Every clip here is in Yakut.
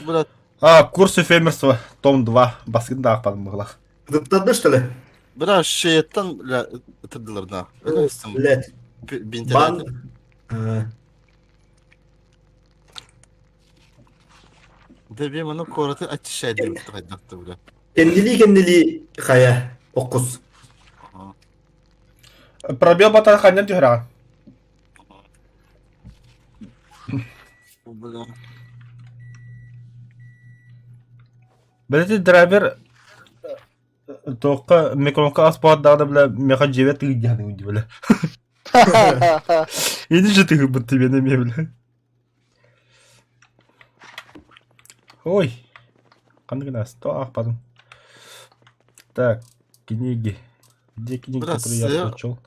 Бля, А, курс эфемерства, том 2, баскын да аахпатым быһылах. Ыттарды что ли? Бля, шеяттан, бля, ытырдылар да. Өлөстüm. Блядь. Бинтерет. Бан. Дебе маны кораты очищать хайдакты, бля. Кендили кендили хая оккус. Пробел батар ханнан түһэрэҕин. Бля. Бэлэти драйвер туохха микрофонка аспаат бля меха дьиэбэ тыгыйдыһаныгын дии бля. Ини же тыгырбыт тибиэн эмиэ бля. Ой, ханнык гынаас, то аахпатым. Так, книги. Где книги, которые я Здравствуйте. прочел?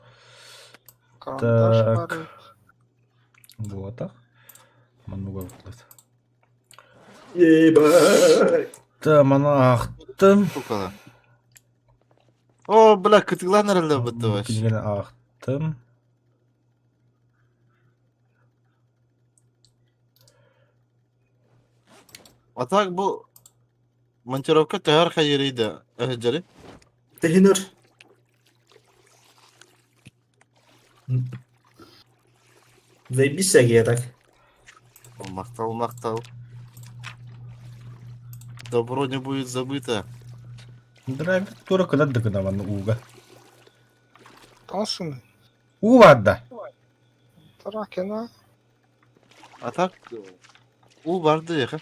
Карандаш Так. бар. Вот так. Мануга выплат. Ебать. Та, мана аахтым. Сука. О, бля, кытыглан эрэллэ бытты вообще. Кинигени аахтым. А так бу монтировка төһөр хайырыйда өһөдьэри. Tehинер. Заебись я так. Мактал, мактал. Добро не будет забыто. Драйвер тура кыдар да гына ууга. Тасын. Уу барда. Таракена. А так уу барды яха.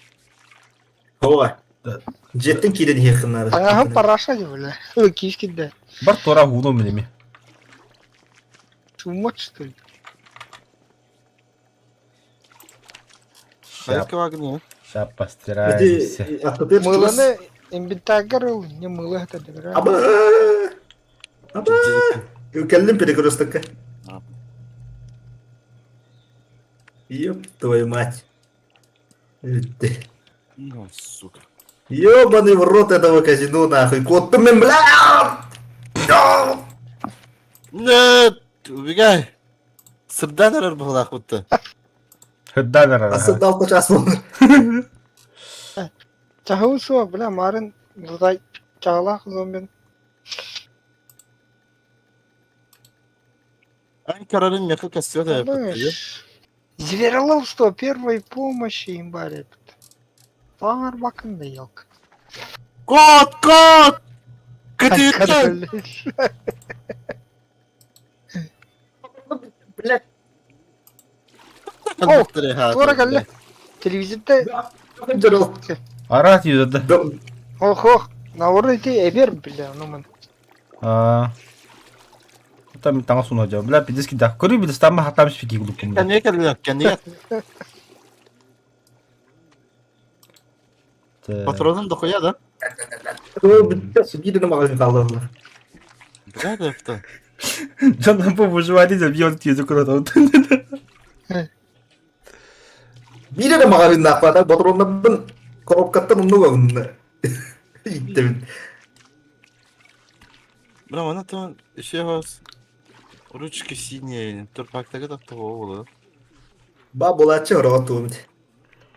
Ова. Да. Жеттин киирен иһиэххин Таҥаһым параша дии бля. Киис кирдэ. Бар тура ууну минеми. Чуммат что ли? Хайка вагны. Ща постираемся. Мыланы инвентарьгар ыл, не мылы это добра. Аба! Аба! Кэллим перекрестокка. Ёб твою мать. Ну, сука. Ёбаный в рот этого казино нахуй. Кот ты мен, бля! Нет, убегай. Сырдан эрэр быһылаах бутта. Хыддан эрэр. Асыдал час был. Чаһыл суох, бля, марын лутай чаҕылаах зомбин. Ан карарын меха костер Звероловство первой помощи им барит. Паңар бакында елка. Кот, кот! Кытыттан! Блядь. О, Туора кэллэ. Телевизорда Арат юзады. ох ох наоборот ити эбер бля ну ман. А. Там таҥас уна дьэ. Бля, пиздец кида. Көрүү билес там хатам спики глупым. Кэннигэ кэллэ, кэннигэ. Патронун дохуя да? Судьи магазин қалдырды. Бля, да это. Дьон бу выживали забьет тизи куда-то. Биир эрэ маҕаһыыннаахпата ботуруоннарбын коробкаттан умнуга Иттебин. Бля, она там еще вас ручки синие, турпактага да того было. Ба булачы ротумт.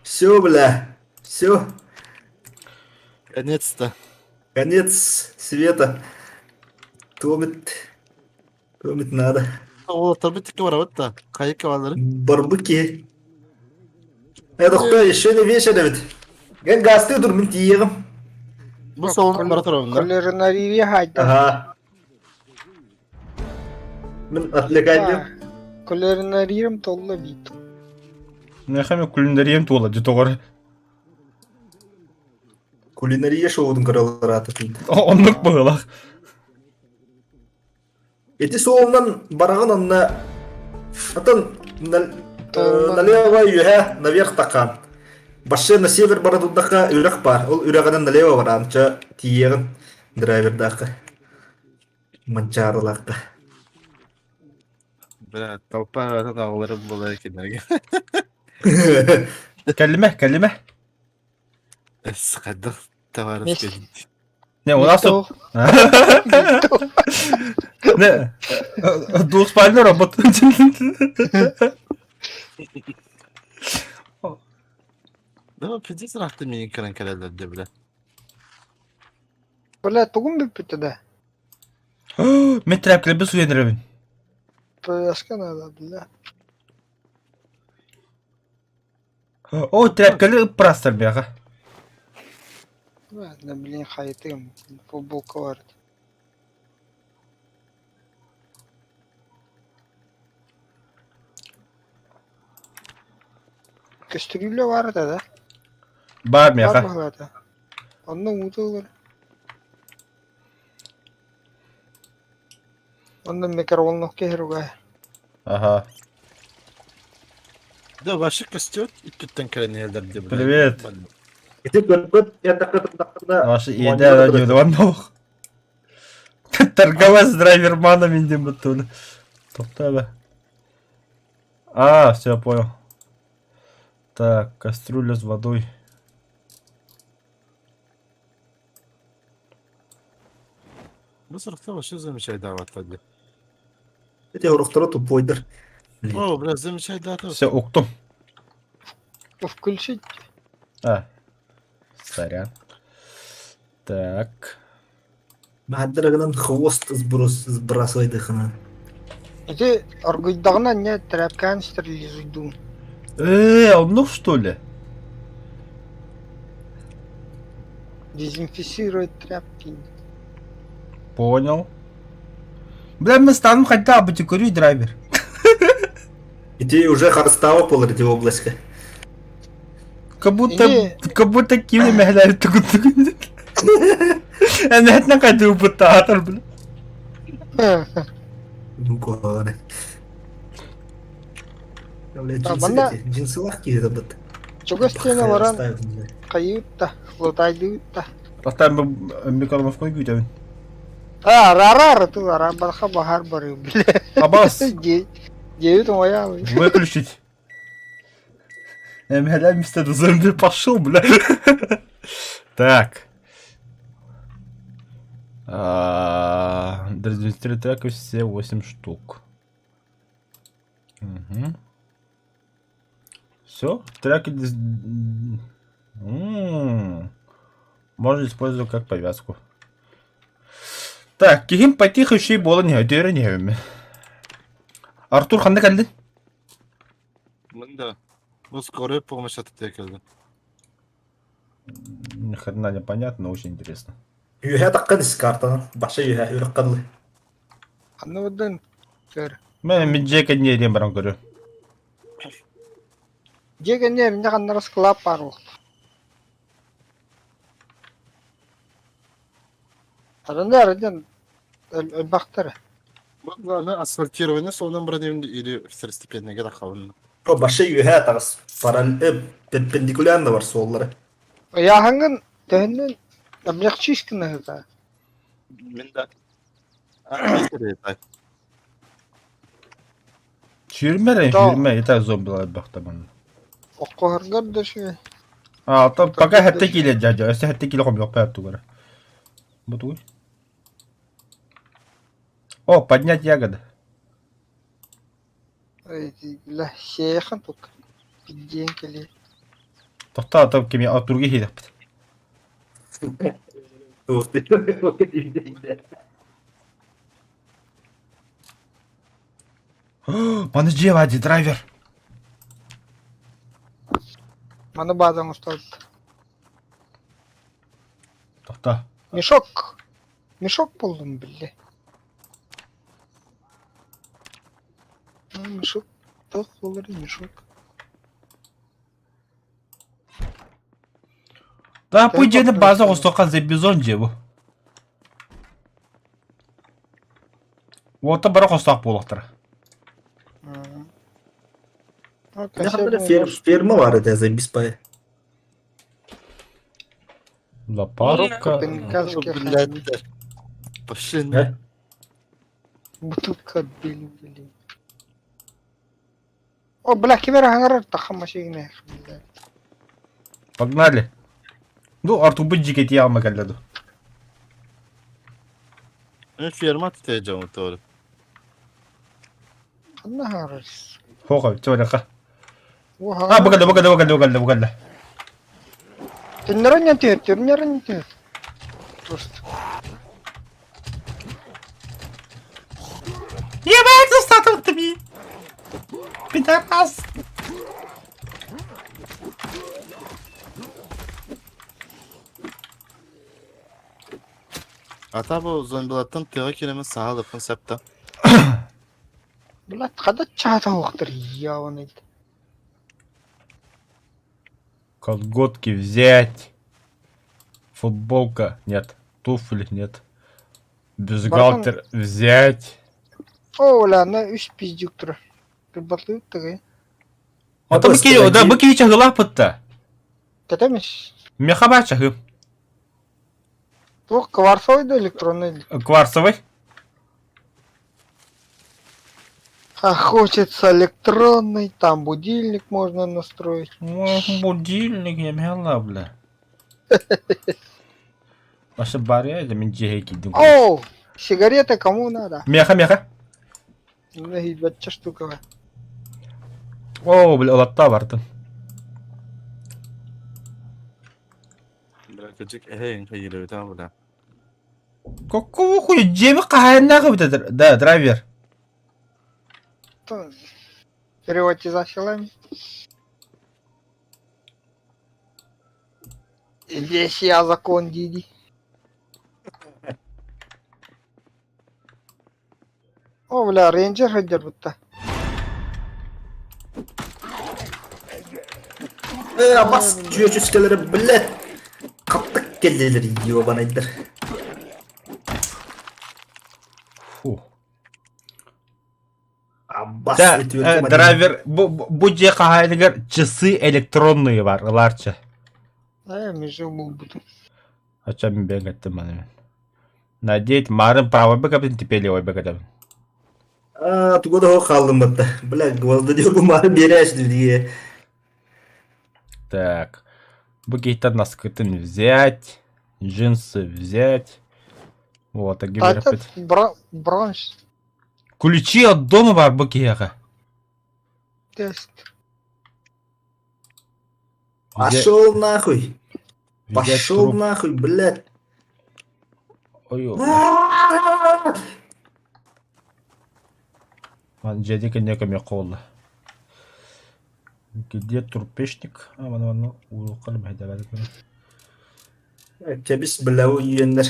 Все, бля. Все. Конец-то. Конец света. Томит. Томит надо. Ол торбитики барабыт да. Хайыка балары. Барбыки. Э, доктор, еще не вечер ведь. Ген гасты тур мин тиегим. Бу солон бара турабын да. Кулинария хайда. Ага. Мин отвлекаю. Кулинариям толла бит. Нехами кулинариям туола дьэ Кулинария шоудун көрөлөр аты. Оннук быһылах. Ити суолунан бараҕын онно атын налево үөһэ наверх такаан. Башше на север бара турдахха үрэх баар. Ол үрэҕинэн налево бараан ча тиийэҕин драйвердаахха. Манчаарылаахха. Бля, толпа атын аҕаларым буолар кинилэргэ. Кэллимэ, кэллимэ. Эс хайдах товарищ Мест. Не, у нас тут... Не, двухспальный робот. Да, пиздец ыраахта миигин кэлэн кэлэллэр дии бля. Бля, тугум бүппүтэ да? Мен тряпкаларбын суйан эрэбин. Повязка надо, бля. О, тряпкалы ыппырастар миэхэ. Ладно, блин, хайытым, футболка бар. Көстүрүүлэ баар этэ да? Баар Баар миэхэ. баһылаата. Онно уута ылар. Онно микроволновка иһэр угай. Ага. Да, вообще костер иттүттэн кэлэн иһэллэр дии бля. Привет. Ити көрбөт эрдэххэ турдаххына Ваша еда радио Торговать с драйверманом диэн буттуна. Тоқтаа А, все, я понял. Так, кастрюля с водой. Бу сорохто вообще замечайдаабаттар дии. Ити орохторо тупойдар. О, бля, замечайдаата. Все, уктум. Включить. А, сорян. Так. Мааддарагынан хвост сброс сбрасывайдыхына. Ити оргуйдаҕына не тряпкаан стерилизуйдуун. Оннук что ли? Дезинфицирует тряпки. Понял. Бля, мы станем хотя бы көрүй драйвер. Ити уже харыстаабат буолар ити областька. Как будто, Или- как будто кими мэһэлээри тугун Энэтнэ кайды упуттаатар, бля. Куһаҕаны. Бля, А, джинсы манна- эти, джинсылаах киһи быт. Чугас тиэнэ баран хайыыт да, лутайдыыт да. Бастаан микроволновка күүтэбин. А, рара тыл ара барха баһар барыы бля. Абас, Девять моя. выключить. Эмһэлээ мистер зомби пошел, бля. Так. А, Дезинфицировать все 8 штук. Угу. Все, треки можно использовать как повязку. Так, киһим потихо еще буолан иһэ, өтөөрөн иһэбин. Артур ханна кэллин? Мында. Бу скорая помощь атытыа кэллим. Ни хрена непонятно, но очень интересно. Үөһэ таххан ис картанан баша үөһэ үрэххэ Анны быдан көр. Мен мен дьиэ кэнниэ диэн баран көрүө. Дьиэ кэнниэ эмне ханнара склад баар буолта. Аранда арыдан өлбахтара. Главное асфальтирование сонун бронем или второстепенныйга таххабын. Баша үөһэ таҕыс параллель перпендикулярно бар суоллара. Ыйааһыҥҥын төһөннөн облегчишь гыныһыта. Мин да. Сүүрмэ эрэ, То- сүүрмэ, итак зомбилар элбэхтэ манна. Оккоһоргор да үчүгэй. А, то пока хэттэ киилэ дьадьа, өссө хэттэ киилэ хомуйуохпа тугара. Бу тугуй? О, поднять ягоды. Бля, сиэхэн тук. Пиддиэн кэлиэ. Тохтоо, то кими Артурга иһиэхпит. Маны дьиэ баа драйвер. Маны баазаҥ устабыт. Тохтоо. Мешок. Мешок буллум биллэ. Мешок. Туох буолар мешок. Да, пусть дьиэни бааза оҥостуохха зэбизон дьиэ бу. Уота бары хостоох буолуохтара. Ферма бар этэ забиспай. Лопатка. Блядь. Вообще не. Бутылка отбили, блин. О, бля, ким эрэ хаҥарар тахха машина. Погнали. Ну, Артурбут дьиэ алма кэллэ ду. Ферма тутайдьаммыт тоҕо. Ханна хаҥарар? Хоха, чуораха. А, бу кэллэ, бу кэллэ, бу кэллэ, бу кэллэ, бу кэллэ. Түннэрэн түһэр, түннэрэн түһэр. Просто. Ебать, остаток ты Пидорас! Ата бу зомбилартан тыаҕа киирэммин саһаалыппын сөп да. Блядь, хада чаата уохтар ебаный. Колготки взять. Футболка нет. Туфли нет. Бюстгальтер взять. О, бля, на үс пиздюк турар. Кырбатыы тыгы. Ото бу киһи, да, бу киһи чаһылаах да. Тэтэмиш. Меха баар чаһы. Туох кварцовый да электронный? Кварцевый. А хочется электронный, там будильник можно настроить. Будильник я мела, бля. Вообще баря, это мен жеге кидим. Оу, сигареты кому надо? Меха, меха. Ну, ебать, штука. О, бля, латта бартын. Бля, кыдьык эһэйин хайыылабыта бля. Какого хуя? Дьиэбит хаһаайыннаах эбит да, драйвер. Приватизация. Здесь я закон, Диди. О, бля, рейнджер сылдьар будто. Э, бас чүөчүскэлэри, блядь. Хаттык кэллилэр, ебанайдар. Фу. Аббас Да, үтүөргө драйвер, бу бу дьиэ хаһаайыныгар часы электронные бар, ылаарчы. Э, межу буду. Ача мин бэйэҥ маны. Надеть марын правой бэкэбин, теперь левой бэкэбин. А, туга да хааллым батта. Бля, гвоздодёгу мары биэрээч дии. Так. Бу киһиттэн наскытын взять, джинсы взять. Вот, А это бронз Ключи от дома бар бу киһиэхэ. тест. Пошел нахуй. Взять Пошел труп. нахуй, блядь. Ой, Вон дьиэтэ кэннэ қолла. Где трупешник? А, вон, вон, улуккар Кэбис, бля, үйеннер.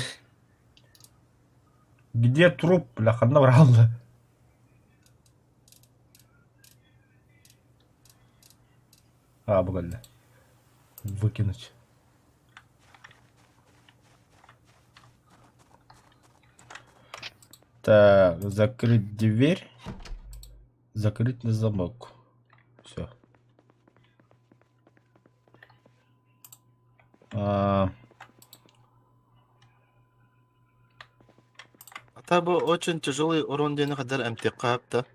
Где труп? Бля, ханна баралла. А, бугалла. Выкинуть. Так, закрыть дверь. Закрыть на замок. Все. А, Ата бу очень тяжелый урон диэни хаддар эмтиэххэ да.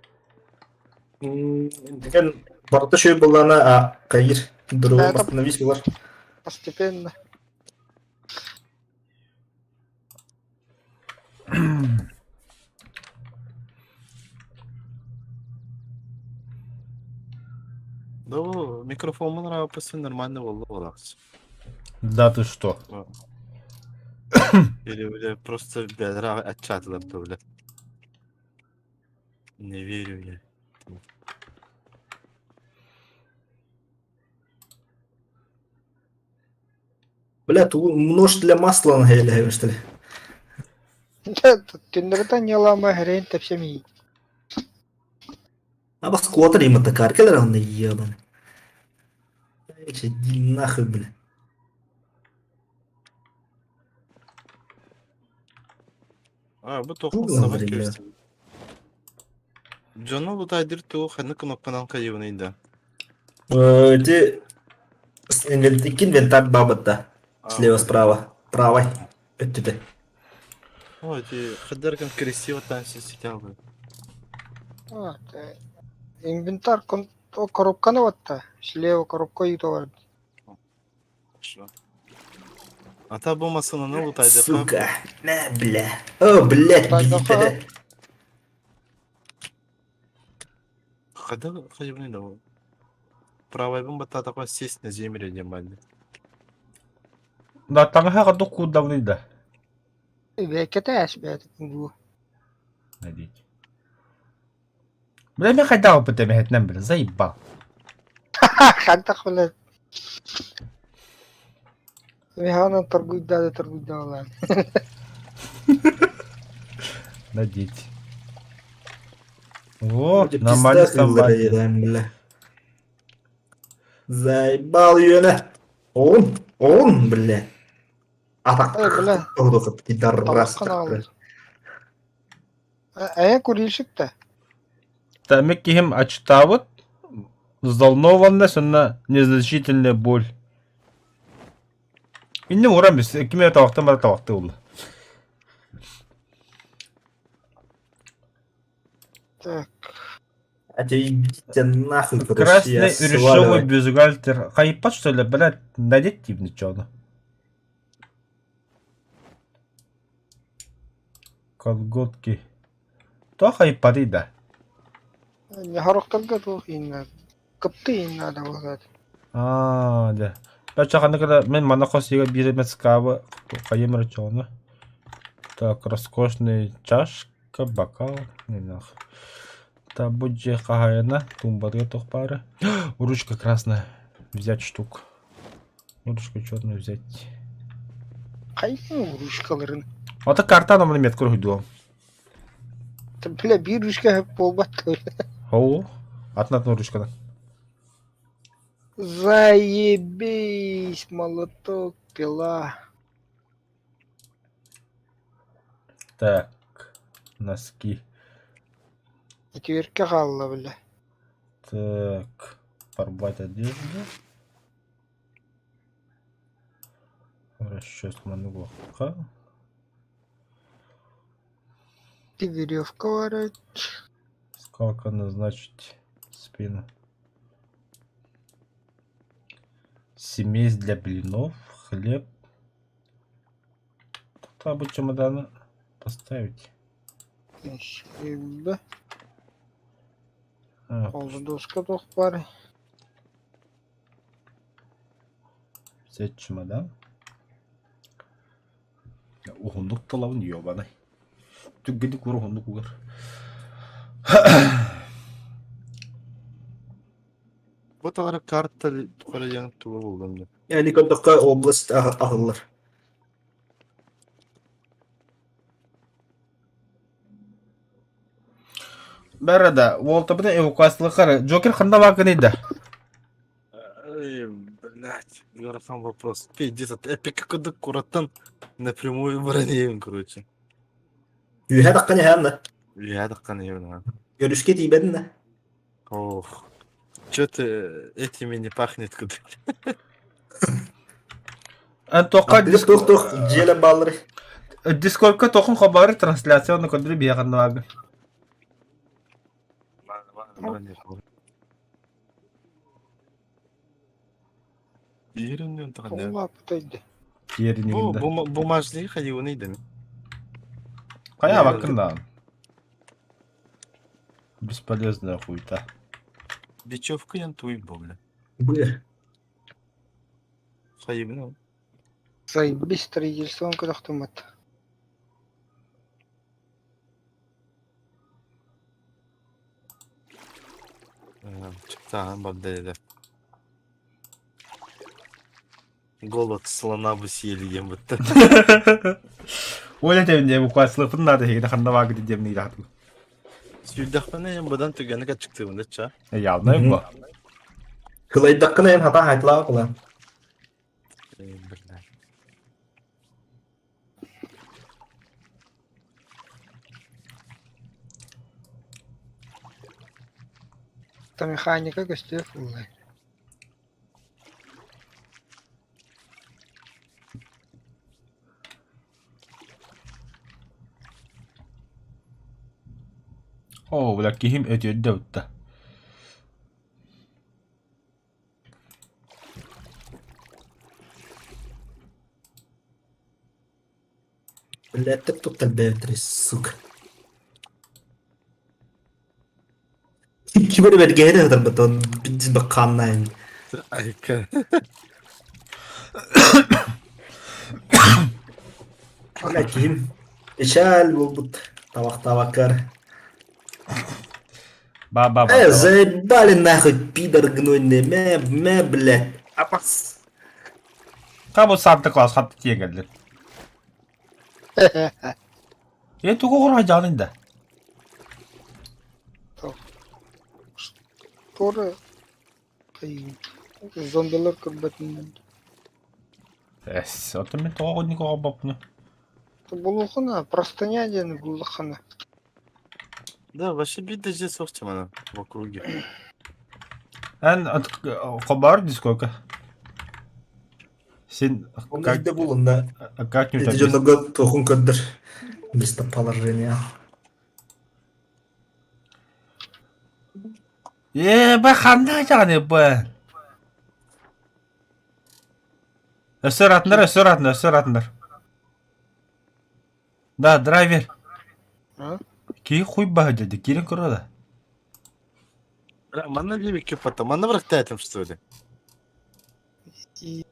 Деген барыта шөй буллана а кайыр. Дуру Это- остановись булар. Постепенно. Да бу микрофоммун рапасы нормально буолла буолаахс. да ты что? Или бля просто бедра отчатылар то бля. Не верю я. Бля, ту нож для масла на хеле, что ли. Түннэртэн ньылама хэрэн тэпсэмий. А бас квотер им такар, келер он ебаный. Иди нахуй, бля. А, бу тохун Тугу саба бля. кэбистим. Дьону лутайдыр тугу ханнык кнопканан кайыбыный да. Эти инвентарь бабата. Слева, справа. Правой. Это. Ой, ти хаддар кем красиво там все сидел бы. А, инвентарь кон о, коробканы батта. Слева коробка юту Хорошо. Ата бу масынаны лутайдыр. Сука. На, бля. О, блядь, Лутайдыха. бля. Хаддар кайыбыный да бу. Правой бу бата такой сесть на землю не мали. Да таҥаһа хадук куурдабыный да? Бэккэтэ ээспэт бу. Надеть. Бля, мен хайдах опыт эмэһэтинэн бля, заебал. Хантах бля. Михаил торгуйда да торгуйда улаан. Надеть. О, нормально бля. Заебал үөнэ. Он, он, бля. Атак. Бля. Пидорас. Э, курильщик да. Тамик киһим ачтаабыт, взволнованность уонна незначительная боль. Инним уран бис, ким эрэ табахтан бара табахтыы булла. Так. А тебе идите нахуй, короче, я Красный рюшевый сваливаю. бюстгальтер. Хайпат, что ли, блядь, надеть типа ничего. Колготки. Туох хайппатый да? Хорохторго туох ииннэ кыпты ииннэ да буолаат. Аа, дьэ. Бачча ханнык эрэ мин манна хос иһигэр биир эмэ скабы хайыам эрэ чоҕуна. Так, роскошный чашка, бокал, не знаю. Так, бу дьиэ хаһаайына, туумбатыгар туох баара. Ручка красная. Взять штук. Ручка черную взять. Хайыы ручкаларын. Ото карта номер метка уруһуйдуом. Бля, биир ручка буолбат Оу, атын-атын ручканан. Заебись, молоток, пила. Так, носки. Үтүөркэ хаалла, бля. Так, порвать одежду. Расческаны уохха. Ты веревка варить. Сколько назначить спину? Смесь для блинов, хлеб. Тут бы чемоданы поставить. Хлеб. Полудоска туох баар. Взять чемодан. Уһуннук талабын ёбаный. Түргэнник уһуннук угар. Бу таҕара карта тухары туга буллум дии. Yani көрдөххө область аһыллар. Бәрі да, уолтабына эвакуациялықар. Джокер ханда бакыны да. Эй, блядь, ыарахан вопрос. Пиздец, эпик курдук кураттан напрямую бронеем, короче. Үөһэ таххан иһээн да. Үөһэ таххан иһэбин Өрүскэ тиийбэтин да. Ох, чё-то этими не пахнет куда. Тоққа Тух тух дьиэлэр бааллары. Дискордка тохун хабары трансляция оны көрдүрү биһиэхэ Бу бумажный хайуны дemi. Хайа бакын да. Бесполезная хуйта. Бечевка ян туй бля. Бля. Хайыбын Заебись строительством кудахтумат. Чыктаан бар Голод слона бы съели диэн бытта. Оля тэбин эвакуациялыппын наада эһигини ханна баагы диэмни илаатым. Сүүрдэхпинэ эн быдан түгэни качыктыыбын ча. Явно бу. Кылайдаххына эн хатаа хайтылаах кылаан. Бля. Та механика көстүө фуллай. Оо, бля, киһим өтүөрдэ ытта. Блядь, так тут бэтрис, сука. Ким эрэ бэргэһэ сытарбытын биир баккааннаан. Айка. Бля, киһим печаль буолбут табахтаабаккар. Ба ба ба. Э, заебали нахуй, пидор гнойный, мэ, мэ, блядь. Апас. Кабы Санта Клаус хатты тиийэн кэллин. Е тугу оҕуруһа дьаҕаный да? Туора зомбилар көрбөтүннэр. Эс, оттон мин тоҕо оҕонньук оҕорбоппуну? Булуохуна, простыня диэн буллаххына. Да, вообще бит здесь совсем в округе. Эн хобар дискока. Син Онно да булунна. Как не Эти дьоннорго туохун көрдөр местоположение. Ээ, бэ ханна дьаҕаны бэ? Өссө ыраатыннар, өссө ыраатыннар, өссө ыраатыннар. Да, драйвер. А? Киһи хуй баһа деді, киирэн көрө да. Манна либик потом, манна брактаетым что ли? И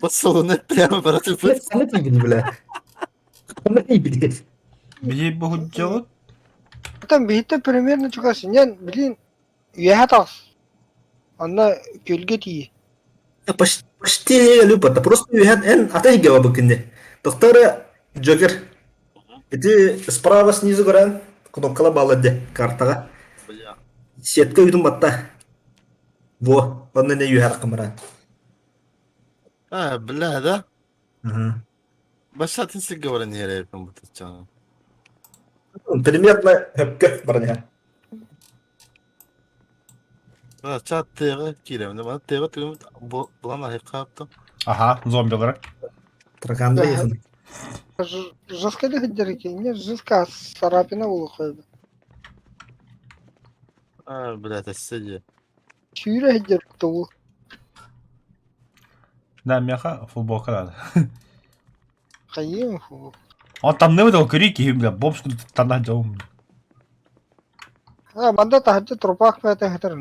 Поцелуны прямо брат. Блядь, ханна тиийбин, бля. Ханна тиийбин. Биһи бу худжабыт. Там биһиттэн примерно чугас инньэн блин үөһэ таҕыс. Онно күөлгэ тиий. Почти, почти люпата. Просто үһэн эн ата иһгэ бабыкынне. Доктора Джокер. Ити справа снизу көрөн кнопкала балладе картаға. Бля. Сетка үйдүн батта. Во, онно не үһэр кымыра. А, бля, да? Ага. Башатын сиговорын нерепин бутычан. Примерно хөпкө барня. Да, чат тега кирем. Мана тега түгүм булан айкаптым. Аха, зомбилар. Тараканды яхын. Жестко сылдьар инньэ жестко царапина буолуохха А, бля, это сиди. Сүүрэ сылдьар тобу. Да, миэхэ футболка надо. Хайыам фу. Он там не выдал крики, бля, бомж куда-то дьон. А, манда таһырдьа трупах бэйэтэ сытар.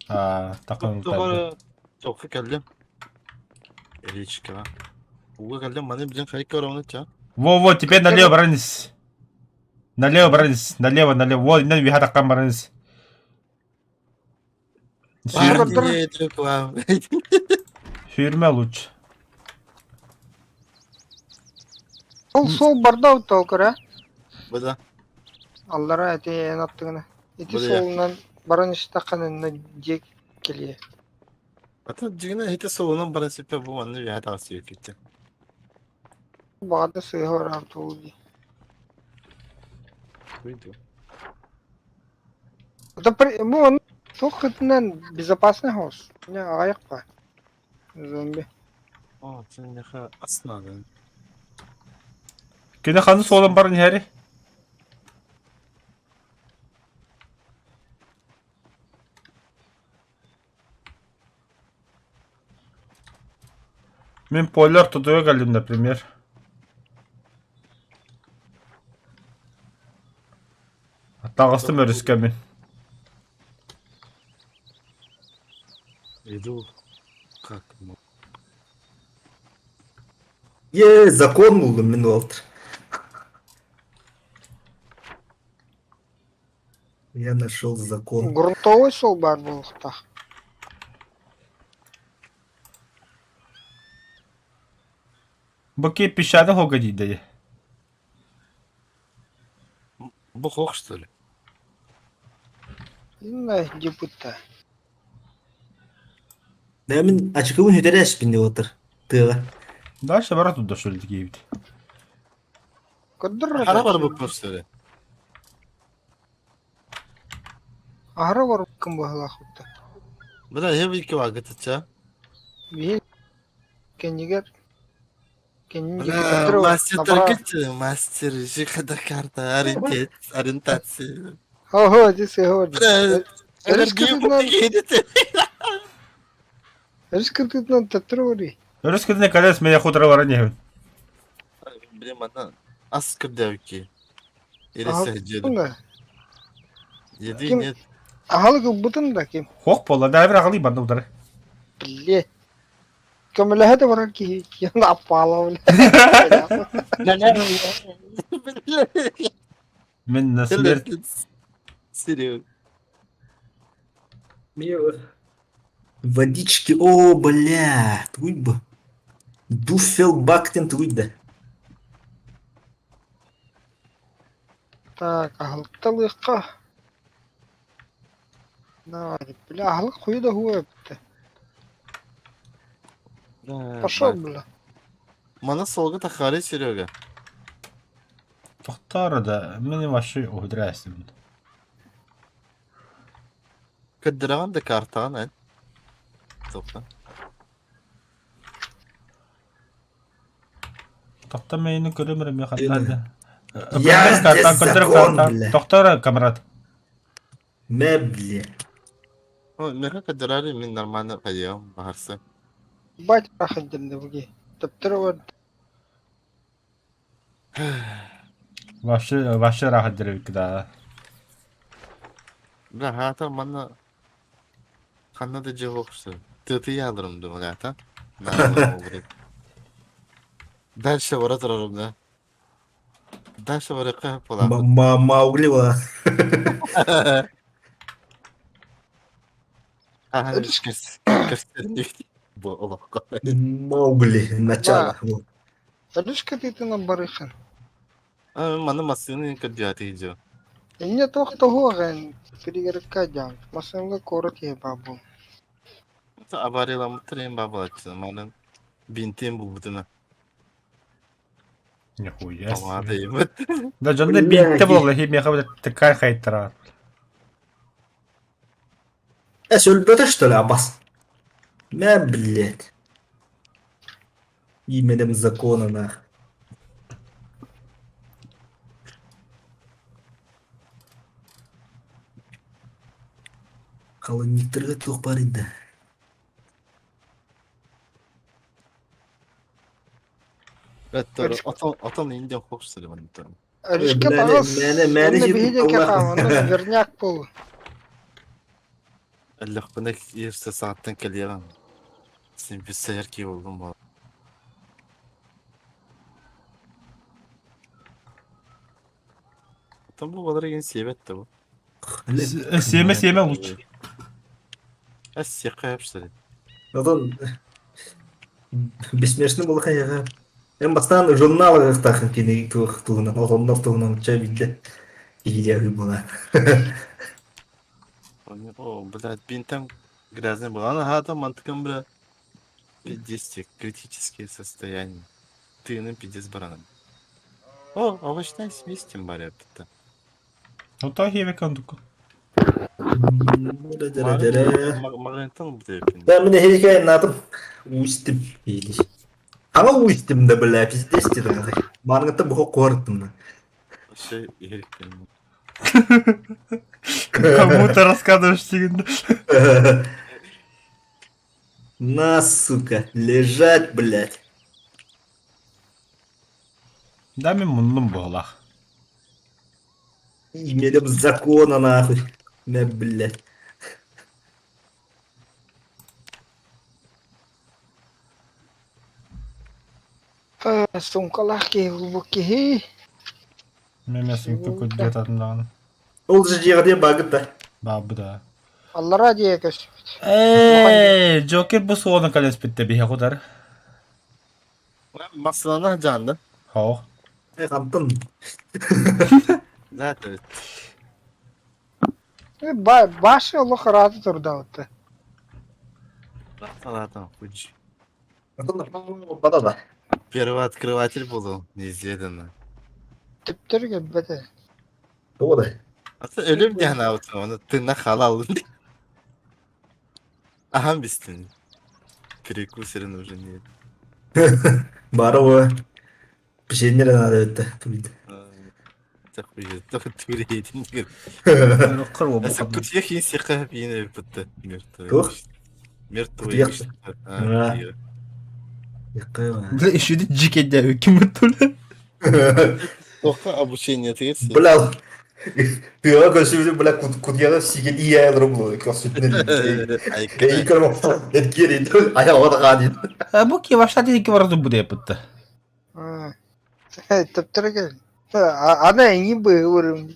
А, такой. Тугары тоқы келдим. Речка. Уга келдим, маны билен хайка орамны ча. Во-во, теперь налево бронись. Налево бронись, налево, налево. Вот, на вихатаккан бронись. Фирма лучше. Ол сол барда толкура. Буда. Аллара эти эн аттыгына. Ити Бу суолунан баран истаххана дьиэ кэлиэ. Ата дьигинэ хите солунан баран сиппе бу манны вихат асыйы кетти. Баҕарда сыыһа барар туол дии. Это при... Бу онно туох кытынан безопасный хоус. Не аҕыйах ба. Зомби. О, сен неха аснадын. Кини ханы суолан баран иһэри? Мин поллер тутуга кэллим, например. Таҕыстым өрүскэ мин. Иду. Как? Е, закон булдум мин уолтер. Я нашел закон. Грунтовой суол баар буолуохтаах. Бу ки песчаный хога диидэ. Бу хох, что ли? Инна депутта. Да мин ачыкыбын хүтэрэ эспин уолтер. Тыаға. Дальше бара туда что ли киибит. Көрдөр Хара бар бу что ли? Аһара барбыккын быһалаах бутта. Бля, я вики вагытыча. Биһи кэннигэр кэннин Бля, диэки мастер направо. таргет, мастер, жиха карта, ориентация, ориентация. Ого, ити сыһа барда. Бля, Өрүс кытыытынан едете. өрүс кытыытынан төттөрү барый. Өрүс кытына кэлэс меня хутора баран иһэбин. Блин, мана ас кырдавки. Или Ага. сәҗәде. Уна. Еди Ким? нет. Аһалык ылбытын да ким? Хох буолла, да бир аҕалыы барда утары. Блядь. Көмөлөһө да барар киһи киэн аппаала бля. Мен на смерть. Серега. Мне водички, о, бля, туй бы. Дуффелбактен туй да. Так, аһылыкталыахха. Бля, аһылык хуй да хуй эбит. Пошел, бля. Мана солга тахары Серега. Тохтоор да, мин вообще уһудрээсим. Кыддыраҕын да картаҕын эн. Тохта. Тохто мэйини көрүм эрэ миэхэ да. Я здесь закон, бля. Тохтоор камрад. Мэ, бля. Меха кыддырары мин нормально поем, баһарсы. Бать рахындым буги. Төптөр Вообще, вообще рахындырыбыт да. Бля, хаата манна ханна да дьиэ охсу. Тыты алырым думал, ата. Дальше бара турарым да. Дальше барыкка буолаахпыт. Маугли була. Бу олоххо. Маугли начало. Өрүскэ тыытынан барыаххын. Маны массыына көрдүөтэ дьо. Инньэ туох да суох эн пригородка дьаҥ. Массыынаҕа куорат иһэ баар буол. Аварияламмыттар эҥин баар буолааччы. Манан бинтин булбутуна. Нихуя Тоҕо себе. дейбит. Да дьонно биирдэ буолла химияха бile такая хайтара. Эс өлбөтө что ли абас? Мэ, блядь. Именем закона нах. Холодильниктарга туох баар да. Отон индиан хопсары манта. Өрүскэ таҕыс. Мээнэ Уонна биһи диэки хааманна верняк буол. Эллэхпинэ ерсе сааттан кэлиэҕин. Син бүссэйэр кии буоллум буолар. Оттон бу балар игин сиэбэт да бу. Сиэмэ сиэмэ лучше. Эс сиэххэ сөп Отон бессмертный буолла хайаҕа. Эн бастаан журнал ылыахтааххын кини туох туһунан, отоннор туһунан чэ билдэ киһилиэҕи була. О, блядь, бинтом грязный был. Ана хата мантыкам, бля, пиздец, критическое состояние. Тыыным пиздец бараным. О, овощная смесь тем более. Ну то хиэбэ кондуку. Магнитон будет. Да, мен эһиги натым уустим или. Ама уустим да бля, пиздец да. Марнгата бу куорттым. Вообще, иһириккин. Кому-то рассказываешь всегда. На, сука, лежать, блядь. Да мен муннум буолах. Именем закона, нахуй. Мэ, блядь. Суумкалаах киһи булбут киһи. Мен сумка куддет атындаҕын. Ол же дьиэҕэ багыт да. Баабы да. Аллараа диэки көспүт. Эй, Джокер бу суону кэлэспитте биһэ кутар. Массыынаны дьаанды. Хоох. Э, хантан. Да, это Башы олох ыраата турдаабыта. Ладно, хуй. Антон бада да. Первооткрыватель буду, неизведанно. Түптөр кэлбэтэ. Тоҕо да. А ты өлүм диэн аабытым, оны тына халал. Ахан бистин. Перекусерин уже нет. Бары печенье надо это. Кутьях инсиха пине бутта мертвый. Тух? Мертвый. Кутьях. Бля, еще джикеде ким тула. Тоха обучение ты Бля. Тыаҕа көрсүбүтүм бля кутуйаҕы сиген ийээ олорон булуо көрсүтүнэн эйи көрөм эргиэр айаҕа хаадин. Бу ки ваша дики барытын бу депытта. Төптөрө кел. Ана эҥин быһыырым.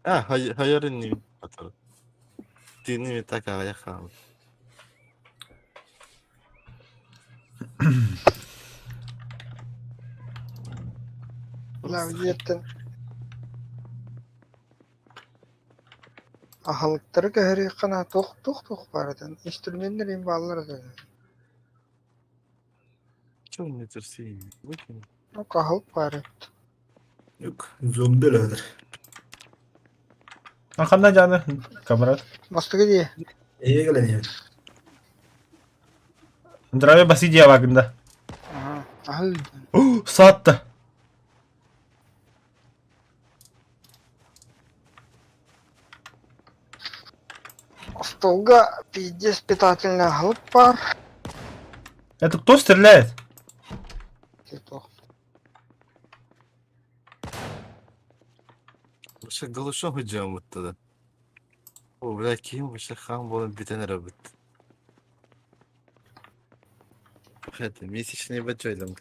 А, хайар инни батар. Тыыны так аҕыйах хаалбыт. Дьиэттэн аһылыктары көһөрүөххэ наада туох туох туох баар этэ инструменнар иһин бааллар этэ Чё мне терсей? Выкинь. Ну аһылык баар эбит Зомби өлөһөдөр. А ханна жаны камрад? Бастакы дии Эйе кэлэн иһэр. Здравия басидия вагында. Аһыы. Саатта. Остуолга пиздец питательный аһылык баар. Это кто стреляет? Туох. Вообще голышом идем вот тогда. О, бля, ким вообще хам буолан бүтэн эрэбит. Это месячные бачайлам.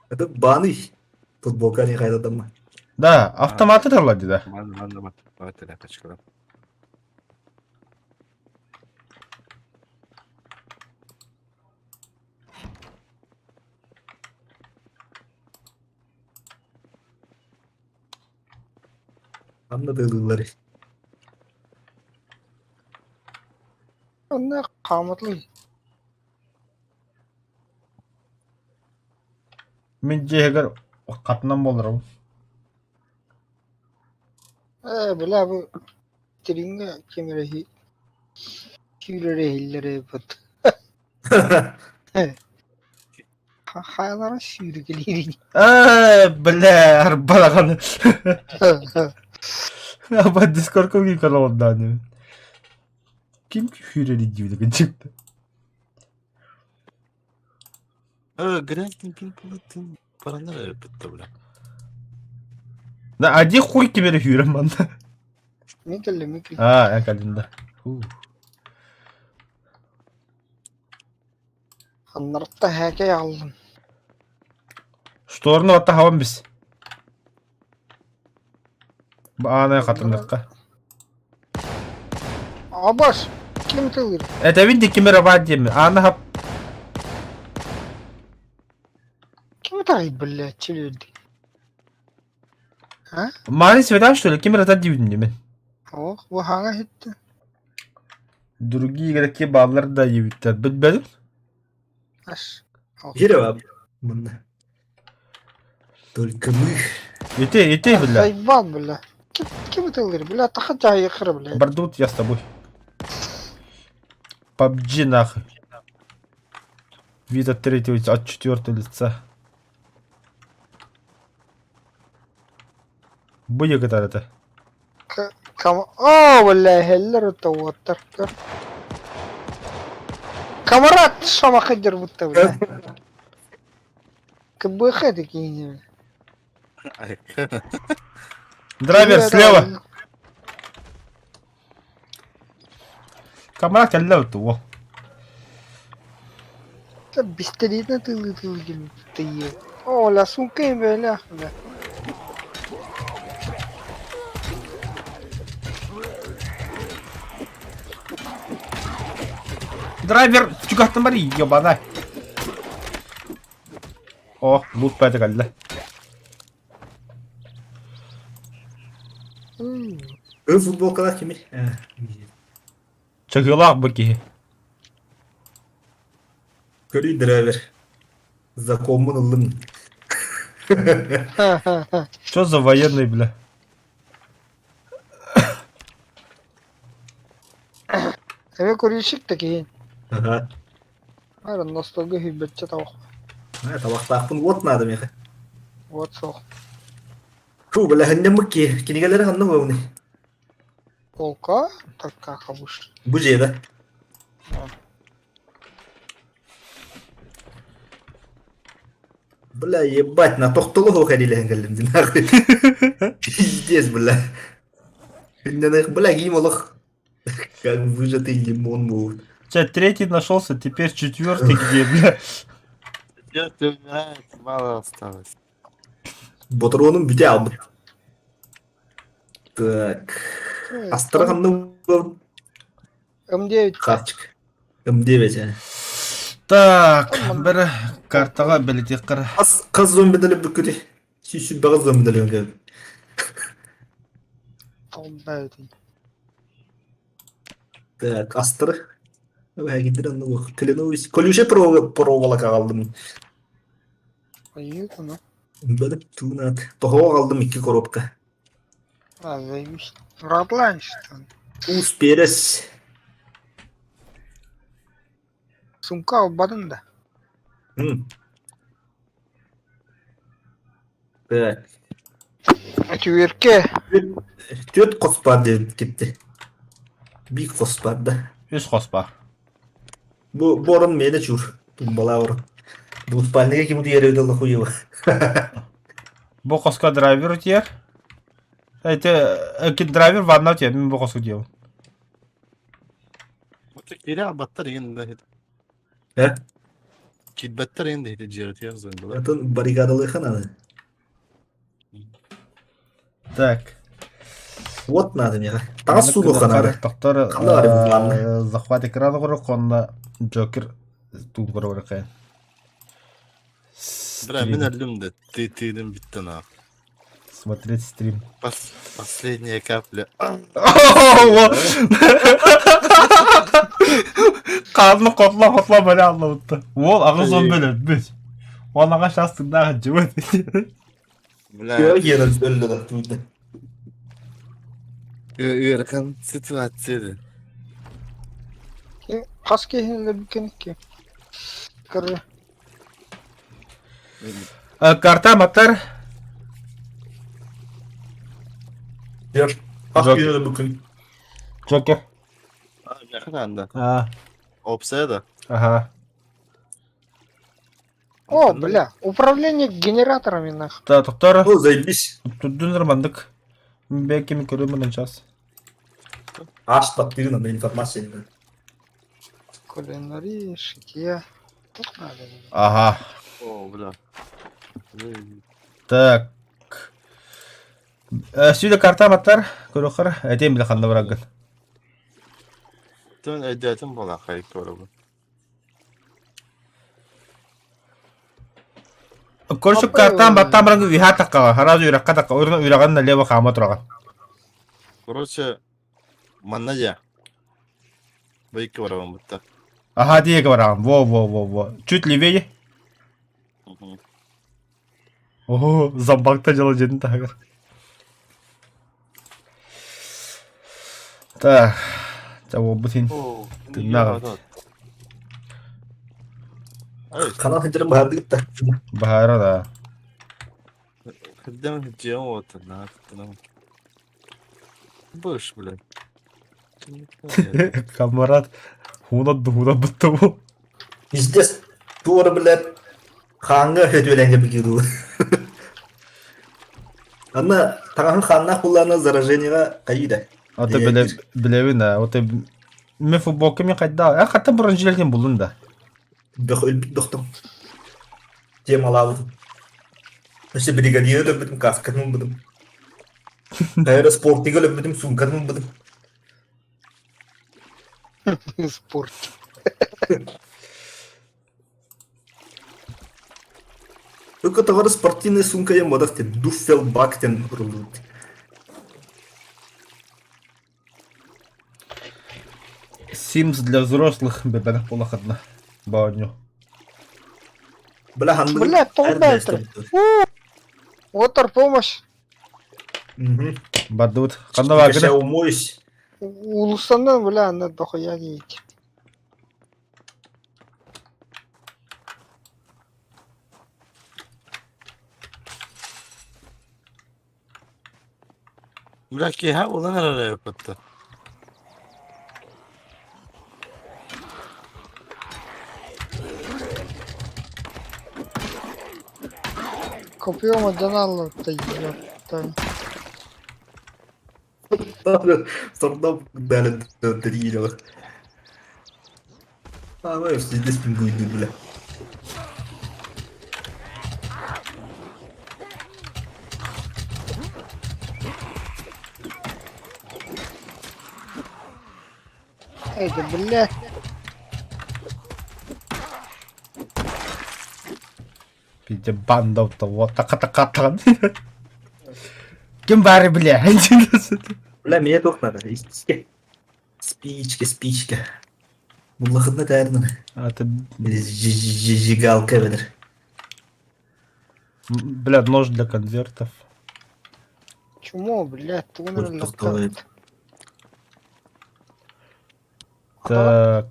Это баны. Футболка не хайда дома. Да, автоматы да да. Ладно, ладно, давайте ляпочка. Anladığıları. Онно хаамытлый. Мин дьиэгэр хатынан буоларым. Ээ, бля, бу тириҥҥэ ким эрэ күүлэрэ иһиллэрэ бут. Хайалара сүүрүкэлиирий? Ээ, бля, арбалаҕаны. Аба Дискордка киирэн олордоон. Ким күүрэрий диибит кынчыкта. Грязный пин пин паранар бітті, бля. Да, ади хуй ким эрэ күүрэн манна. Мин кэллим, мин кэллим. А, эн кэллин да. Ханнарытта һээкэй аҕаллым. Шторны отта хабан бис. Аана хатынныкка. Абаш, ким тылыр? Этэбин ди ким эрэ баар диэммин. Аана хап. Ким тарай, блядь, чилүрди? А? Маны светам что ли? Ким эрэ диибин диэмин. Ох, бу хаҥа иһиттэ. Другие игроки бааллар да диэбиттэр. Билбэтим. Аш. Дерево. Мында. Только мы. Ити, ити, бля. Заебал, бля. Ким, ким тылыр, бля, таха жайықыр, бля. Бардут, я с тобой. PUBG нахуй. Вид от третьего, от четвертого лица. Будет это. Кам... О, бля, хеллер это вот. Камарат шамахадер будто, бля. КБХ такие не. Драйвер слева. Камара кэллэ туо. Бистэлиитинэ тылы тылы кэлбит О, ла сумка бля, бля. Драйвер чугастан бар ебана. О, лут бәді кэллэ. Ön футболкалар кими? Чыгылаах бу киһи. Көрүй драйвер. Закоммун ыллым. Что за военный, бля? Эбэ көрүүшүк такие. Ага. Ара ностальгия хүббэтчэ тавах. Табақтаақпын вот надо меха. Вот соох. Фу, бля, ханнамык ки. Кинигэлери ханна буолуни. Полка такка хабыш. Бу жеда. Бля, ебать, на тохтолу суох эрилэһэн кэллим дин. Пиздец, бля. Бля, киим олох как выжатый лимон был. Че, третий нашелся, теперь четвертый где, бля? Четвертый умирает, мало осталось. Ботуруонум бүтэ албыт. Так. Астара ханна М9. Хапчык. М9 э. Так, бір картаға бэлитиэххэр. Хас хас зомбидали бүкүти. Сүүсүбэҕэ зомбидали өнгө. Так, астары. Гидер онно Клянусь. Колючая проволока аҕаллым. Айыы, ну. Бөліп туунат. Тоһоҕо аҕаллым икки коробка. А, заебись. Радлайн, что ли? Туус перец. Сумка албадын да. М. Так. Үтүөркэ. Түөрт хос баар диэн кипти. Биир хос баар да. Үс хос баар. Бу бу орон миэнэ чуур. Тумбалаа орон. Двуспальныйга ким утуйар эбит хуева. Бу хоско драйвер утуйар. Это драйвер ванна утуйар, мин бу хоско утуйабын. Кире албаттар игин да Э? Киирбэттэр игин да дьиэрэтигэр зондалар. Атын баррикадалыха надо. Так. Вот надо миэхэ. Таҥас суулуохха надо. Тохтор Ханна барабын ладно. захват экрана көрөр онно Джокер туун көрөр кайын. Бля, мин өллүм да ты тыыным бүттэ нах. Смотреть стрим. Последняя капля. Хаанны хотла хотла бэлэ аллабытта. Уол аҕыс он бөлөппүт. Уол аҕа сейчас тыыннаах дьыбыт. Бля, Киэн өллө да туйда. ыарахан ситуация да. Хас киһини өлөрбүккүн Көрө. Карта матар. Ер. Хас киһини өлөрбүккүн. Джокер. Миэхэ да. А, Опция да. ага. О, бля, управление генераторами нах. Та, тоқтор. Ну, заебись. Турдун мандык. Бекими көрөмүн час. Аш таптырын ана информация. Кулинария, шитье. Тут надо. Ага. О, бля. Так. Сюда карта матар. Көрөхөр. Этем биле ханна барагын. Тön өйдөөтүм буола хайык көрөбүн. Короче, картам баттам барагы үһә таккага. Харазы үрәккә такка. Урна үрәгән налево хама тураган. Короче, манна дьэ. Бу икки барабын бутта. Ага, диэки бараган. Во, во, во, во. Чуть левее. Ого, зомбакта дьоло дьиэтин таһыгар. Так, чэ уолбут иһин тыыннаах эбит. Ханан сылдьарын баһаардыгыт да. Баһаара да. Хырдам дьиэм уота, наахтанам. Быш, блядь. Камарат хуунат дуһуна буттубу. Пиздец. Туора, блядь, хааҥҥа өтүөлэҥҥэ бигирула. Анна таҥаһын хааннаах буллаана заражениеҕа хайыы да. Ото биле билэбин аа. Ото мен футболка мен хайда. А хата бронжилерден булдун да. Бөх өлбүт бөхтөм. Темалаабытым. Өссө бригадиры өлөрбүтүм, каскатын ылбытым. Хайа спортига өлөрбүтүм, суумкатын ылбытым. Спорт. Только товары спортивная сумка я модах тен, дуффелбак тен рулут. Sims для взрослых бэбэнэх буолахатына баонньу. Бля, ханныгын Бля, тоҕо бэлтэр. Отор помощь. Бардыбыт. Ханна бааргына? Я умоюсь. Уулуссаны, бля, аны дохуя диэки. Бля, киэһэ булан эрэр эбиппит Копьем оденаллар-то ёпта. Сордом дали дали А, ну, здесь пингуины, бля. Эй, да блядь. Пиздец, банда того, така-така Ким бары, бля? Бля, мне только надо. Спичка, спичка. Буллахытна таарынан. А ты, Зажигалка бедер. бля, нож для конвертов. Чмо, блядь, тугун эрэ Тохтолойт. Так.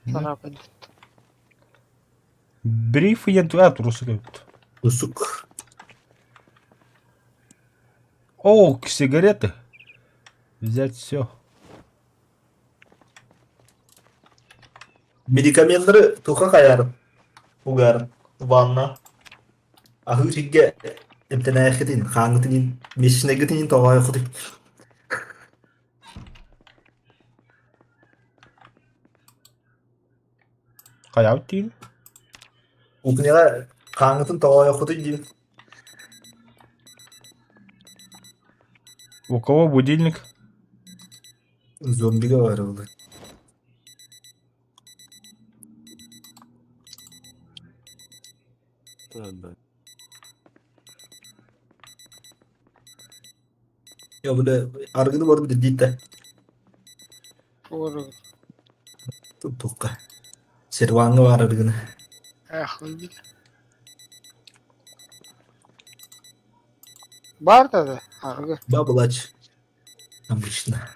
Сарапайдыт. Бриф диэн а, турусук эбит. Усук. О, сигареты. Взять все. Медикаментлары туха хайарын. Угарын. Ванна. Аһыы сиргэ эмтэнээххитин, хааҥҥытын, месячнайгытын тоҕоойоххутун. Хайаабыт диин? Кухняҕа хааҥҥытын тоҕоойоххутун диин. У кого будильник? Зомбига баар буолар. Да, да. Я бля, арыгыны барып дидиитэ. Туору. Туттукка. Серваҥҥа баар арыгыны. Эх, ылбыт. Бар да да, арыгы. Бабылач. Обычно.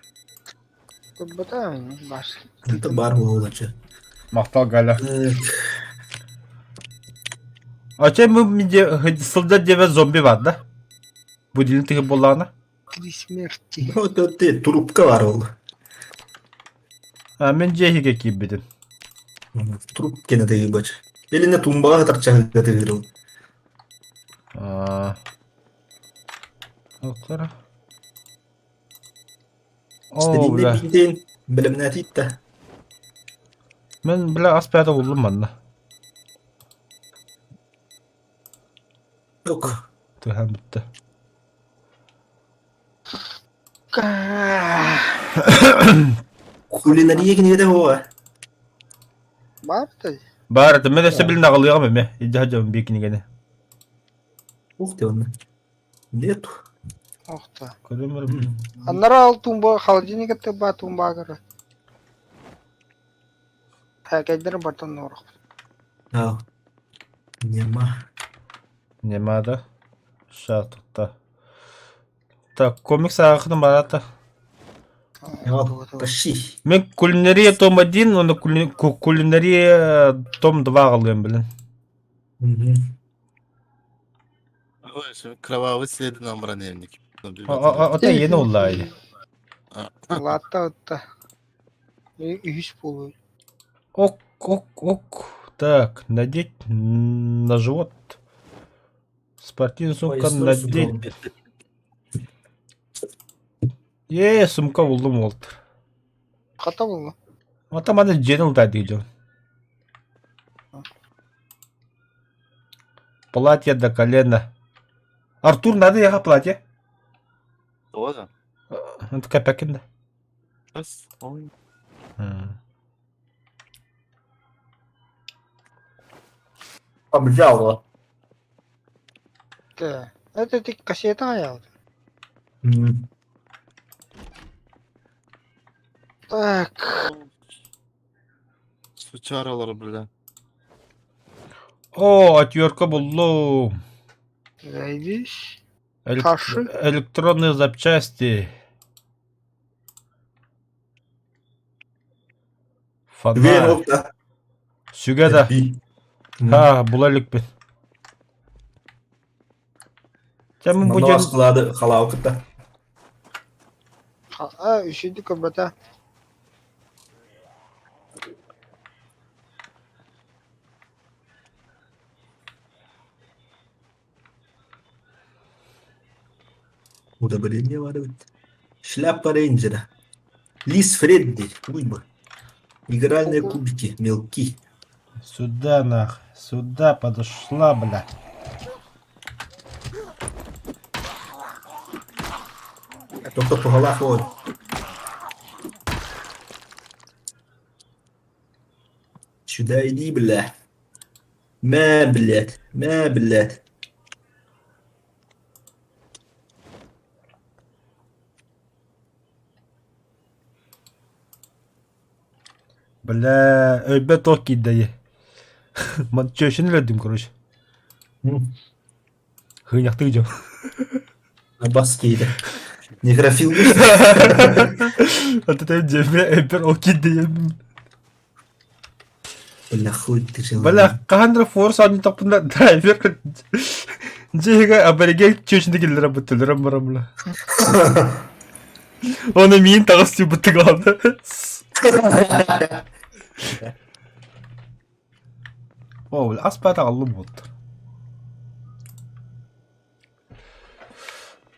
Турбата бар. Это бар буолачы. Махтал Галя. А чем мы сылдьар диэбэт зомби бар да? Будильник тыһы буоллаҕына? Три смерти. Ну, ты трубка бар ол. А мен дьиэ иһигэ киирбитим. Труп кэнэ тыгыбач. Илинэ тумбаҕа тарчаһыга тыгырыл. А. Оттара. О, бля. Истэринэ бэлэмнээтиитта. Мен, бля, ас бэйэтэ буллум манна. Ок. Тыһан бүттэ. Кулинария кинигэтэ буола. Бар да. Бар, это мен өссө билин аҕалыаҕым эмэ. Илдьэ сылдьабын биир кинигэни. Ух ты онно. Нету. Ох та. Көрүм Аннара ол тумба холодильник ба тумба көрө. Хакайдер бартан норох. А. Нема. Нема да. Ща тутта. Так, комикс аахытын барата. Тащи. Мен кулинария том 1, оны кулинария том 2 аҕалыам билин. Кровавый следы нам раневник. Ото иени уллаа Латта отта. Үһүс буолуой. Ок, ок, ок. Так, надеть на живот. Спортивная сумка надеть. Е, сумка булдум уолт. Хата булла. Ата маны дьиэни ултаа дии дьон. Платье до колена. Артур, надо яха платье? Тоже? Это копякин да. Раз, ой. Обжало. Да. Это ты кассета аял. Так. Сучаралар, бля. О, отвертка буллум. Зайдись. Каши. Электронные запчасти. Фонарь. Сүгэ да. Ха, була иликпин. Чэ, мин бу дьон Манна халаабы кытта. А, үсүдү көрбөтө. Удобрение бар эбит. Шляпа рейнджера. Лис Фредди. Уйба. Игральные кубики. Мелки. Сюда нах, сюда подошла, бля. Только туһалаах ол. Сюда иди, бля. Мэ, блядь. Мэ, блядь. Бля, өйбө туох киирдэ Чөшүн өлөрдүм, короче. Хыынньахтыы дьон. Бас киирэ. Некрофил. Вот это дьиэбэ өйбөр ол киирдэ Бля, хуй ты жил. Бля, хаһан да форс оонньоотохпуна драйвер дьиэгэ абориген чүөчүнэ киллэрэ бутуллара барам бля. Оны миин таҕыс тиийбит главное. О, бля, ас баата аҕаллым буолтар.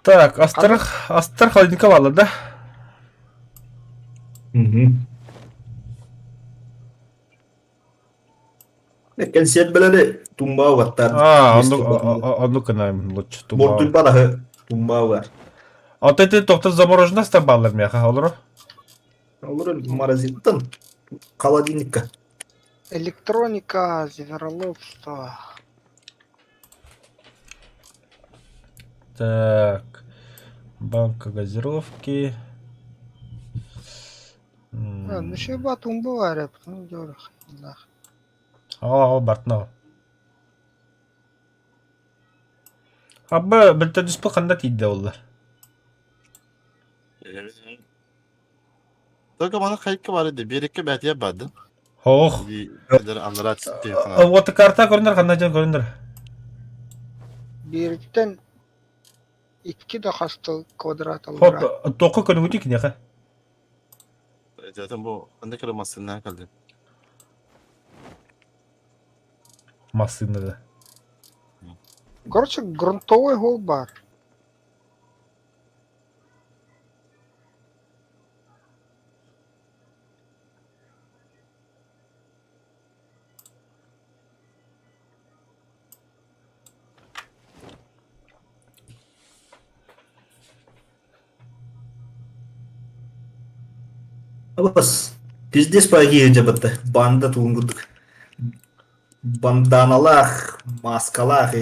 Так, астар, астар холодильникка бааллар да? Мгм. Кэнсиэт бэлэри тумбаа угаттар. А, оннук оннук гынайм лучше тумбаа. Муртуйбат аһы тумбаа угар. А то это тоқтар замороженный астар бааллар миэхэ, олору? Олору морозилтан холодильникка. Электроника, звероловство. Так, банка газировки. А, ну шеба тумба эрэ, ну дорох. Аҕал, аҕал, бартын аҕал. Абба, бөлтөдүспүт ханна тиийдэ буолла? Только маны хайыкка бар edi. Биэрэккэ бээтийэ барды. Ох. Анараа телефона. Вот карта көрүнэр ханна дьон көрүнэр. Биириттэн икки да хастыл квадрат аллара. Хоп, тоққа көрүҥүтүй киниэхэ. Zaten bu ne kadar masasından kaldı. Массыынада. Короче, грунтовой гол бар. Бас, пиздец по дьабатта. Банда туун курдук. Банданалаах, маскалаах.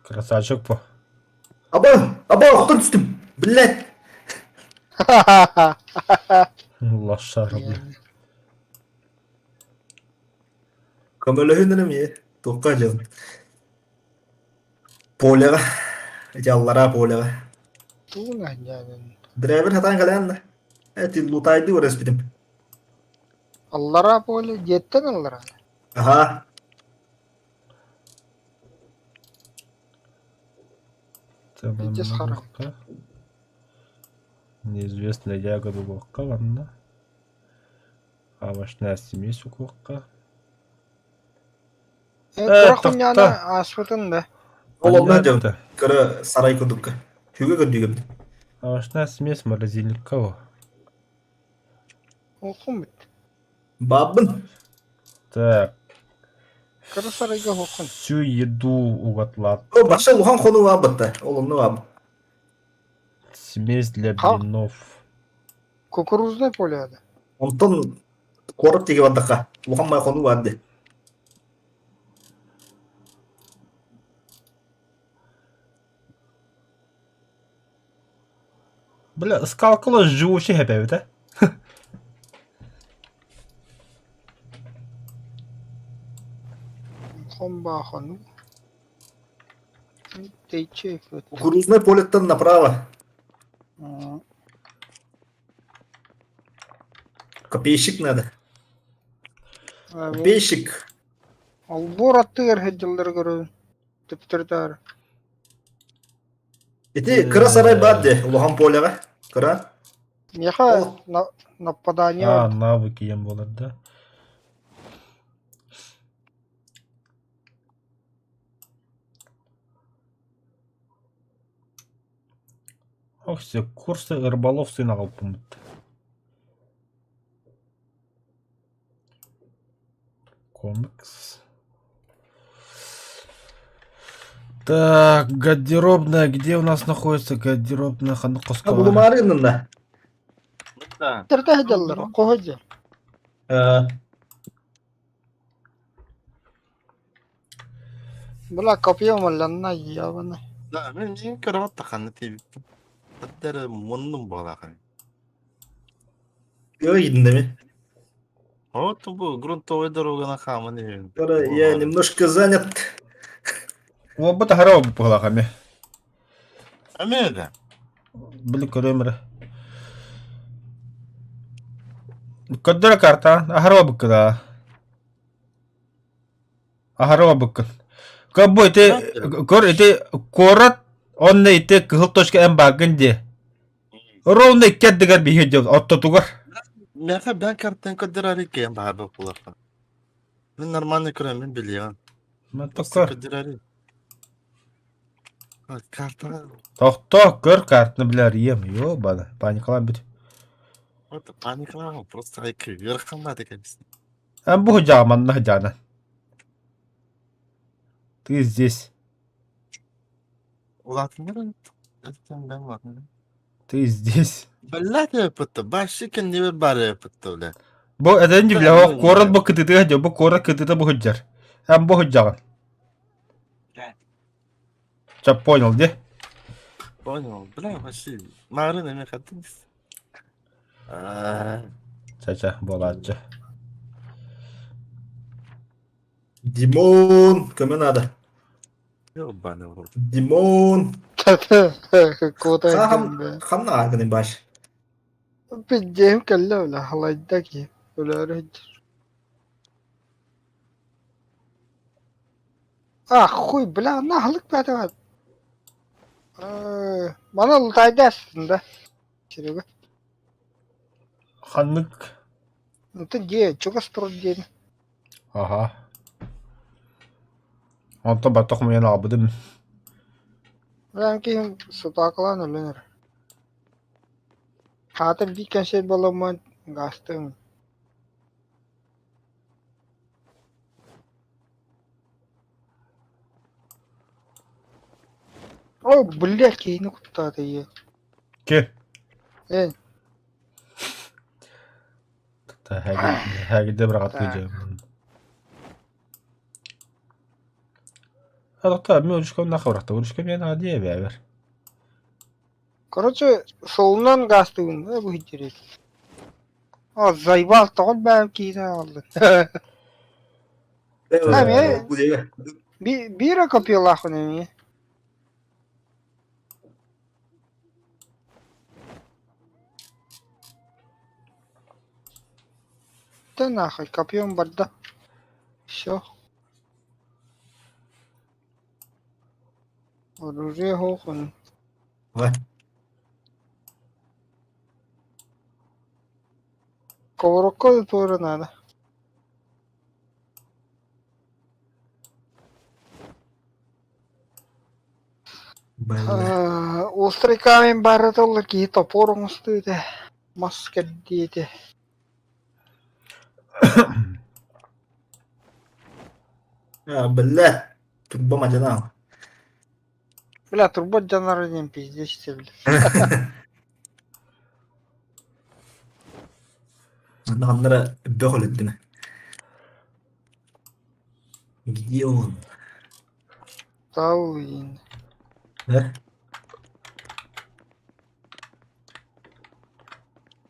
Красавчик по. Аба, аба, охтон түстүм. Блядь. Лошара, бля. Көмөлөһүн эмиэ туохха дьон. Полеҕа. Эти аллараа полеҕа. Тууна ньээнин. Драйвер хатаан кэлээн да. Эти лутайды көрөспүтүм. Аллараа поле, дьиэттэн аллараа. Аха. Пиздец харах. Неизвестная ягода уголка, ладно. Овощная смесь уголка. Э, кыра хунньаана ааспытын да. Ол онно дьон. Кыра сарай курдукка. Хүгэ көрдүүгүм. Овощная смесь морозильникка. Оһум бит. Бабын. Так. Кыра сарайга оһоххун. Всю еду угатлат. О, баша улахан хонуу баабытта. Ол онно баабыт. Смесь для Ха. блинов. Кукурузное поле да. Онтон куорат диэки бардахха. Улахан май хонуу баар дии. Бля, скалкала живущий хэпэбит, а? Хомба хонуу. Тэйчи Кукурузное полеттан направо. Копейщик надо. Копейщик. Олбуор аттыгар сылдьаллара көрөбүн. Төптөрүтаары. Ити кыра сарай баар дии. Улахан полеҕа. Кыра. Миэхэ Ол. нападание А, навыки ем болар, да? Ох, все, курсы рыболов сын аҕалбыппыт. Комикс. Так, гардеробная. Где у нас находится гардеробная? Ханнык хоско баар? Булумаары гыннын Да. Тэрдэ сылдьаллар, хоһо дьэ. да. Бля, копьем алланна ебаный. Да, мен мин көрөҕөт таханны тиийбиппин. Хаттары муннум буолахан. Йдиннеми. Вот бу грунтовой дороганы хааман иһин. Я немножко занят. Уолбут аһара уолбут быһыылаах эмиэ. Эмиэ да. Били көрүөм эрэ. Көрдөрө карта аһара уолбукка да. Аһара уолбуккун. Көр бу ити көр ити куорат онно ити кыһыл точка эн бааргын дии. Ровно икки ардыгар биһи дьыл ортотугар. Миэхэ бэйэҥ картан көрдөрөр иккиэн баар буолуохха. Мин нормально көрөммүн билиэҕим. Просто Көр. көрдөрөр. Картаҕа Тохтоо, көр картаны билэр ийэм. Ёбана, паникалаан бүт. вот паникалаама просто ыарахан баата кэбис. Эн бу сылдьаҕын манна сылдьаҕын. Ты здесь. Улаатыннар бен улаатыннар. Ты здесь. Блядь, эппитте, баши кэннибэр баар эппитте, бля. Бу этэн дьүблэһэ куорат бу кытытыга дьэ бу куорат кытыта бу сылдьар. Эн бу сылдьаҕын. Ча понял, де? Понял, бля, вообще, марын эме хаттын. Ча-ча, буолааччы. Димон, көмө надо. Ёбаный в рот. Димон. Куда Хам хам гыны баш. Пиздеем кэллэ бля, халайда ки. Өлөөрү А, хуй, бля, наһылык баатабат. Мана лутайда астында. Серега. Ханнык. Это где? Чугас турар диэн. Аха. Онтон баттах хомуйан аҕалбытым. Бля, киһим сутаакалаан өлөн эрэр. Хаата биир кэнсиэр буоламмын гаастыым. О, блядь, киһини куттаата ийэ. Ки? Эй, Хэгидэ быраҕаттыы дьэ. Адохта мен урушкам нахы бырахта. Урушкам мен аадия бэбэр. короче, суолунан гаастыыбын да бу иһитирит. О, заебал, тоҕо бэйэм киһини аҕаллын. Эмиэ биир копиялаахпын эмиэ. Да нахуй, копьем барда. Все. Оружие хохон. Сковородка тоже надо. Острый камень баара толла киһи топор оҥостуу этэ, мас кэрдии этэ. Биллэ, турба мадьанаал. Бля, турба дьанара диэн пиздец бля. Манна бөх өлөттүм. Где он? Тауин. Да?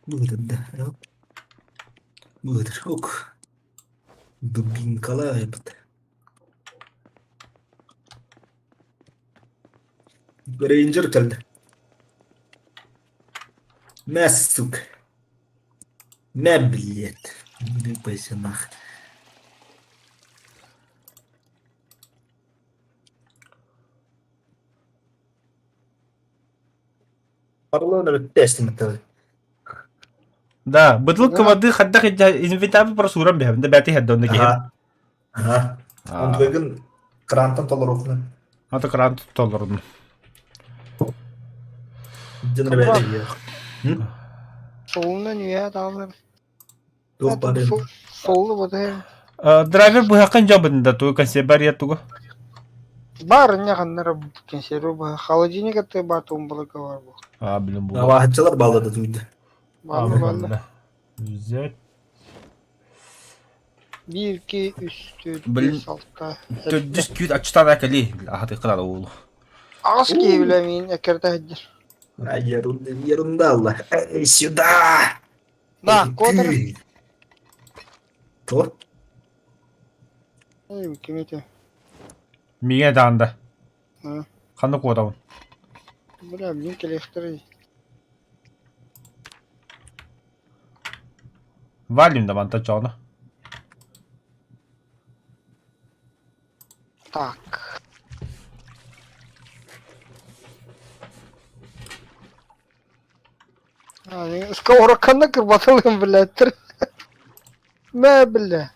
Быдыр да. Быдыр. Ок. Дубинкалар эбит. Рейнджер кэллэ. Мэ, сука. Мэ, блядь. Выпайся нах. Орлон тестим это. Да, бутылка воды хайдах инвентарь просто уран биһэбин да бэти хеддонна киһи. Ага. Ага. Онтугын крантан толоруохна. Ата кран толордум. Дьон ребята. Суолунан үөһэ таалар. Туох баар Суолу батыһын. Драйвер быһаххын дьабын да тугу консервария тугу? Бар не ханнара консервы быһа. Холодильник атты бар тумбалыка бар бу. А, блин, бу. Аваһаччылар бааллар да туйда. Баллы баллы. Взять. 1, 2, 3, 4, Блин. 5, 6, Төрдүс күүт аччытаана кэлии. Аһатыахха наада уолу. Аҕыс киһи билэ миин эккирэтэ сылдьар. А, ерунда, ерунда, Аллах. Эй, сюда! Да, куотар. То? Эй, ким ити? Миҥэ даанда. А. Ханна куотабын? Бля, мин кэлиэхтэрий. Валим да мантан чоҕуна. Так. Сковородканы кырбатылыгын билэттэр. Мэ бile.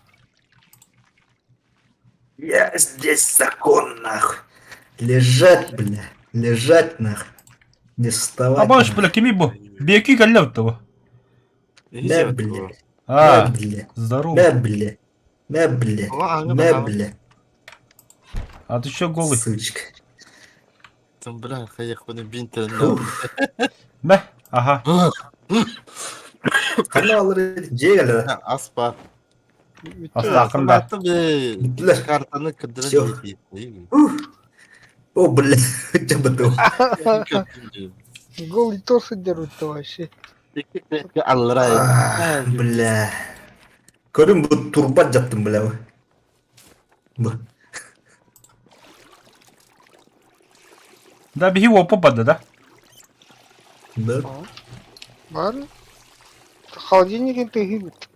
Я здесь закон, нахуй. Лежать, бля. Лежать, нахуй. Не вставать. Абаш, нахуй. бля, кими бу? Биэки кэллэ того. Мэ, бля. А, Мэ, бля. здорово. Мэ, бля. Мэ, бля. Мэ, бля. А ты чё голый? Сучка. Там, бля, хайах, бинтер. Фух. Мэ, ага. Ханна алыр дьиэ кэллэ. Аспа. Астаахын да. Бүттүлэр. Картаны кырдыран Всё. диэти. О, бля. Чабыту. Голый торс дерут вообще. Аллара. Бля. Көрүм бу турбат жаттым, бля. Бу. Да, биһи уоппа бада да. Да. Бар. Холодильнигин тыһыыбыт.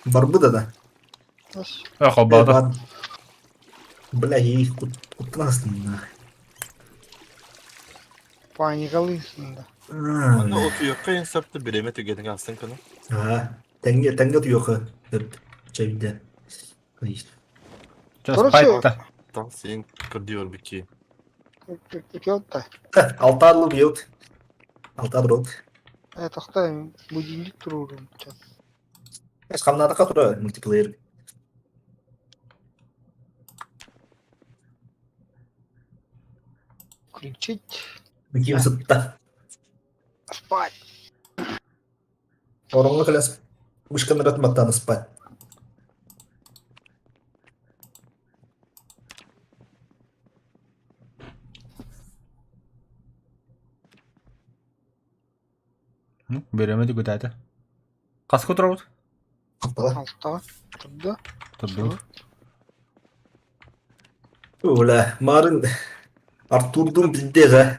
Барбыта да. Э, холбаата. Бля, и куттанастым нахуй. Паникалыйсың да. Аны отуйокка инсапты биреме түгенин астын кыны. Ага. Тәңге тәңге туйоқы. Деп чайда. Сейчас Короче, спать-то. Там сен кырдıyor бики. Кётта. Алтарлы бьет. Алтар рот. Э, тохтой, будильник турурум. Хамнадaka тура мультиплеер. Включить. Бики сытта. Спать. Ороңга кэлэс вышканырат маттаны спать. Береме түгүтаата. Хаска турабыт? Алтала. Алта. Турда. Турдубут. Бля, марын Артурдун билдега.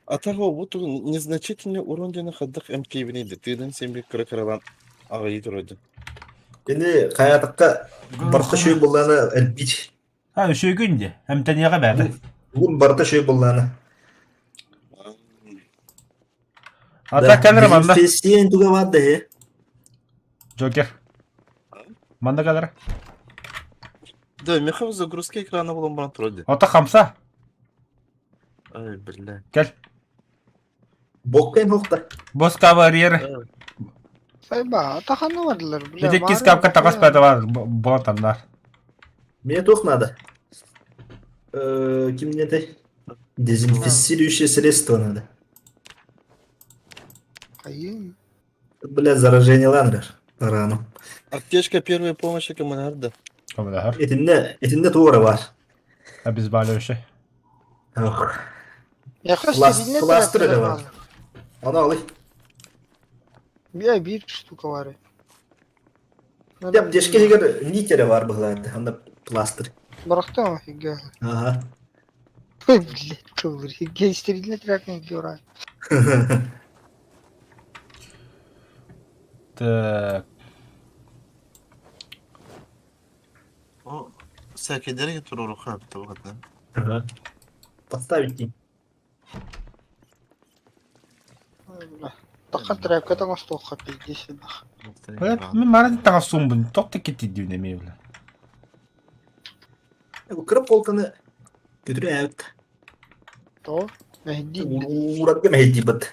Атаға бу тугун незначительный урон дені хаддық МК-бini тыдан сен bir кыра кыралан ағайы тұрады. Ini хаятакка барта шөй булланы элбич. А, үчүгүн де. Эмтениэҕэ бээтэ. Бугун барта шөй булланы. Ата кэлэр манна. Фестиен туга барды he. Джокер. Манна кэлэр. Да, меха загрузка экрана болон баран тұрады. Ата хамса. Ай, бля. Кэл. Боккен хохта. Бос каварьер. Сайба, атаханы бардылар. Бля, Ити кис капка тагас бээтэ бар. Була таннар. Мне тух надо. Ким не ты? Дезинфицирующее средство надо. Айым. Бля, заражение ланрер. Рану. Аптечка первой помощи коммунарда. Коммунар. Этинне, этинне туора бар. Обезболивающий. Ох. Я Пластыр это бар. Аны алый. Я бир штука бар. Деп дешке егер нитере бар бұларды. Анда пластыр. Барахта фига. Ага. Ой, блядь, толыр. Фига, стерильный трак не гера. Так. О, сәкедерге тұру рухат табағатна. Ага. Подставить не. Тақа тряпка там остоха пиздец. Мен мара тагас сумбун. Токта кетти дүүнэ ме бля. Кырып полканы көтүрө әбит. То. Мэһэйдиир. Уурарга мэһэйдиибит.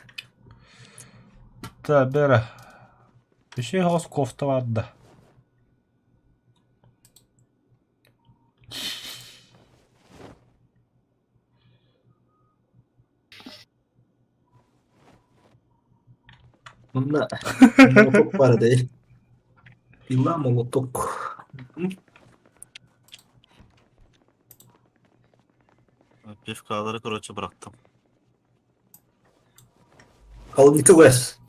Та бера. Үчүгэй соҕус кофта баар да. Манна молоток баар этэ. Пила молоток. Пивкалары, короче, бырахтым. Холодника Вес.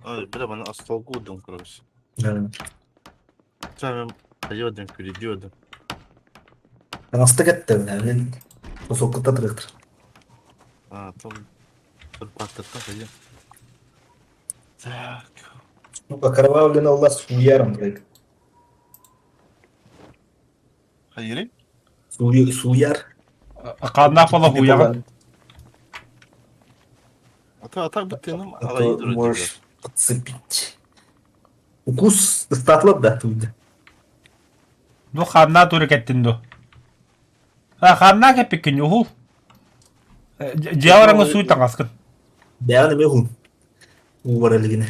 Ой, бля, маны остолго уурдум, короче. Сами айодым, перейдёдым. Таҥаста кэттэ мин сосуоккута тырыктыр. А, там Паттаттан хайа. Так. Ну, окровавлена у вас суяром, блядь. Хайыры? Суяр. Хааннаах буола хуйаҕын. А то, а так бы ты нам А то можешь подцепить. Укус ыстатлап да туйда. Ну хааннаа тура кэттин ду. А хааннаа кэппиккин уһул. Дьиэҕэр сууй таҥаскын. Бэҕэн эмиэ уһун. Уу бар илигинэ.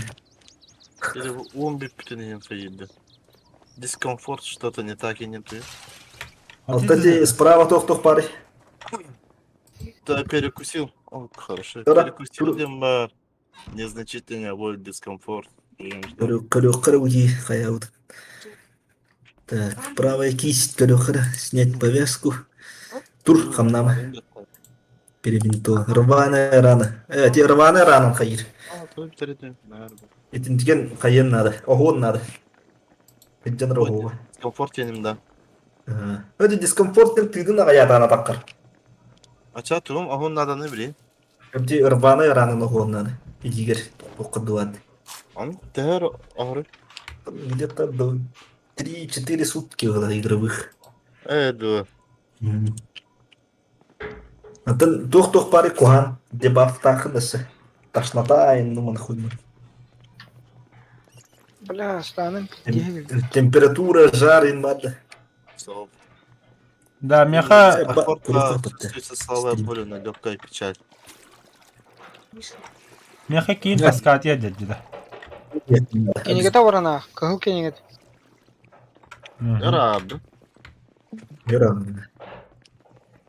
Или уон бүппүтүн иһин хайырды. Дискомфорт что-то не так и не то. Алта справа тохтох пары. Да, перекусил. О, хорошо. Да-да. Перекусил, где незначительный боль, дискомфорт. Көрүөххэ уйи хайабыт. Так, правая кисть көрүөххэ снять повязку. Тур хамнама. Перебинтован. Рваная рана. Э, рваная рана хайыр. Итинтиген хайын надо. Оһуон надо. Сылдьан оһуоба. Дискомфорт диэним да. Өтө дискомфорт диэн тыытын аҕайаатаан атаххар. Ача тугум оһуон нааданы билин. Эбди рваная ранын оһуон надо. Илиигэр тохтуохха Он төһөр оһору? Где-то до 3-4 сутки было игровых. Э, дуо. Атын туох-туох баары куһаан дебафтаахын өссө. Тошнота ну хуймун. Бля, станым пиздец. Температура, жар ин баар. Да, меха Чувствуется слабая боль, но легкая печаль. Меха киин таскаатыйа деддилэр. Кинигэтэ барана, кыһыл кинигэтэ. Ыраабы. Ыраабы.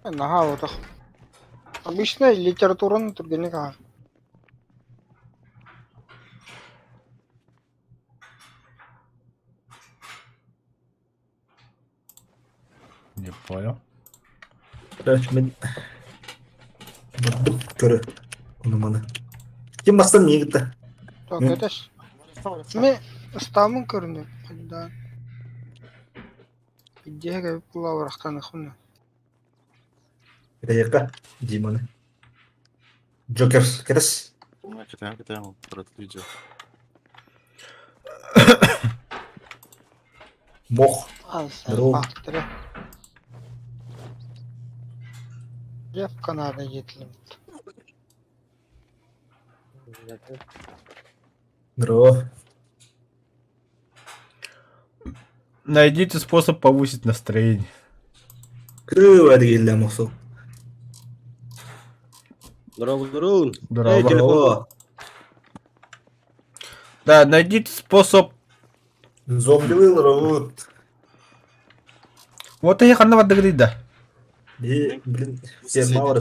Наһаа отох. Обычно литератураны түргэнник ааҕар. Не понял. Короче, мин бурдук көрө ону маны. Ким бастан миигитте? Так, это ж... Ми ыстаамын көрүнүм. Да. Идея кылабырахтан хуна. Кытайыкка Диманы. Джокер кэтэс. Кэтээн кэтээн видео. Мох. Здорово. Репка надо етлим. Здорово. Найдите способ повысить настроение. Крыва дегелле мохсол. Здорово, здорово. Здорово. Эй, телефон. Да, найдите способ. Зомби рвут. Вот я ханна бардыгы да. И, блин, ферма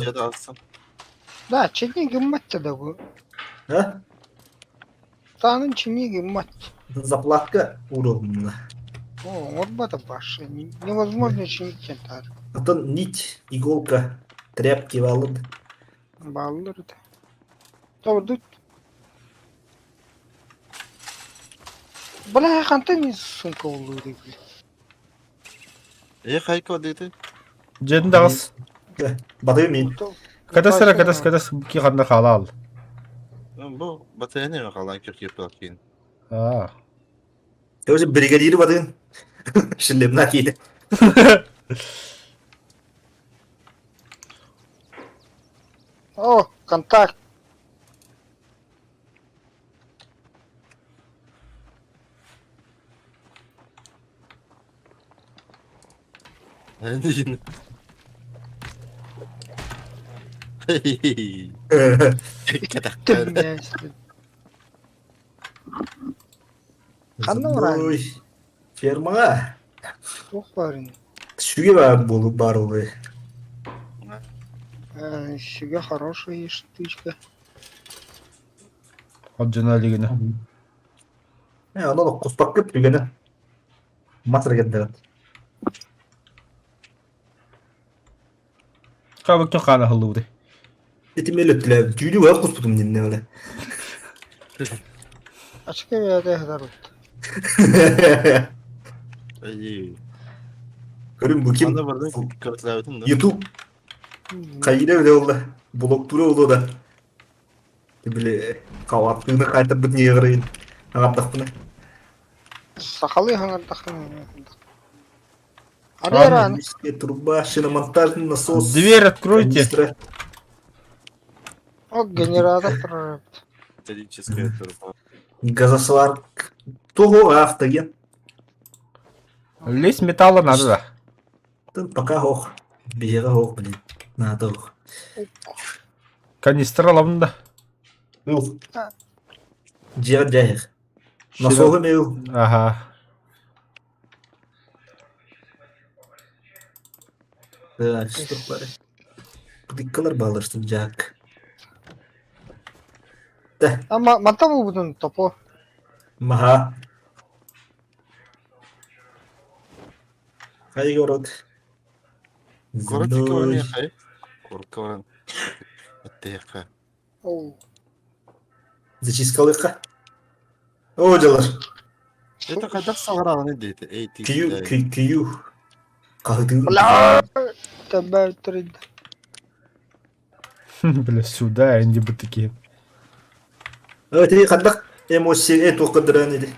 Да, чини гымматта да бу. А? Таанын чини гыммат. Заплатка уровня. О, оҥорбото башы. Невозможно чинить тар. А то нить, иголка, тряпки валыд. Бааллар да. Тобурдут. Бля, хантан сумка улуу бля. Э, хайко дети. Дьиэтин таҕыс. Баты мин. Кэтэс эрэ кэтэс кэтэс ки ханна хаалаал. Бу батареяны халан киркип кин. Аа. Тоже бригадир батын. Шлемна киде. О, контакт. Кэтэхтэр. Ханна бараан? Ой, Фермаҕа. Туох баарый? Сүгэ баар буолу баар буолуой. Сүгэ хорошая штучка. Алдьана илигинэ. Э, онон куспаккыт түгэнэ. Мас эргэрдэҕит. Хабыктын хаана аһыллыбытай. Ити мелөттүлэ түүлү быһа куспутум динне оле. Ачка бэйэтэ ыһытар Эй. Көрүм бу ким? Анда бардын көрөтлөөбүтүн да. YouTube хайыра биле олла. Блоктура олу да. Били хаваттыыны хайтарбыт ньыгырыйын аҥардахпына. Сахалыы хаҥардаххына Арыаран. Труба, шиномонтажный насос. Дверь откройте. Канистра. О, генератор прораб. Металлическая труба. Газосварк. Того автоген. Лист металла надо да. Тын пока ох. Биһиэхэ ох, блин. Надо ох. Канистра аламын да. Ух. Дьиэҕэ дьээһэх. Насоһу мэл. Ага. Так, что бары. Быдыккалар бааларсын дьаак. Да. Ама манта булбутун топо. Маха. Хай город. Город баран хай. Городка баран. Аттыахха. Ол. Зачисткалыхха. О, дьалар. Это хайдах саҕараҕыный диэтэ. Эй, ти Күйүү, күйүү. Хаһытыы. Бля! Тебя трид. Бля, сюда, они бы такие. Ти хайдах эмоция э туохха дыран иди.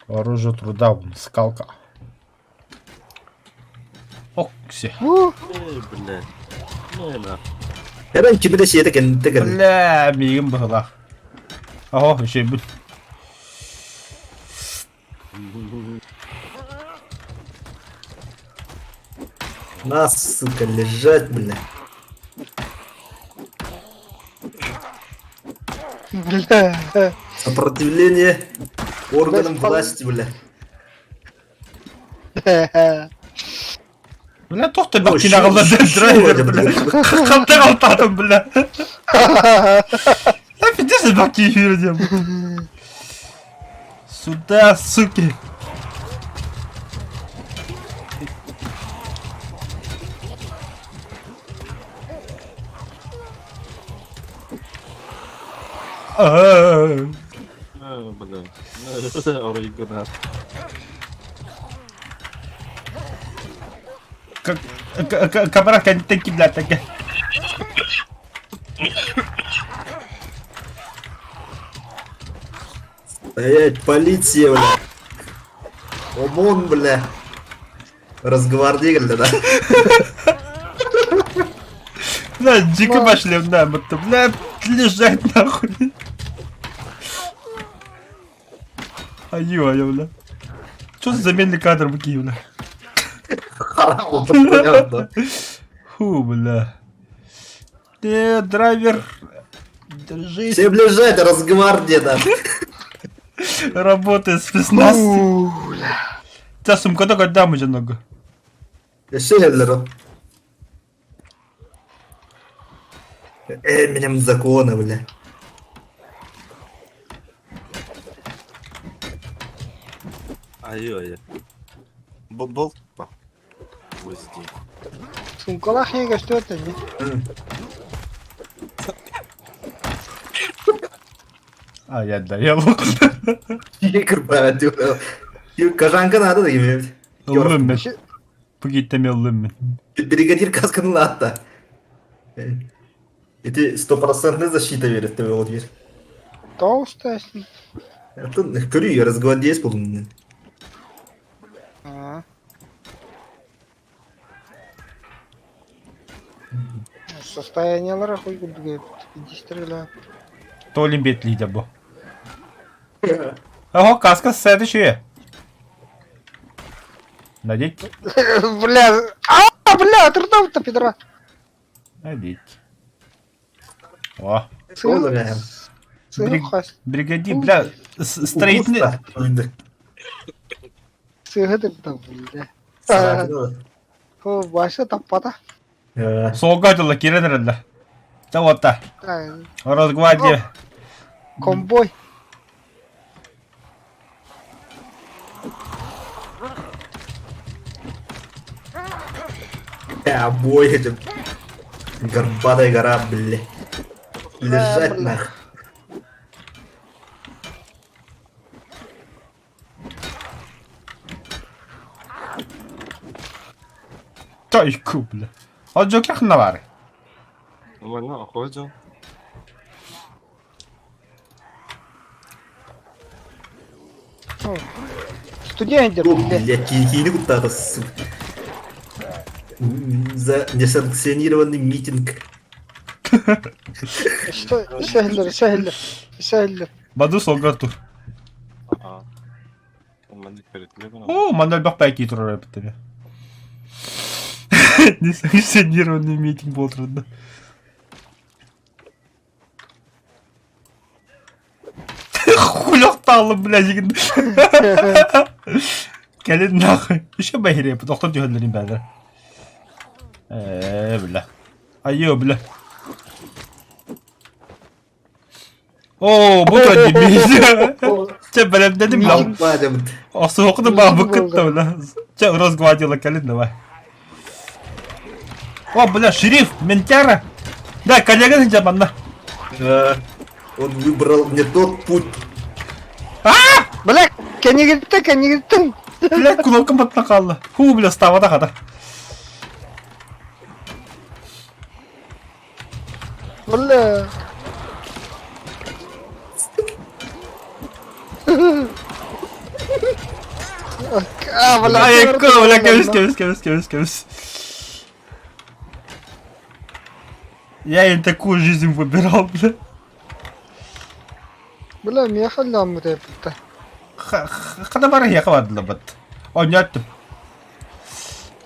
Оружие труда, вон, скалка. Окси. Эй, бля. Ну, на. Эрэн кими да сиэтэ кэнниттэ кэлин. Бля, миигин быһылаах. Оһо, үчүгэйбин. Нас, сука, лежать, бля. Бля. Сопротивление органам Бля, власти, бля. Бля, туох да Ой, бахтинаҕалла шо- драйвер, шо, бля. бля. Хантан алтаатым, бля. Да пиздец, бахти эфир Сюда, суки. А-а-а. А, бля. Оригинал. Камера кэнниттэн кимнээтэгэ. Стоять, полиция, бля. ОМОН, бля. Разгвардия, бля, да. Бля, дико пошли, бля, будто, бля, лежать нахуй. Аю, аю, бля. Что за заменный кадр быки, бля? Харам, понятно. Фу, бля. Ты, драйвер, держись, Всем лежать, Росгвардия, да. работай, спецназ. Тебя сумка только дам уже много. Өссө иһэллэр Эминем закона, бля. Айы-айы. Бол па. Гвозди. Сумкалаах иһэ көстүбэт ини. А, я доел. Кырбаа Кажанка надо да кими. Ыллым мен. Пугиттем ыллым мен. Бригадир касканы лаатта. Ити стопроцентная защита верит тебе вот дверь. Толстая с ним. Это көрүү разгвардеец болдум. Аа. Состояниелара хуй курдук эбит. Индистрила. Толин бетлиде бу. Ого, каска следующая. Надеть? Бля, а, бля, трудов-то, пидора. Надеть. О. Сыһы Бригади, бля, строительный... Сыһы дырда, бля. О, баша таппата. Суолга дьылла киирэн эрэллэр. Чэ уотта. Росгвардия. Комбой. Бой этим. Горбатая гора, бля. Лежать нах. Тойку, бля. Ол дьокех на баар. Нормально, охуй Студент, блядь. Киини куттаата, сука. За несанкционированный митинг. Сәһеллер, сәһеллер, сәһеллер. Баду солгар тур. О, манна элбэх пәки турар эбит Несанкционированный митинг буолтурда. Хулёктаалым, бля, Кэлин нахуй. Еще бэһириэ, тохтон түһэллэрин бээлэр. Ээ, бля. Айыы, бля. Оо, бу дебил. Чэ, бэлэмнэним бля. Охсуоххуна баабыккыт да, бля. Чэ, Росгвардияла кэлин давай. О, бля, шериф, ментяра. Да, коллега сылдьар манна. Он выбрал не тот путь. Бля, кэнигиттэн, кэнигиттэн. Бля, кнопкам баттан хаалла. Ху, бля, ставата хата. Бля. А, бля, Айыкка, бля, кэбис, кэбис, кэбис, кэбис, кэбис. Я и такую жизнь выбирал, бля. Бля, миэхэ ылламмыт эбит. Хана бары яха бардылар бат. Оонньоттум.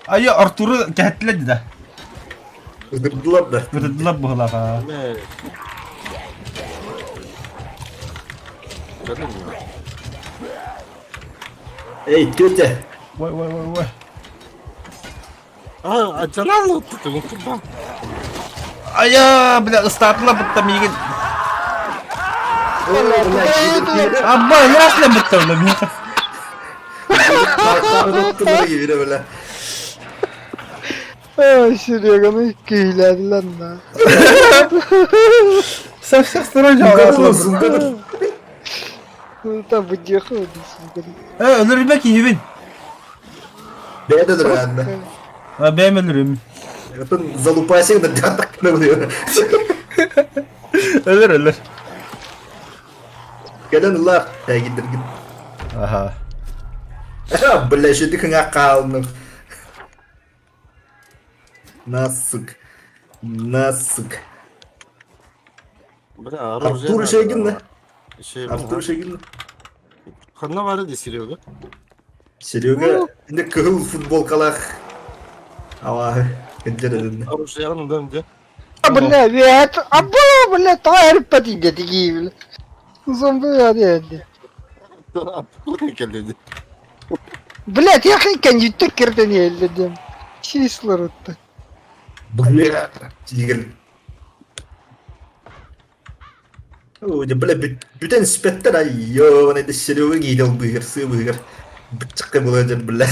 Айы Артуру кэһэттилэр да. Ытырдылар да. Ытырдылар быһылаха. Эй, тетя! Ой, ой, ой, ой. А, дьалаан ыттытын Айа, бля, ыстаатыла бытта миигин. Абба, ясно бытта, бля, миэхэ. Бля. Ой, Сереганы киһилээтилэр на. Со всех сторон жаҕалаатылар. Та выдеха Э, өлөрүмэ киһибин. Бэйэ өлөрөөннө. А, бэйэм өлөрүм. Отон залупасик да дьаатак Өлөр, өлөр. Кэлэн ылар, тайгидергин. Аха. Бля, еще дыхыңа хаалным. На, сука. На, сука. Бля, оружие. Артур Шегин, да? Шегин. Артур Шегин. Ханна бары ди Серега. Серега, инде кыһыл футболкалаах. Ава, кэнджер Оружие ылым дьэ. Бля, вет, абба, бля, тоҕо эриппэт инде бля. Зомби диэн. Кэллэ Блядь, я кэнньүттэ кирден иһэллэ Числарытта. Бля, тигр. Ой, бля, бүтэн испэттэр айё, это Серега киирэл быһыр, сыы быһыр. Быччакка була дьэр, бля.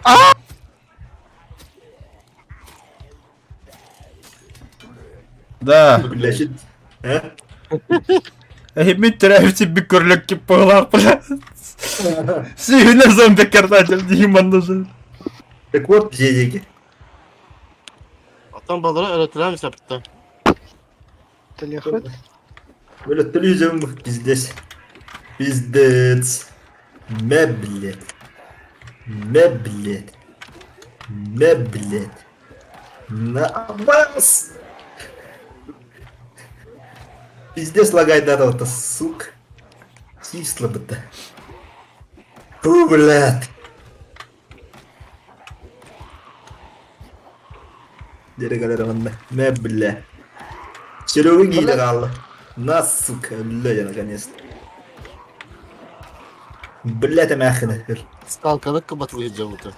А! Да. Бля, щит. А? Эһиммит төрөөбүт сиппит көрүлөк кип быһылаах бля. Сүүнэ зомби картатель дии манна Так вот, деньги. Оттон балары өлөтүлээн сапта. Телефон. Бля, телевизор пиздец. Пиздец. Мэ, блядь. Мэ, блядь. Мэ, блядь. На вас! Пиздец лагает да, вот, сука. Кисло бы-то. Фу, блядь. Дere кэлэр манна. Мэ, бля. Серега киирэ хаалла. На, сука, өллө я наконец-то. Блядь, эмээххинэ. Скалканы кыбатылыы дьабыта.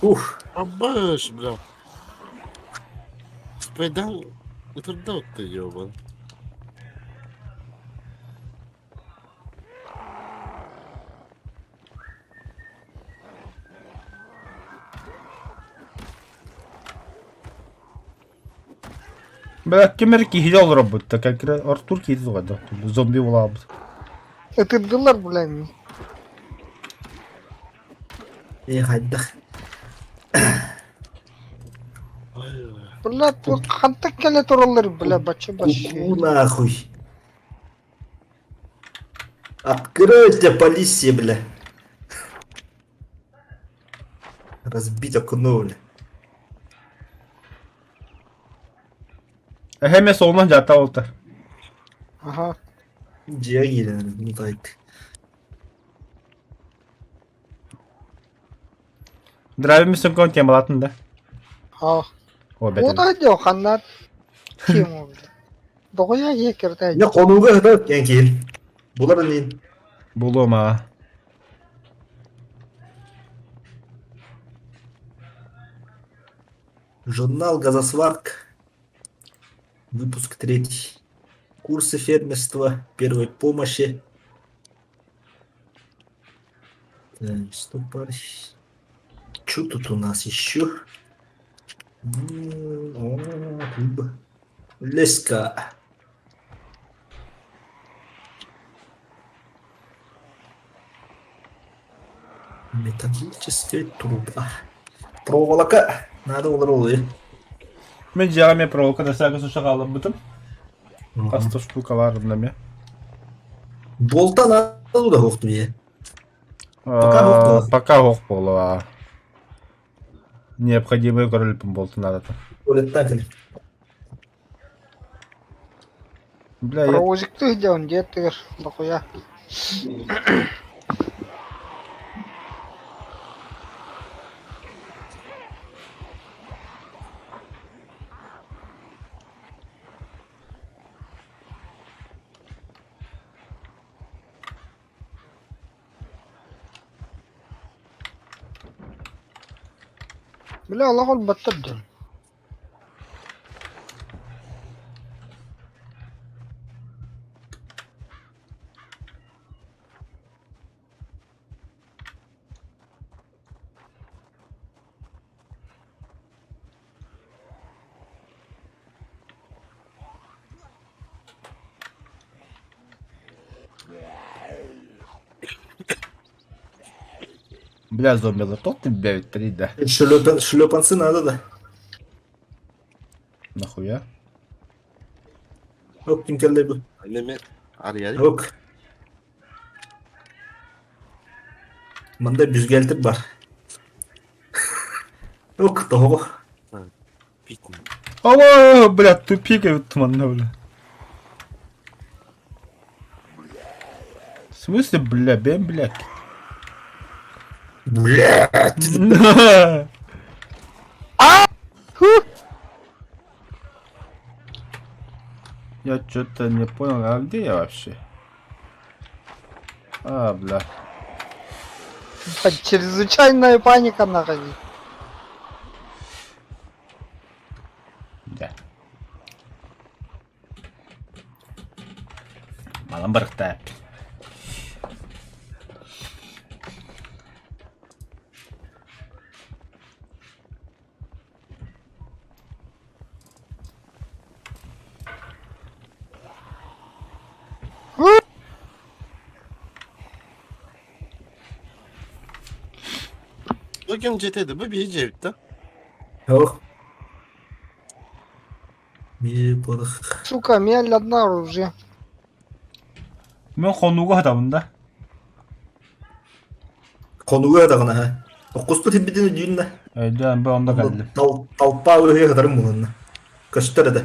Ух. Абаш, бля. Спайдан ытырда ты ёбан. Бля, ким эрэ киһи олоробут да, как Артур киһи суҕа зомби буолаабыт. Ытырдылар, бля. Э, хайдах. Бля, хантан кэлэ тураллар, бля, бачча бачча. Ку нахуй. Откройте, полиция, бля. Разбить окно, бля. Эһэ солунан дьаата болта. Ага. Дьиэ киирэн, ну так. Драйвер миссионкон темалатын да. А. О, Вот бэтэ. айдё ханнат тему, бля. Доҕуйа ийэ кэртэй. Не хонууга сытар киэн киил. Булар инин. Булума. Журнал «Газосварк», выпуск третий. Курсы фермерства, первой помощи. Так, стопор. Что тут у нас еще? О, рыба. Леска. Металлическая труба. Проволока. Надо уларылыы. Мин дьиэҕэ эмиэ проволока да саага сушаҕа аламмытым. Хас да штука баар ме. Болта надо да хоох мне. Пока хоох буолла. Пока хоох буолла. Необходимый көрөлпүн болтун надо. Туалеттан кэлин. Бля, я Паровозикты где он, где ты, дохуя. Бля, олох ылбаттар дьон. Бля, зомби тот ты, блядь, три, да. Шлепан, шлепанцы надо, да. Нахуя? Ок, ким кэллэ бу. Неме арыйар. Ок. Манда бюстгальтер бар. Ок, тоҕо. Питни. Ала, бля, тупик эбит манна, бля. В смысле, бля, бэм, блядь? Блядь. Я что-то не понял, а где я вообще? А, бля. Блядь, Чрезвычайная паника нахуй. Да. Малан барахта. Бу ким жетеди? Бу биир дьиэбит да? Ок. Ми порох. Сука, мель одна оружие. Мен хонууга хатабын да. Хонууга даҕаны ха. Оккуспут ирбитин өйдүүн да. Өйдөөн бу онно кэллим. Толпа үрүһү кытарым булунна. Көстөр этэ.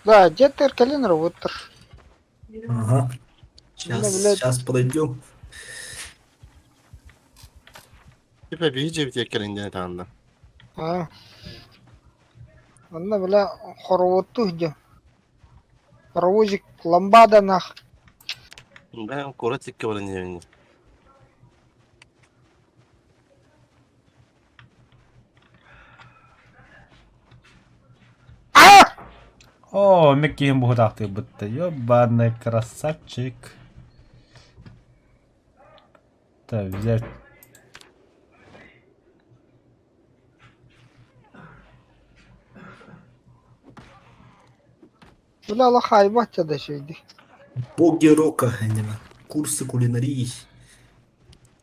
Да, дьиэттэр кэлин роботтар. Ага. Сейчас, сейчас подойдем. Типа биһи дьиэбитигэр кэлин диэн этаҕын да. Аа. Онно бля хороводтуу сылдьан. Паровозик ламбада нах. Бэйэм куорат сиккэ баран иһэбин. О, меккиһин буһутаахтыырбытта. Ёбаный красавчик. Так, взять. Бля, олох хаайбат да үчүгэйдик. Боги рока, аниме. Курсы кулинарии.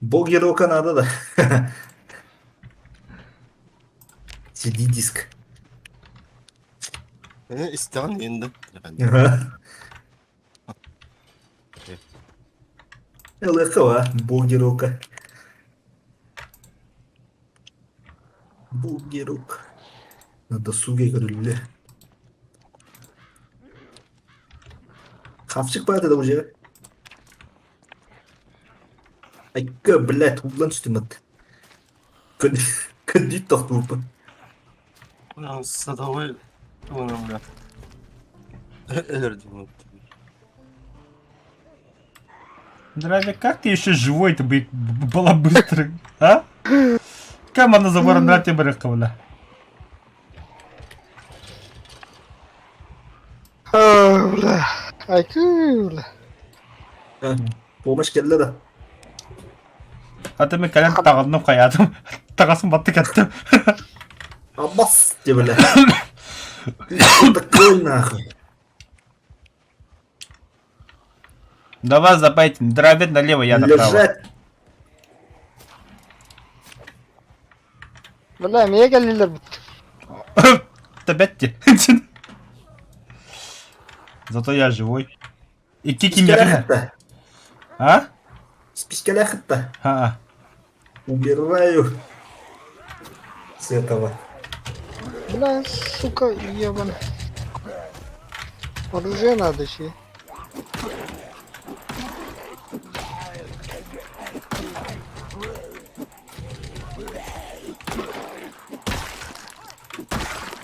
Боги рока надо, да? CD-диск. Истэҕин енді. Ага. Ылыахха Боги рока. Боги рок. На досуге көрүллэ. Хавчик баар да уже. Айка, блядь, уулан түстүм Көндүүт тохтуурбун. Садовой тугунан Өлөрдүм. Здравия, как ты еще живой, ты бы была быстрый, а? Кем она забора на тебе бля? Бля, айкы, бля. Помощь кэллэ да. А ты мен кэлэн таҕынным хайаатым. Таҕасым батты кэттим. Абас тебе, бля. Такой нахуй. Давай запайтим. Дробит налево, я направо. Лежать. Бля, эмиэ кэллилэр бут. Табетти. Зато я живой. Икки кимнэрин. А? Спискалях-то. А. Убираю с этого. Бля, сука, ебан. Оружие надо еще.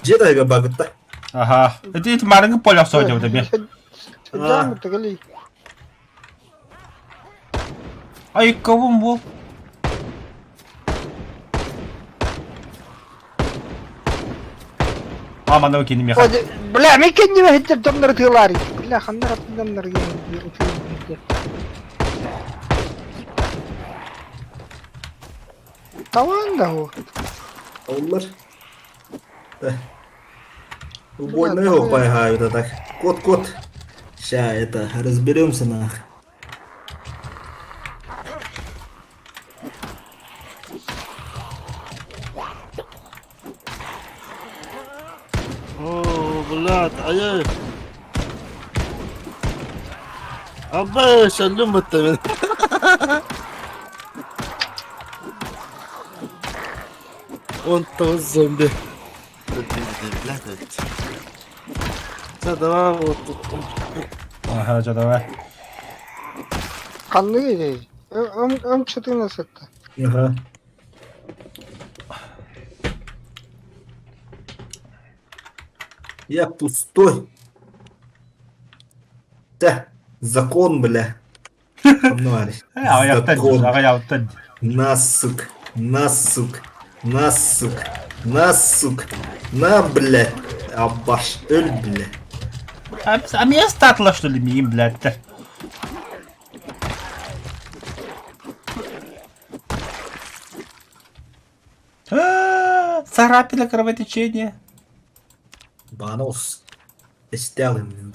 Дьиэ таһыгар баагытта. Ага. Это эти марыҥы поле охсоодьобут эмиэ. Сылдьааммыт тыгылый. Айыккабын буол. А, манна кини миэхэ. Бля, мен кэннибэ иһиттэр дьоннору тыалаарый. Бля, ханна атын дьоннор учуй Таван да ол. Оллар. Убойно его пойгают, а так. Кот, кот. Ща это, разберемся нах. О, блядь, ай-яй. Абба, шаллюм бытта мен. 19 зомби. Блядь. Чэ, давай вот тут. Ага, чэ, давай. Ханнык идей? М14. Ага. Я пустой. Да, закон, бля. Аҕыйахтан аҕыйахтан. На, сука, на, сука, на, сука, на, сука, на, бля. Абаш, өл, бля. А меня статла, что ли, миим, блядь? Царапина кровотечение. Банос. Эстялым.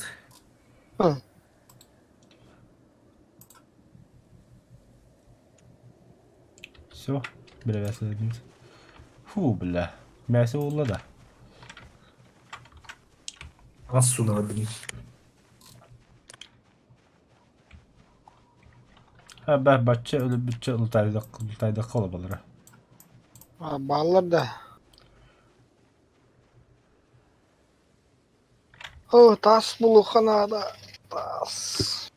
Все, бля, я Фу, бля. Мясо улла да. Ассуна, блин. Бә бачча өлүбүччэ ылтайдах ылтайдахха олоболоро. А, бааллар да. О, таас булуохха наада. Таас.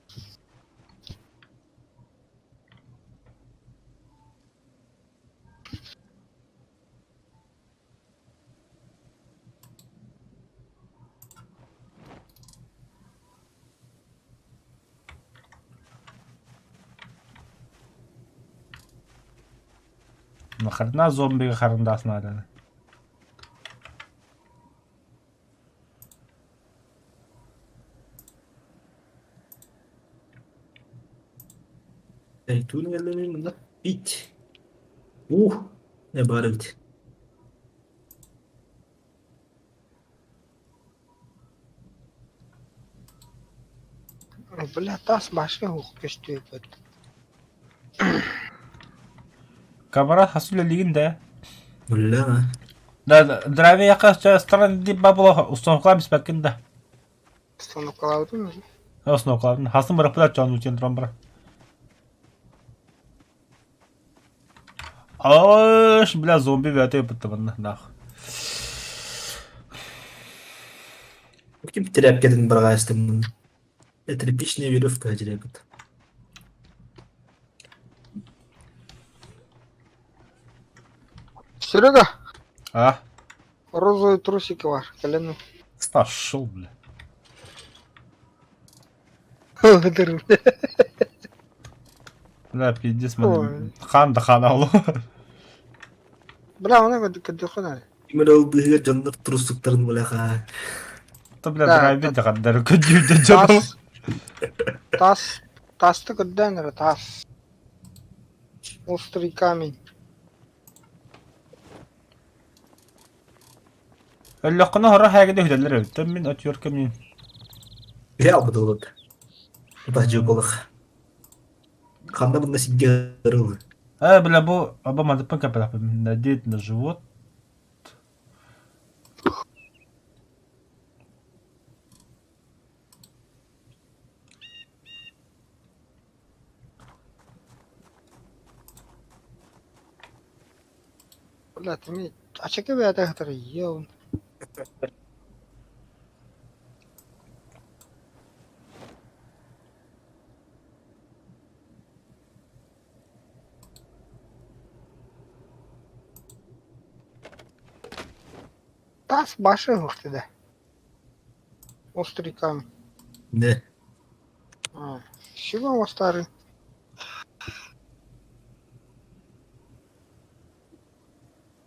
Нахрена зомбига харандаас нааданы? Зәйтүн кэллэми мында пить. Ух, не бар эбит. Бля, таас башка ух көстүбэт. Камера хас үлэлиигин да? Бля. Да, здравия яка стран бабла установкалаан испэккин да. Установкалаабытым Установкалаабын. Хасын быраппыта чон учен туран бара. Аш, бля, зомби бәте бытты нах. Ким тряпкатын баргаастым. Тряпичная веревка диребит. Серега, А? розовые трусики бар. Кэлэн Пошел, бля. Өлөр. Бля, пиздец, Ой. мен хан да хан алу. Бля, оны көдөхөн Кимер ол быһыга дьоннор трусуктарын буляха. То, бля, Да, драйвер да хандар көдүрдө дьону. Таас. Таас. Таасты көрдөөн эрэ таас. Острый камень. Өллөххүнэ хоро хаагыда үһүтэллэр эбит. Мин отвертка мин. Бля албыдылыт. Тахжы болых. Ханда бында сидге ырыл. А, бля, бу аба мадыппын капелаппын. Надеть на живот. Бля, ты мне... А чеке бэйэтэ хатар йоу. Таас башы да. Острый камень. Не. А, чего у старый?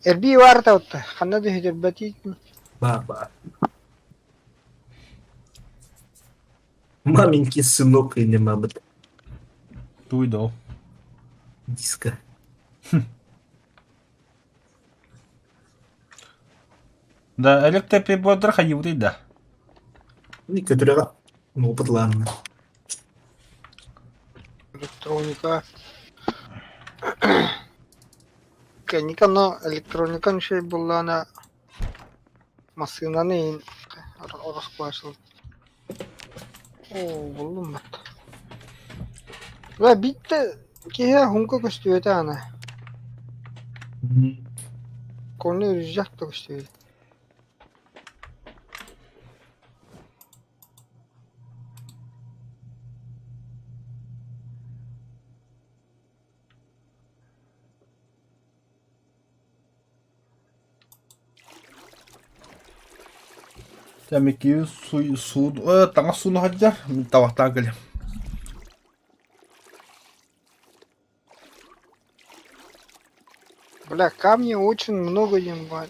Эрбии баарта отта. Ханна да хүдэрбэти. Ба ба. Маменькин сынок или мабыт. Туйдол. Диска. Да, электроприбордар хайыбытый да. Көтүрөҕө опытлаанна. Электроника. Кэнники но электроника ншей буллаана массыынаны ороскуашыл. Оо, буллум бат. Бля, битте киһи хунка көстүбэтэ ана. Кону үрүзжах да көстүбэт. Тэмики суй суун таҥас сууну сылдьар мин табахтаан кэлиэм. Бля, камней очень много ебать.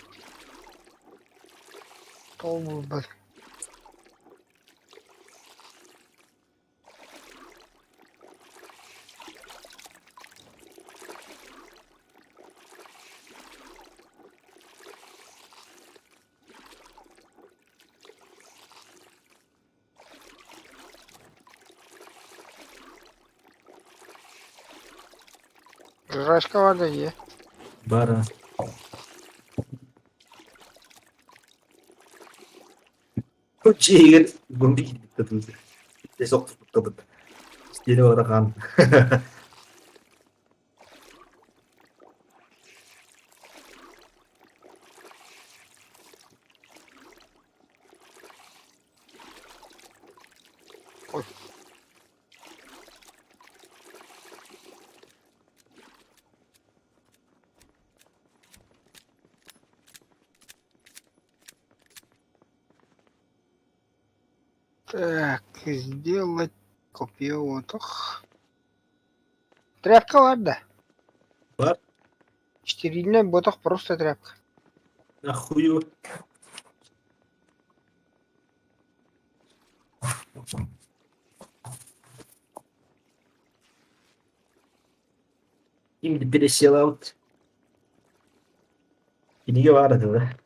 Толбу, бля. Жрачка вода е. Бара. Чигер гумби китти. Тесок туттубут. Стиле бараган. Так, сделать копье отох. Тряпка бар да? Бар. Стерильный ботох просто тряпка. Нахую. Им пересела вот. Кинигэ баар этэ да?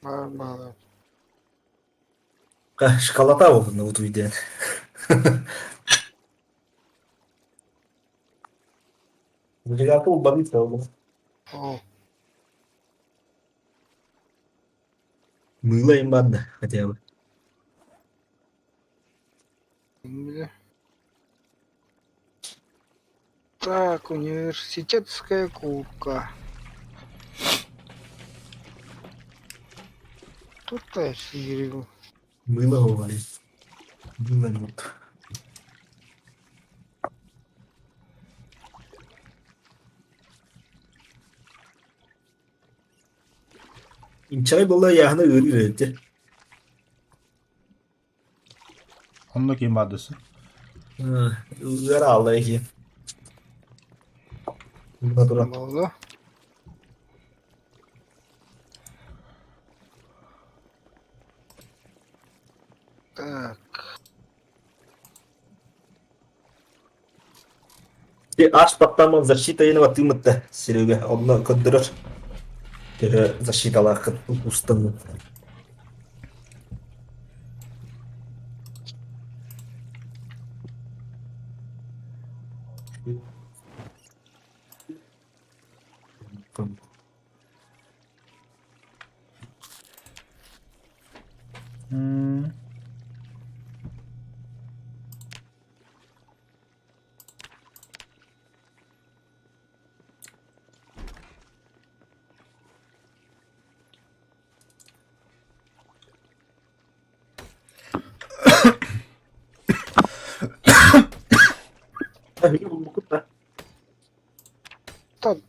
Бар баар. Шоколада буолла утуйден. Зажигалка улбанын ол. О, Мыло им баар да хотя бы. бля. Так, университетская куртка. Тут-то я сижу. Мыло говорит. Мыло нет. Инчай буолла ыйааһына ыарыыр эбит Онно ким баардысы? Ыар аалла киһи. Тура. Буолла. Так. Аш баттамын защита ене тыымытта Серега онно көрдөрөр. Төһө защиталааххын устан. М.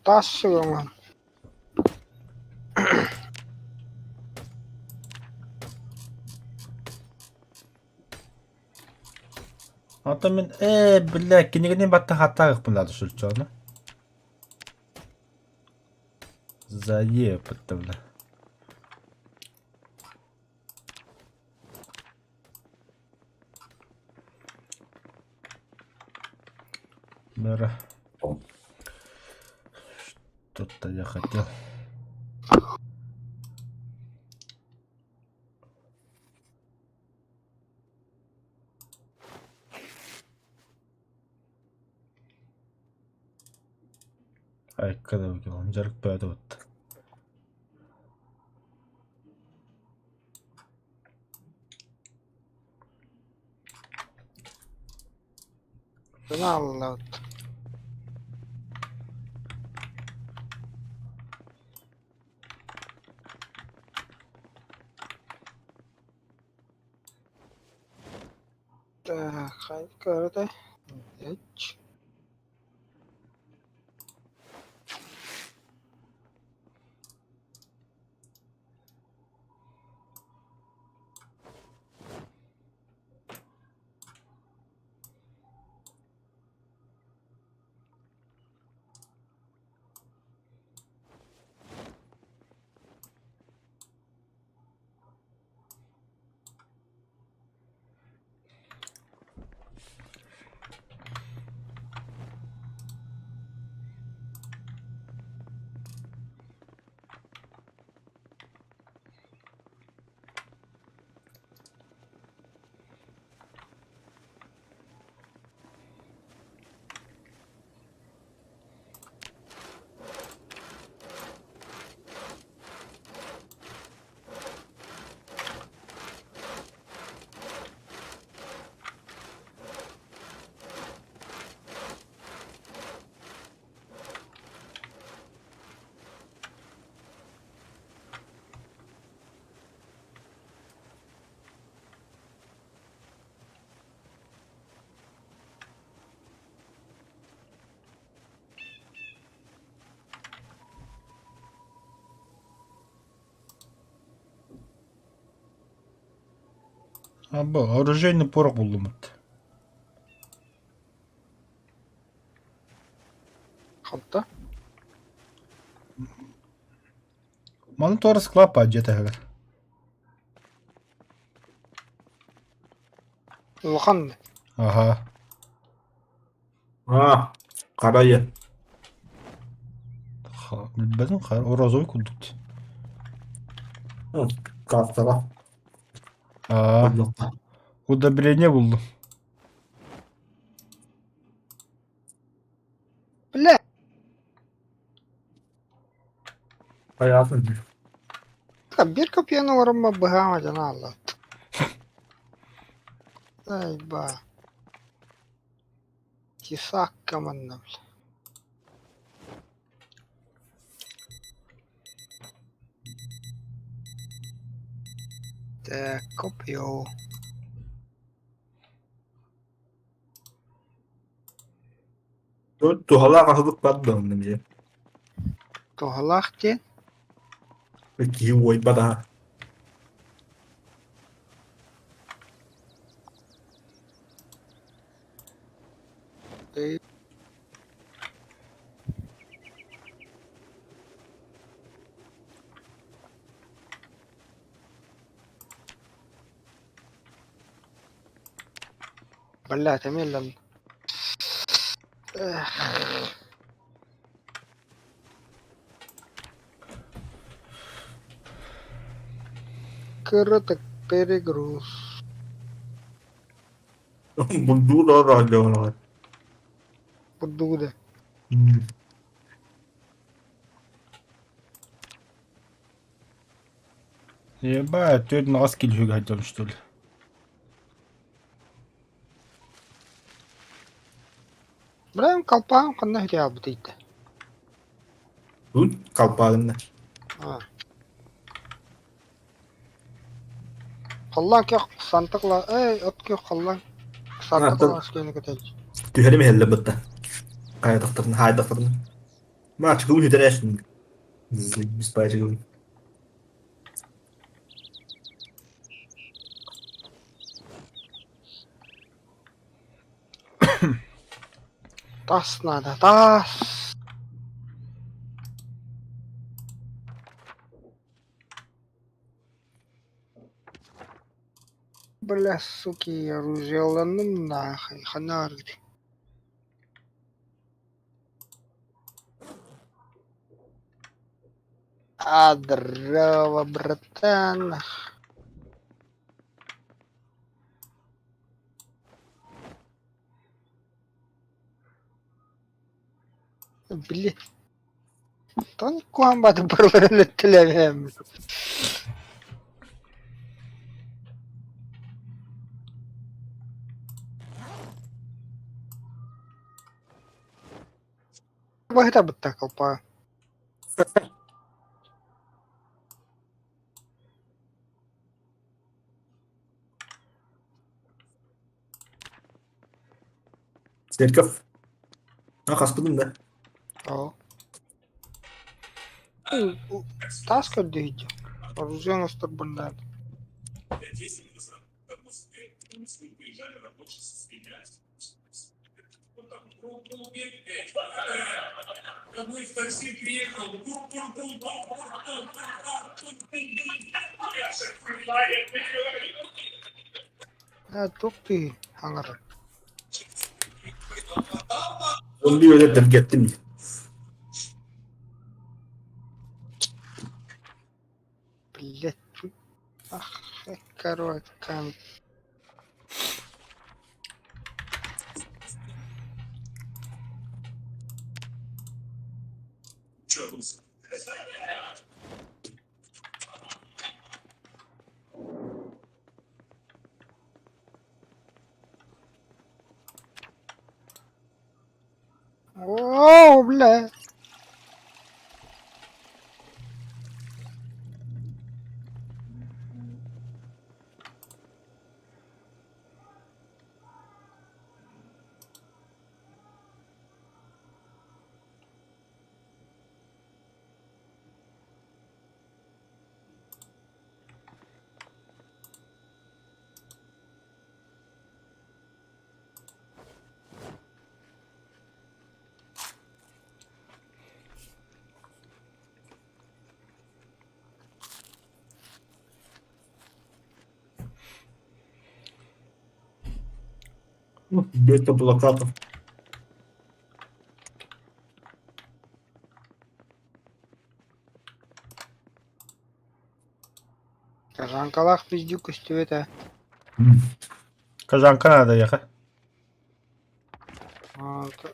Тас сыгаман. Онтон мин ээ бля кинигини батта хаттаагыппын даады сүлчөөнө. Заеб бля. Мера. Что-то я хотел. Айккада дьарык бөөтө бутта. Алла. Так, хайкарда. Эч. Абы, оружейный порох буллумут. Ханта? Маны туора склад баар дьиэ таһыгар. Улахан. Аха. А, хара Билбэтим хара розовый курдук дии. Картала. Аа, удобрение буллум. Бля, Hayatım. биир копьяны оҥороммор быһаама дьоно ааллаат. Ай ба. Тесакка манна бля. Так, копье. Туһалаах аһылык бар да онно дии. Туһалаах диэн Киһи уойбат аһа. Бля, эмиэ Эх. Кыратык перегруз. Бурдуу да Бурдугу да. Ебать, түөрт маҕас килһүгэ сылдьан что ли? Бля, колпаҕым ханна сүтэ ыйда? Тут колпаҕын А. Халлаан күөх сантыкла, эй, от күөх халлаан. Сантыкла скені көтөч. Түһэрим иһэллэ бытта. Хайдахтарын, хайдахтарын. Ма чыгыл үтэрээшин. Бис чыгыл. Тас надо, тас. Бля, суки, оружиеланным нахуй, ханар. А, здорово, братан. Били. Тон куамбаты барларын Баһыта бытта колпа. Церковь. А, хаспыдым да. О. Тас көрдүйді. Оружие оңостор бундан. А, тук ты аңар. Зомби öyle gittim. Блять. Ах, короче, кам. О, бля. Бета-блокатор. Кожанкалаах пиздюк көстүбэт ээ. Кожанка надо ехать.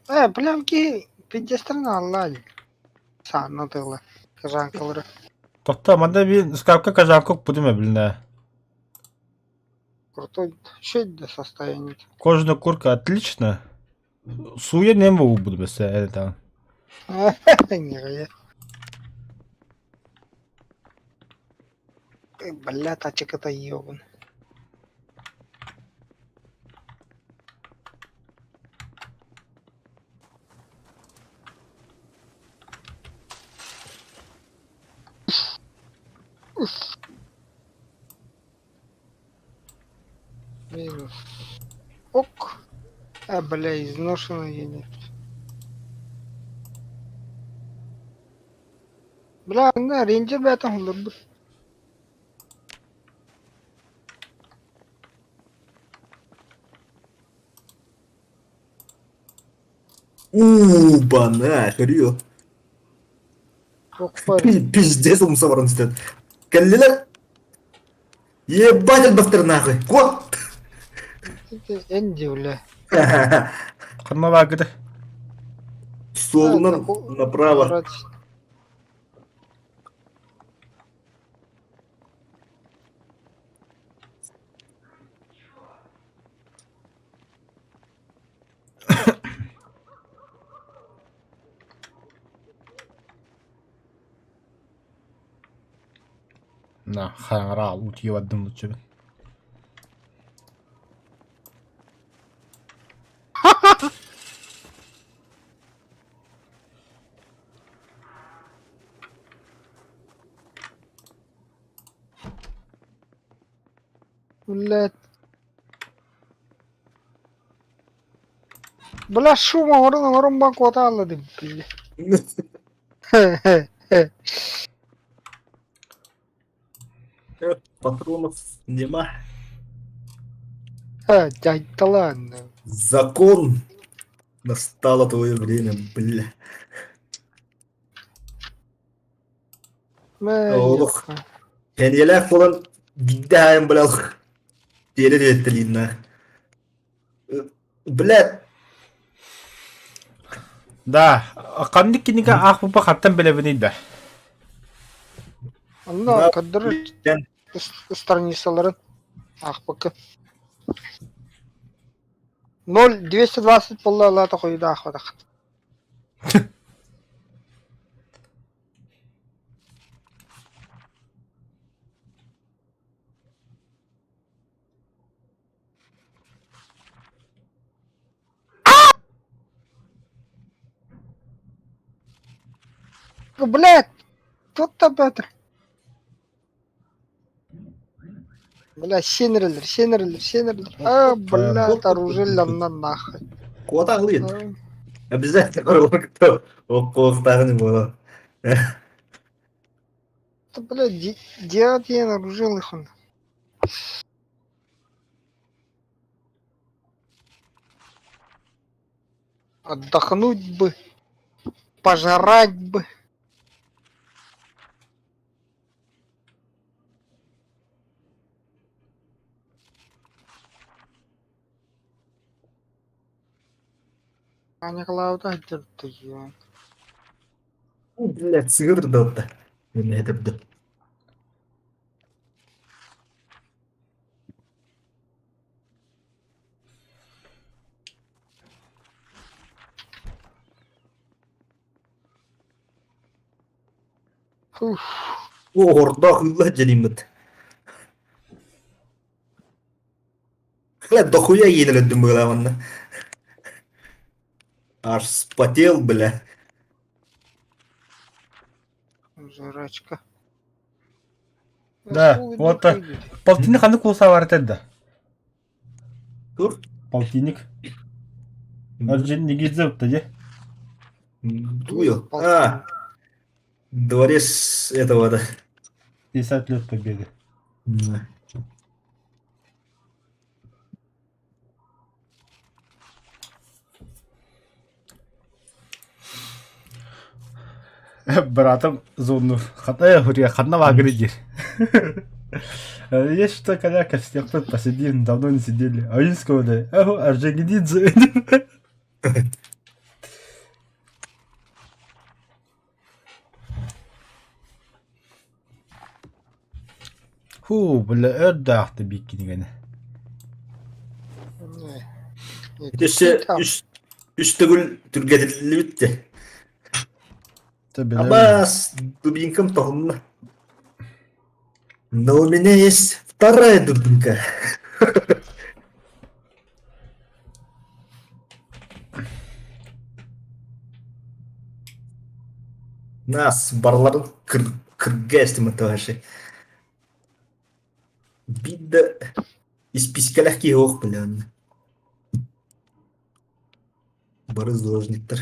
Э, прям ки пиздецтэрин ааллаа дии. Саанна тыла кожанкалары. Тохто, манна биир скапка кожанка укпутум эбилнэ. Крутой шить состояние. Кожаная куртка отлично. Суя не могу буду бесе это. Нихуя. Бля, тачка-то ебан. Минус. Ок. А, бля, изношенный юнит. Бля, на рейнджер бэта хулурбут. Уба, хрю. Пиздец, он собран стоит. Каллилер. Ебать, он нахуй. Кот! Энди, бля. Ханна баагыда. Суолунан направо. На, хаҥара утуйа бардым лучше. Блядь. Бля, шум оҥорон оҥорон бан куота алладым, бля. Патронов нема. Дядь, ладно. Закон. Настало твое время, бля. Олох. Кэньэлээх буолан биирдэ аайын бля тиэрэ диэттэлииннээх. Бля Да, ханнык кинигэ аахпыппа хантан билэбиний да? Онно көрдөрөр страницаларын аахпыккын. 0 220 буолла алаата хойуда аахпатах. Блядь, тут-то Петр. Бля, сенерлер, сенерлер, сенерлер. А, блядь, оружие на нахуй. Куота аҕылыйын. Обязательно көрө оккуохтааҕын буолан. Это, блядь, делать я оружие лыхан. Отдохнуть бы, пожрать бы. Аня Клауда Блядь, сыгырдалта. Это Уф. Оһордоох ылла дьэниммит. Бля, дохуя иэнэлэрдим быһыылаах Аж вспотел, бля. Жрачка. Да, вот полтинник ханнык кулса бар да. Тур? Полтинник. Орджоникидзе дии. Дую. А, дворец этого, да. 50 лет победы. Да. Братом зону хата ханна лагерь диир. Есть что коляка с тех посидим, давно не сидели. А сказали, Орджоникидзе. Һуу, бля, өр да аахта биир кинигэни. Өссө үс үс төгүл түргэтиллибит де. Абас, дубинкам тоһунна. Но у меня есть вторая дубинка. Нас барыларын кырга эстиматоваши. Биир испиискэлэх киһи суох билэн. Бары заложниктар.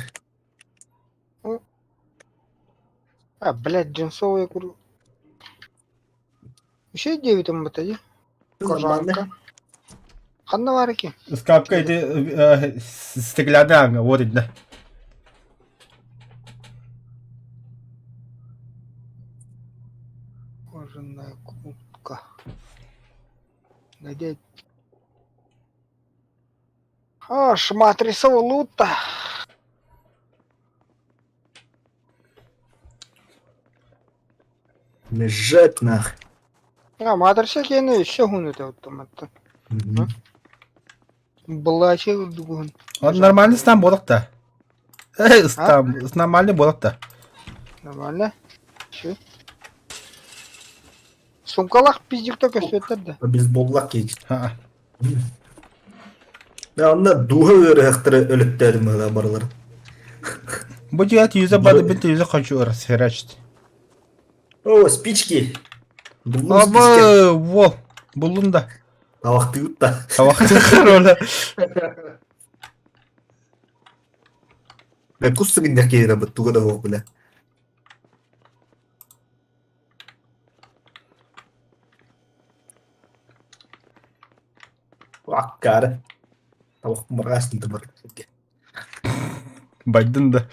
А, блядь, джинсовые курю. Еще девять бата дии. Кожанка. Ханна баар ики? Ыскаапка ити стеклянный ааҥҥа вот иннэ. Кожаная куртка. Надеть. А, шматрисова лута. Лежать нах. А, матриса киэнэ өссө уһун этэ оттоматтан. Былаачы курдук уһун. Он нормальный стан буолуох Эй, стан, нормальный буолуох Нормально. Все. Сумкалах пиздюк-то көстүөттэр да. Бейсболлах киһи. Ха. Да, онно дууһа ыарыһахтары өлөттөрүм ыла барылар. Бу дьиэт юза бады бит юза хочу расхерачить. О, спички. Буллум спички. Аба, во, буллум да. Табахтыыбыт да. Табахтыыр ола. Бэ кус сыгынньах киһи туга да суох бile. Аккаары. Табах мырҕаастын тымыр. Байдын да.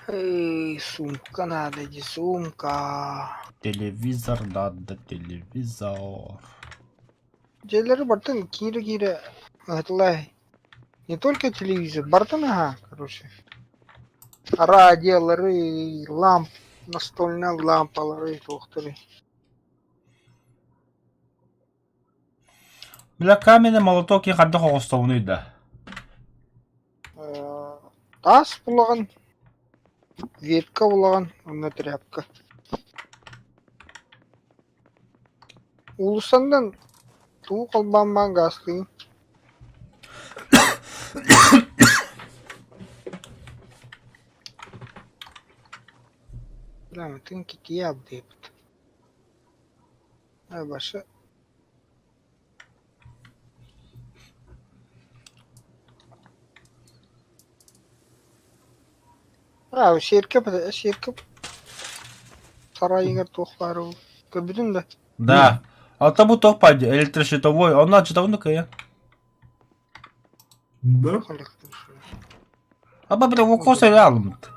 Эй, сумка надо, иди, сумка. Телевизор надо, телевизор. Дьиэлэри бартын киирэ-киирэ ыһытылай. Не только телевизор, бартын аһа, короче. Радиолары, ламп, настольная лампалары, туохтары. Бля, каменный молоток и хадда хоҕостовунуй да. Таас булаҕын, ветка булаҕын, онно тряпка. Уулуссаннан тугу холбоон гаастыгын? Бля, тын кития абдыйбыт. Башы А, сиэркэп сиэркэп сарайыгар туох баар көрбүтүм да. Да. А то бу туох баар электрощитовой, онно щитовой кыйа. Да? Аба бля вокос алымыт.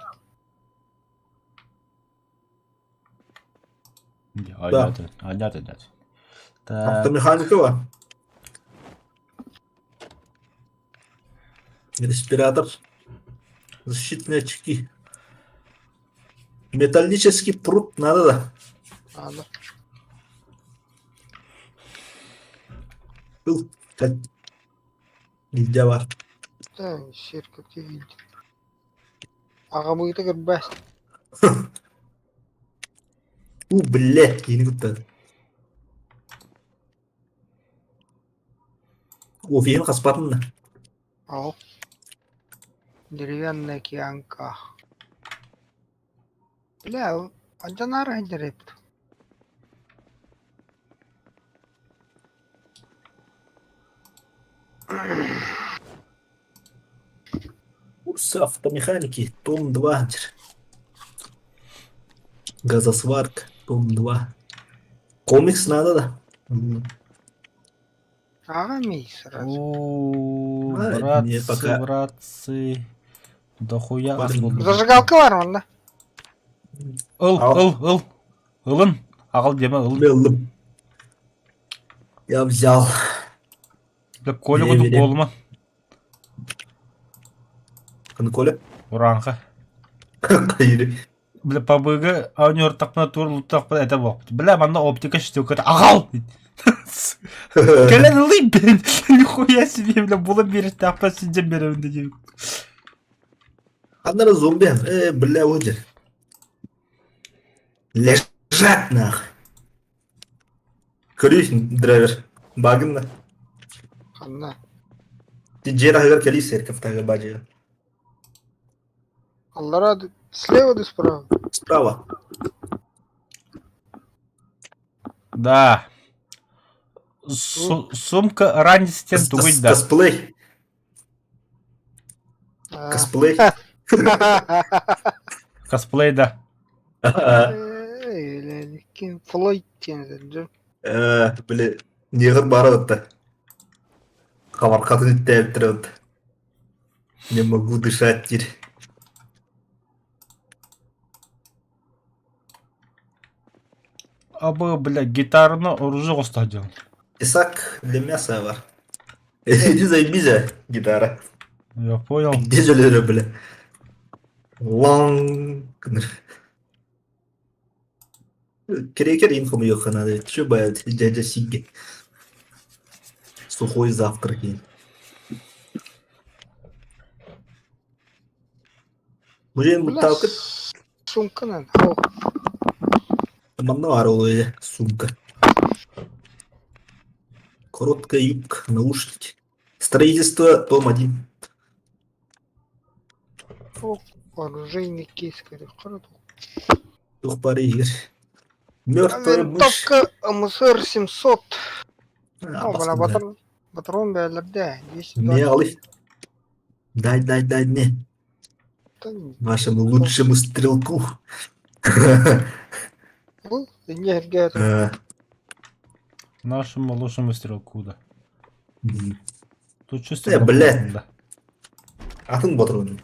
Да. Анят, анят. Так. Автомеханика бар. Респиратор. Защитные очки. Металлический пруд надо да. Надо. Был. Нельзя бар. Да, сиэркэп киһи Аҕабыыта көрбөт. У, блядь, киһини куттаатым. Офиһын хаспатын да. Ол. Деревянная киянка. Бля, алдьанаар сылдьар эбит. Курсы автомеханики, том 2. Газосварка, том 2. Комикс надо, да? Ага, мей сразу. О, А, не, братцы, пока. братцы. Дохуя Бар. ас булдум. Зажигалка бар онда. Ыл, Ал. ыл, ыл. Ылын. Аҕал диэмэ ылын. Белым. Я взял. Бля, Коля Не курдук верим. буолума. Кын Коля? Урааҥха. Хайыр. Бля, пабыга оонньууртахпына тур луттахпына этэ буолбут. Бля, манна оптика штуката аҕал! Кэлэн ылый, блин! Нихуя себе, бля, була биэристээхпин сылдьан биэрэбин да диэбит. Ханна зомби? Э, бля, вот же. Лежат нах. Көрүй, драйвер. Багынна. Ханна. Дьиэ таһыгар кэлии церковь таһыгар баадьыга. Аллара слева да справа? Справа. Да. Сумка ранец тем тугуй да. Косплей. Косплей. Косплей да. Флойд диэн Били, ньыгыр бара ытта. Хабархатын иттээбиттэр Не могу дышать диир. Абы, бля, гитараны оружие оҥосто дьон. Исаак для мяса бар. Иди займись, гитара. Я понял. Где же бля? Лаң. Крекер им хомуйуохха наада, чё дядя Сигги. Сухой завтрак иин. Мужин муттаакыт Сумканан. Манна баар ол сумка. Короткая юбка, наушники. Строительство, том 1. Оружейный кейс көрүөххэ Туох баар иһигэр. Мертвая мышь. Винтовка МСР 700. А, Бана патрон, патрон бээлэрдэ. Не алый. Дай, дай, дай мне. Вашему лучшему стрелку. Бу инньэ эргэ Нашему лучшему стрелку, да. Тут чувство... Э, блядь. Да. Атын патрон.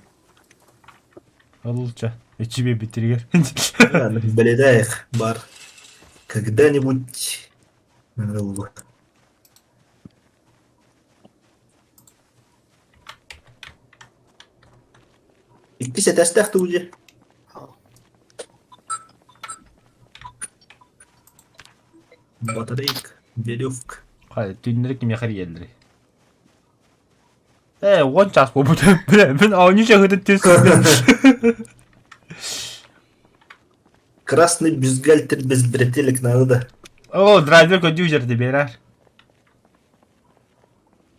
Ылча. Эчибе битиргер. Бэлэдээх бар. Когда-нибудь надо Иккис этээстээх дуу дьэ? Батарейка, веревка. Хай, түннэри кимиэхэ эрийэллэрий? Ээ, уон чаас буолбут. Бля, мин оонньуу чаһыытын түс Красный бюстгальтер без бретелек надо да. О, драйвер көрдүү дьэрдэ биэрэр.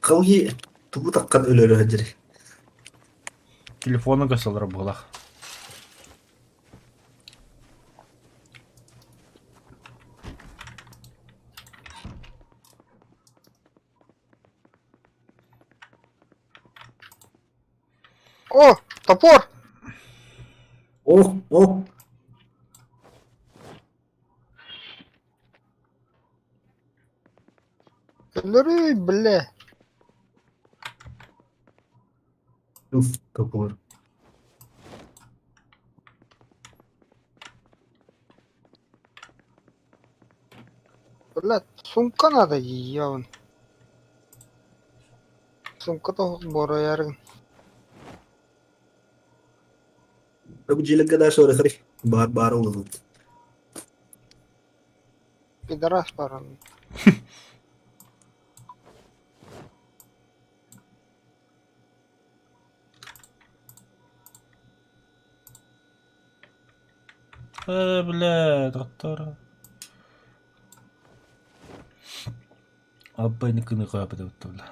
Халги тугу таккан өлөрө сылдьар. Телефону көсөлөр буолах. О, топор! О, о! Өлөрүй, бля. Уф, топор. Бля, сумка надо, ебан. Сумка тоһук боруйарыҥ. Бу дьиэлэргэ да шоры Бар бар ол Пидорас баран. Э, бля, доктор. Абайникыны бля.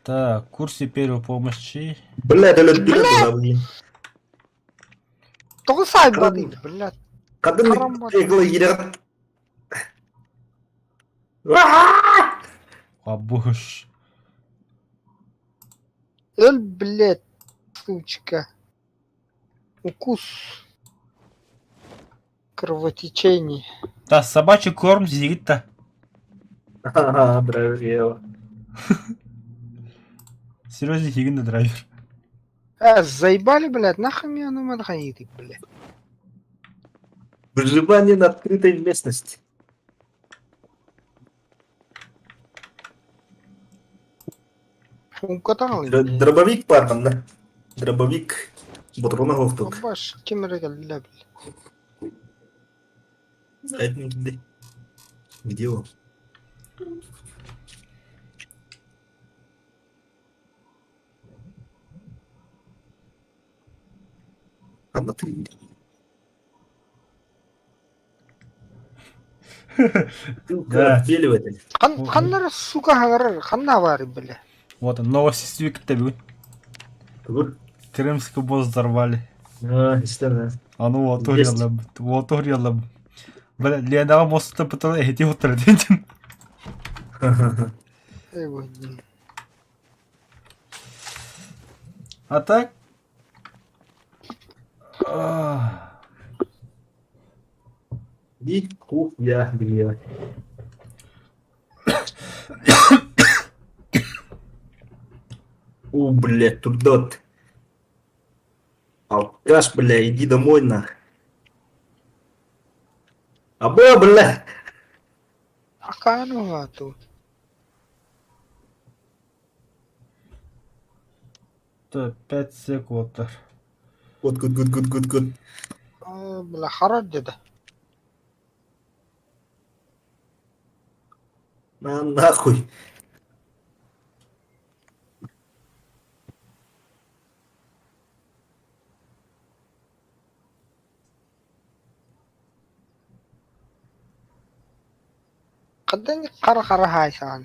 Так, курсе первой помощи. Бля, да блин. Тоҕо саайбатый, бля. Kadın эгла Абуш. Өл, блядь. Сучка. Укус. Кровотечение. Да, собачий корм сиигит да. Ага, драйвер. Серьезно сиигин да драйвер. А, заебали, блядь, нахуй меня ну мадханиты, блядь. Выживание на открытой местности. Умкатал. Дробовик парман, да? Дробовик. Ботруна хоқтук. Баш, ким эрэ кэллэ, блядь. Где? Где он? Анна, ты... Да. Отпиливатель. Хан ханнара сука хаҥарар, ханна баар бля. Вот он, новости свикта бүгүн. Тугу? Крымский мост взорвали. А, истерна. Аны уоту Есть. уруйаллам. Уоту уруйаллам. Бля, Ленаҕа мостта бытыл эһити уттара диэн. Эй, блин. А так... Ах. Нихуя, блядь. У, блядь, трудот. Алкаш, бля, иди домой, нах. Аба, бля. Акану тут. То 5 секунд. Гуд, гуд, гуд, гуд, гуд, гуд. Бля, харар деді. На нахуй. Хандан қара-қара хаайсаҕын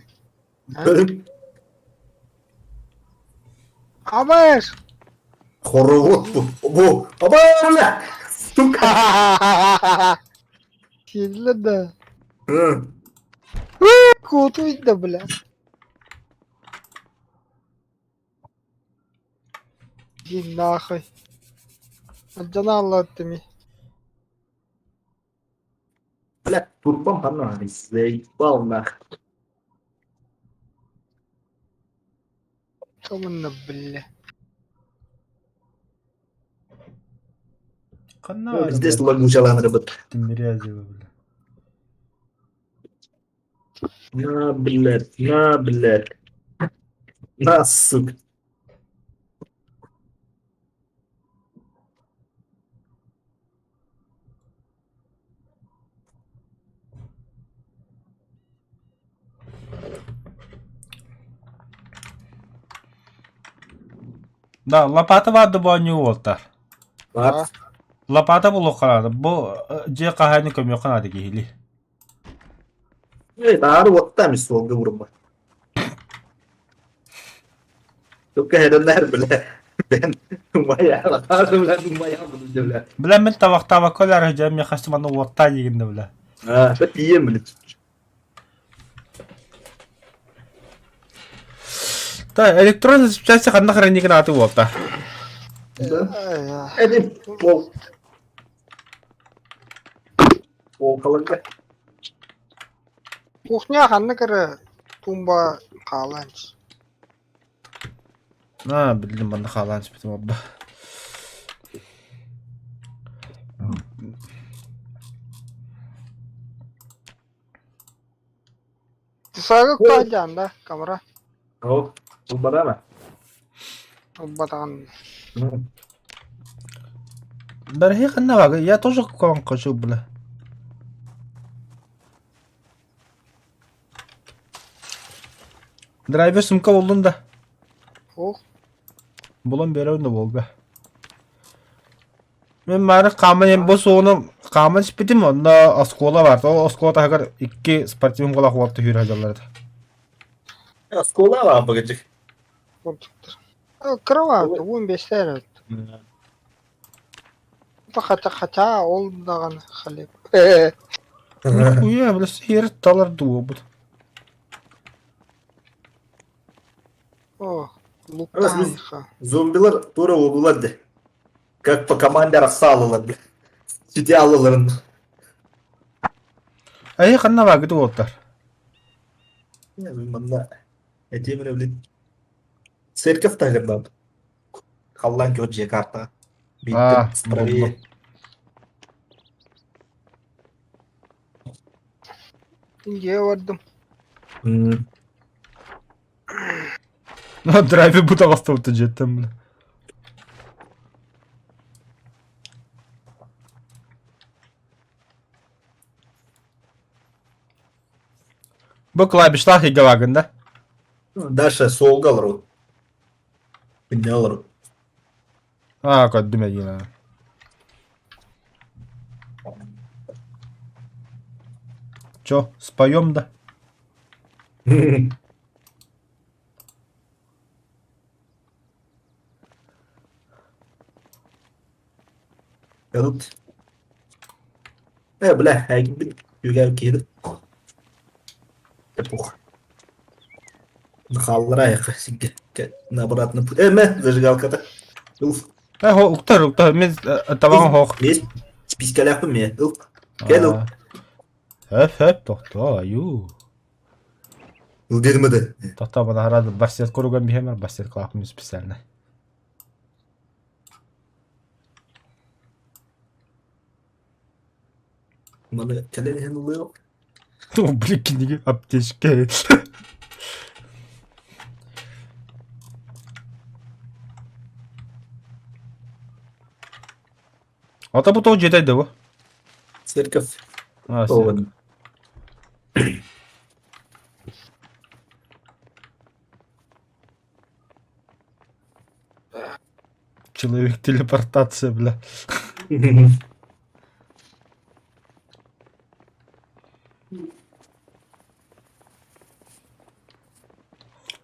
Абаш! Хоровод бу. Бу. Аба, бля. Сука. Сиэллэ да. М. Куотуй да бля. Иди нахуй. Алдьана аллааттыми. Бля, турбам ханна. Заебал нах. Томунна бля. Ханна Здесь лагучалан рыбат. Тимирязева, бля. На, блядь, на, блядь. На, сука. Да, лопата баар оонньуу уолтар. Бар. Лопата булуохха наада. Бу дьиэ хаһаайына көмүөххэ наада киһилии. Эй, таары уоттаам суолга урма. Тука хеденнер, бля. Бен, моя, таары, бля, моя, бля. Бля, мин табахтаабакка өлөөрү дьэ миэхэ манна уоттаа диигин да бля. А, это пием, блядь. Да, электронный запчасти ханна хранигин ааты уолта. Да. Это пол. Пол колонка. Кухня ханнык эрэ туумба хаалаан А, билим манна хаалаан испитим обба. Тысаага каадьаан да камера О, барама. ылбатаҕын Дорогие ханна я тоже к вам хочу, бля. Драйвер сумка булдун да. Ох. Булан берем да Волга. Мен мары хааман бу суону хааман испитим, онно оскуола бар. Ол оскуола таһыгар икки спортивный кулаах уолта сүүрэ сылдьаллар этэ. Оскуола баар быгыдьык. Курдуктар. Кыра уон биэстэр эбит. Хотя хотя ол даҕаны хлеб. Нихуя, бля, сиэр талар дуобут. О. Луктаайха. Зомбилар туора уолулар де. Как по команде арахсаалылар бля. Сити аллаларын. Эһи ханна баагыт уолтар? Манна этиэм эрэ блин. Церковь таһыгар баар. Халлаан күөх дьиэ картаҕа. А, Бииртэн правее. Дьиэ бардым. М, Драйвер бу таҕыстыбыт дьиэттэн бля. Бу клавишлаах игалаагын да? Дальше суолга олору. Күннэ олору. Аа, көрдүм эйиин. Чё, споем да? Я тут. Э, бля, айгин югар киирит. Эпох. Хааллара сиргэ. На обратный путь. Эмэ, зажигалката. Ыл. Э, хо, уктар, уктар, мен табаҕын хоох. Мес, спискалаахпын ме. Ыл. Кэл ыл. Хөп, хөп, тохтоо, аю. Ыл дедим это. Тохтоо, бана барсет куруган биһэмэр, барсет клаахпын специально. Маны кэлэн иһэн ылыах. О, блин, книги, аптечка. Ата бу тоҕо дьиэтэй да бу? Церковь. А, церковь. Человек телепортация, бля.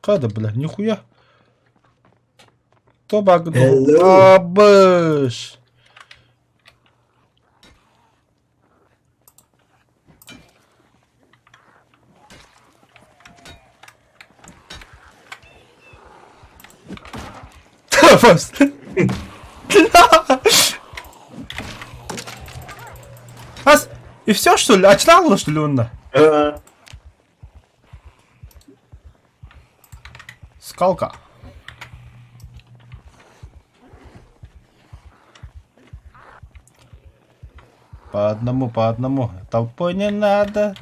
Када, бля, нихуя. То баг Hello. Абыш. Просто. Ас, и все что ли? Очнал что ли он? Скалка. По одному, по одному. Толпой не надо.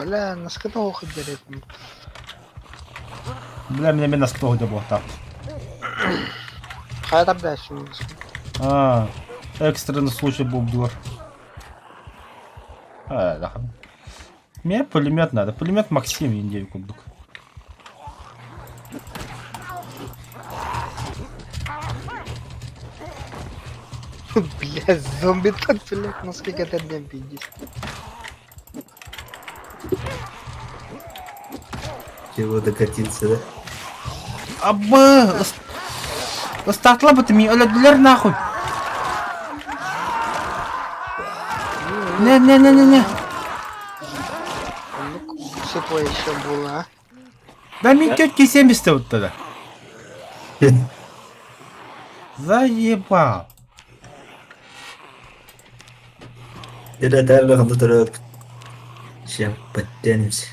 Бля, насколько уходили этим? Бля, меня меня кто где был так. Хайа дальше. А, экстренный случай был двор. А, да. Мне пулемет надо. Пулемет Максим Индею курдук. Бля, зомби тут, блядь, насколько это днем пиздец. Чего докатиться, да? Абы! Ыстаатыла бу ми өлөдүлэр нахуй. Не не не не не. Ну, всего еще было, а? Да ми тетки 70 вот тогда. Заебал. Это компьютер. Сейчас подтянемся.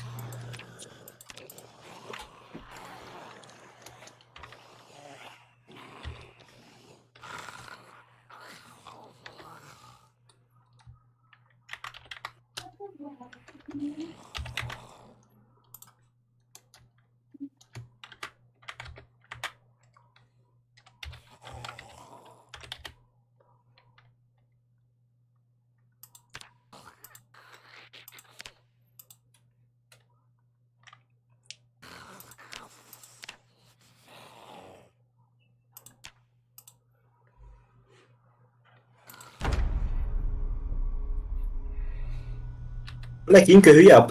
Бля, ким көһү яп.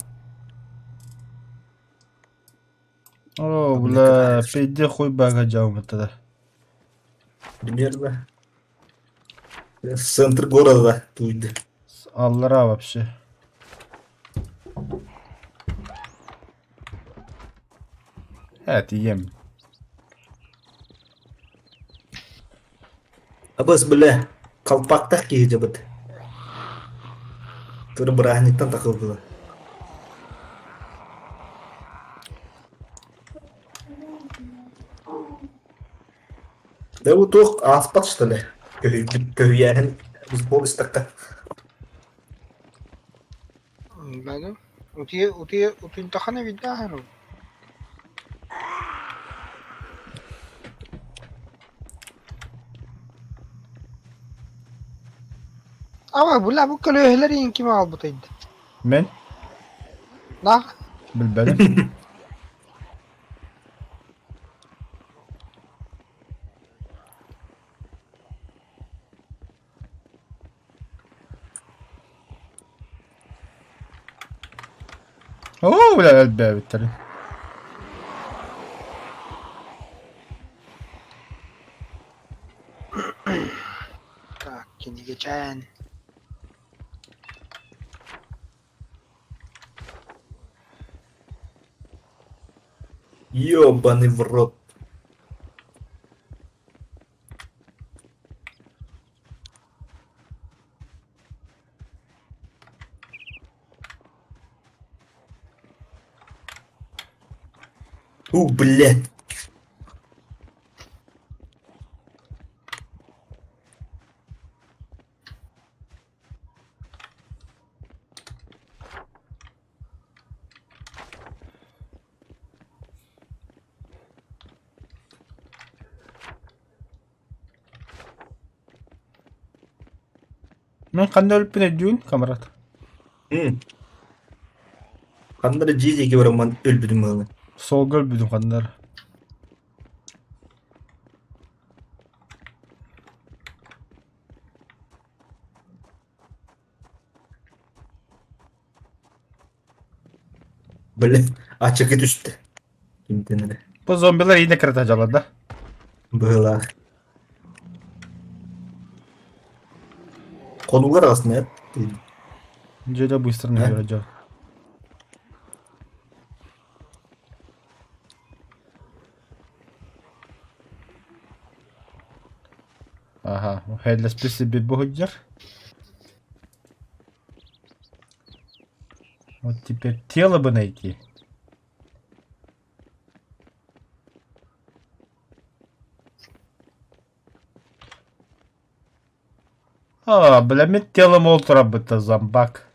О, бля, пиздец хуй бага жаумы тогда. Примерно. Центр города туйды. Аллара вообще. Evet ем. Абас бля, колпактах киһи дьабыт. Туры бырааһынньыктан такылдылар. Да бу туох ааспат что ли? Көһүйбүт көһүйээһин бейсбол истэххэ. Баны. Утуйа утуйа утуйдаххына видаһар ол. Ама бу бу көлөһөлөр иин ким аҕалбытай да? Мен Наах билбэтим. Оо, бля, элбээбиттэрин. Так, кинигэчээн. Ёбаный в рот. У, блядь. Мен ханна өлүппүн өйдүүн, камрад. М. Ханна эрэ дьиэ диэки бараммын өлбүтүм быһыылаах. Суолга өлбүтүм ханна эрэ. Блин, ачыкы түстэ. Кимтэн эрэ. Бу зомбилар иинэ кырата дьалар да? Быһыылаах. Хонугар аҕасына Дьэ быстро набирать дьон. Ага, хеллеспит сибит буһуйдьар. Вот теперь тело бы найти. А, бля, мин телом ол турабыта зомбак.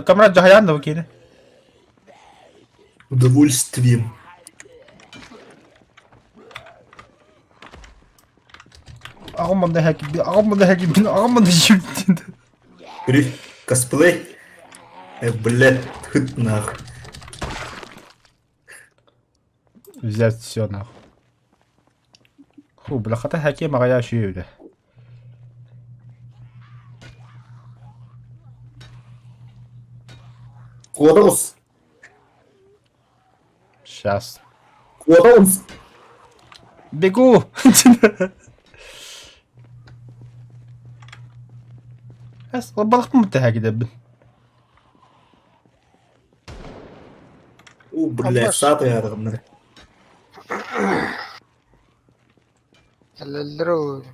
Камрад дьаһайаан да киинэ. Удовольствием. Аҕам манна иһэ аҕам манна иһэ аҕам манна иһэ Гриф, косплей. Блядь, хыт нахуй. Взять все нахуй. Ху, бля, хата хаким аҕайа үчүгэй Куотаҕус. Сейчас. Куотаҕус. Бегу! Эс, балықпын бітті хәкідебін. У, блядь, сааты ярыгымнар. Кэлэллэр ол.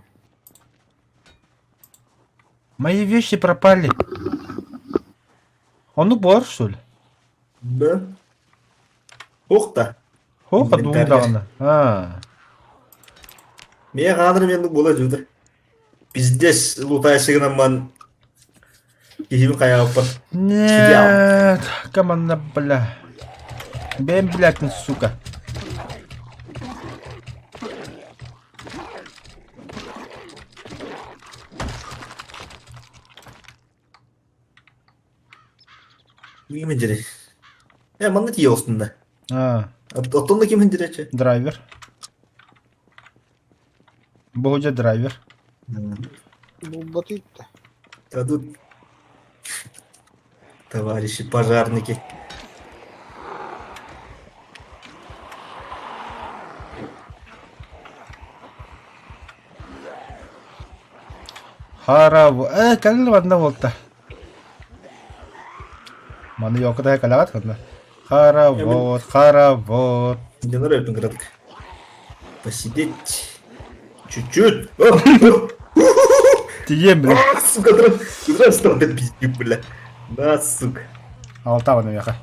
Мои вещи пропали. Он убор, что ли? Да. Ух та. Хоха Инвентарь. дуундаҕына. Аа. Мия хааныр мен була жуды. Пиздец лутайсыгынан ман киһибин хайааппат. Нет, команда, бля. Бэм, блядь, ну, сука. Ким дирей? Э, манна тиийэ оҕустун да. Аа, Оттон да ким диречи? драйвер. Бу драйвер. Булбат да. Да тут товарищи пожарники. Хара э кэлин манна буолта. Маны ёката кэлэҕит ханна. Хоровод, хоровод. Мне нравится кратко. Посидеть. Чуть-чуть. Тиийэн бля. Сука, здравствуй, пиздюк, бля. На, сука. Алтаҕын миэхэ.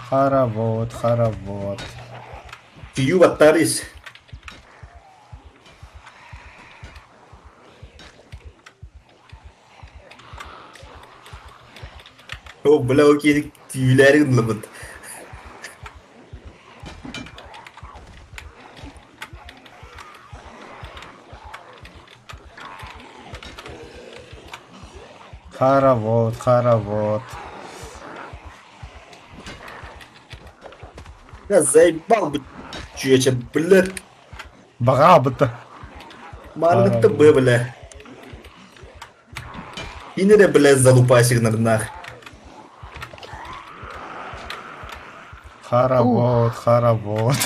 Хоровод, хоровод. Тию баттарис. О, бля, окей, түүлээри гынныбыт. Хоровод, хоровод. Я заебал бы чүөчэ, блядь. Баҕаабыта. Мааргытта б, бля. Кинере, бля, залупайся гынарнаах. Хоровод, хоровод.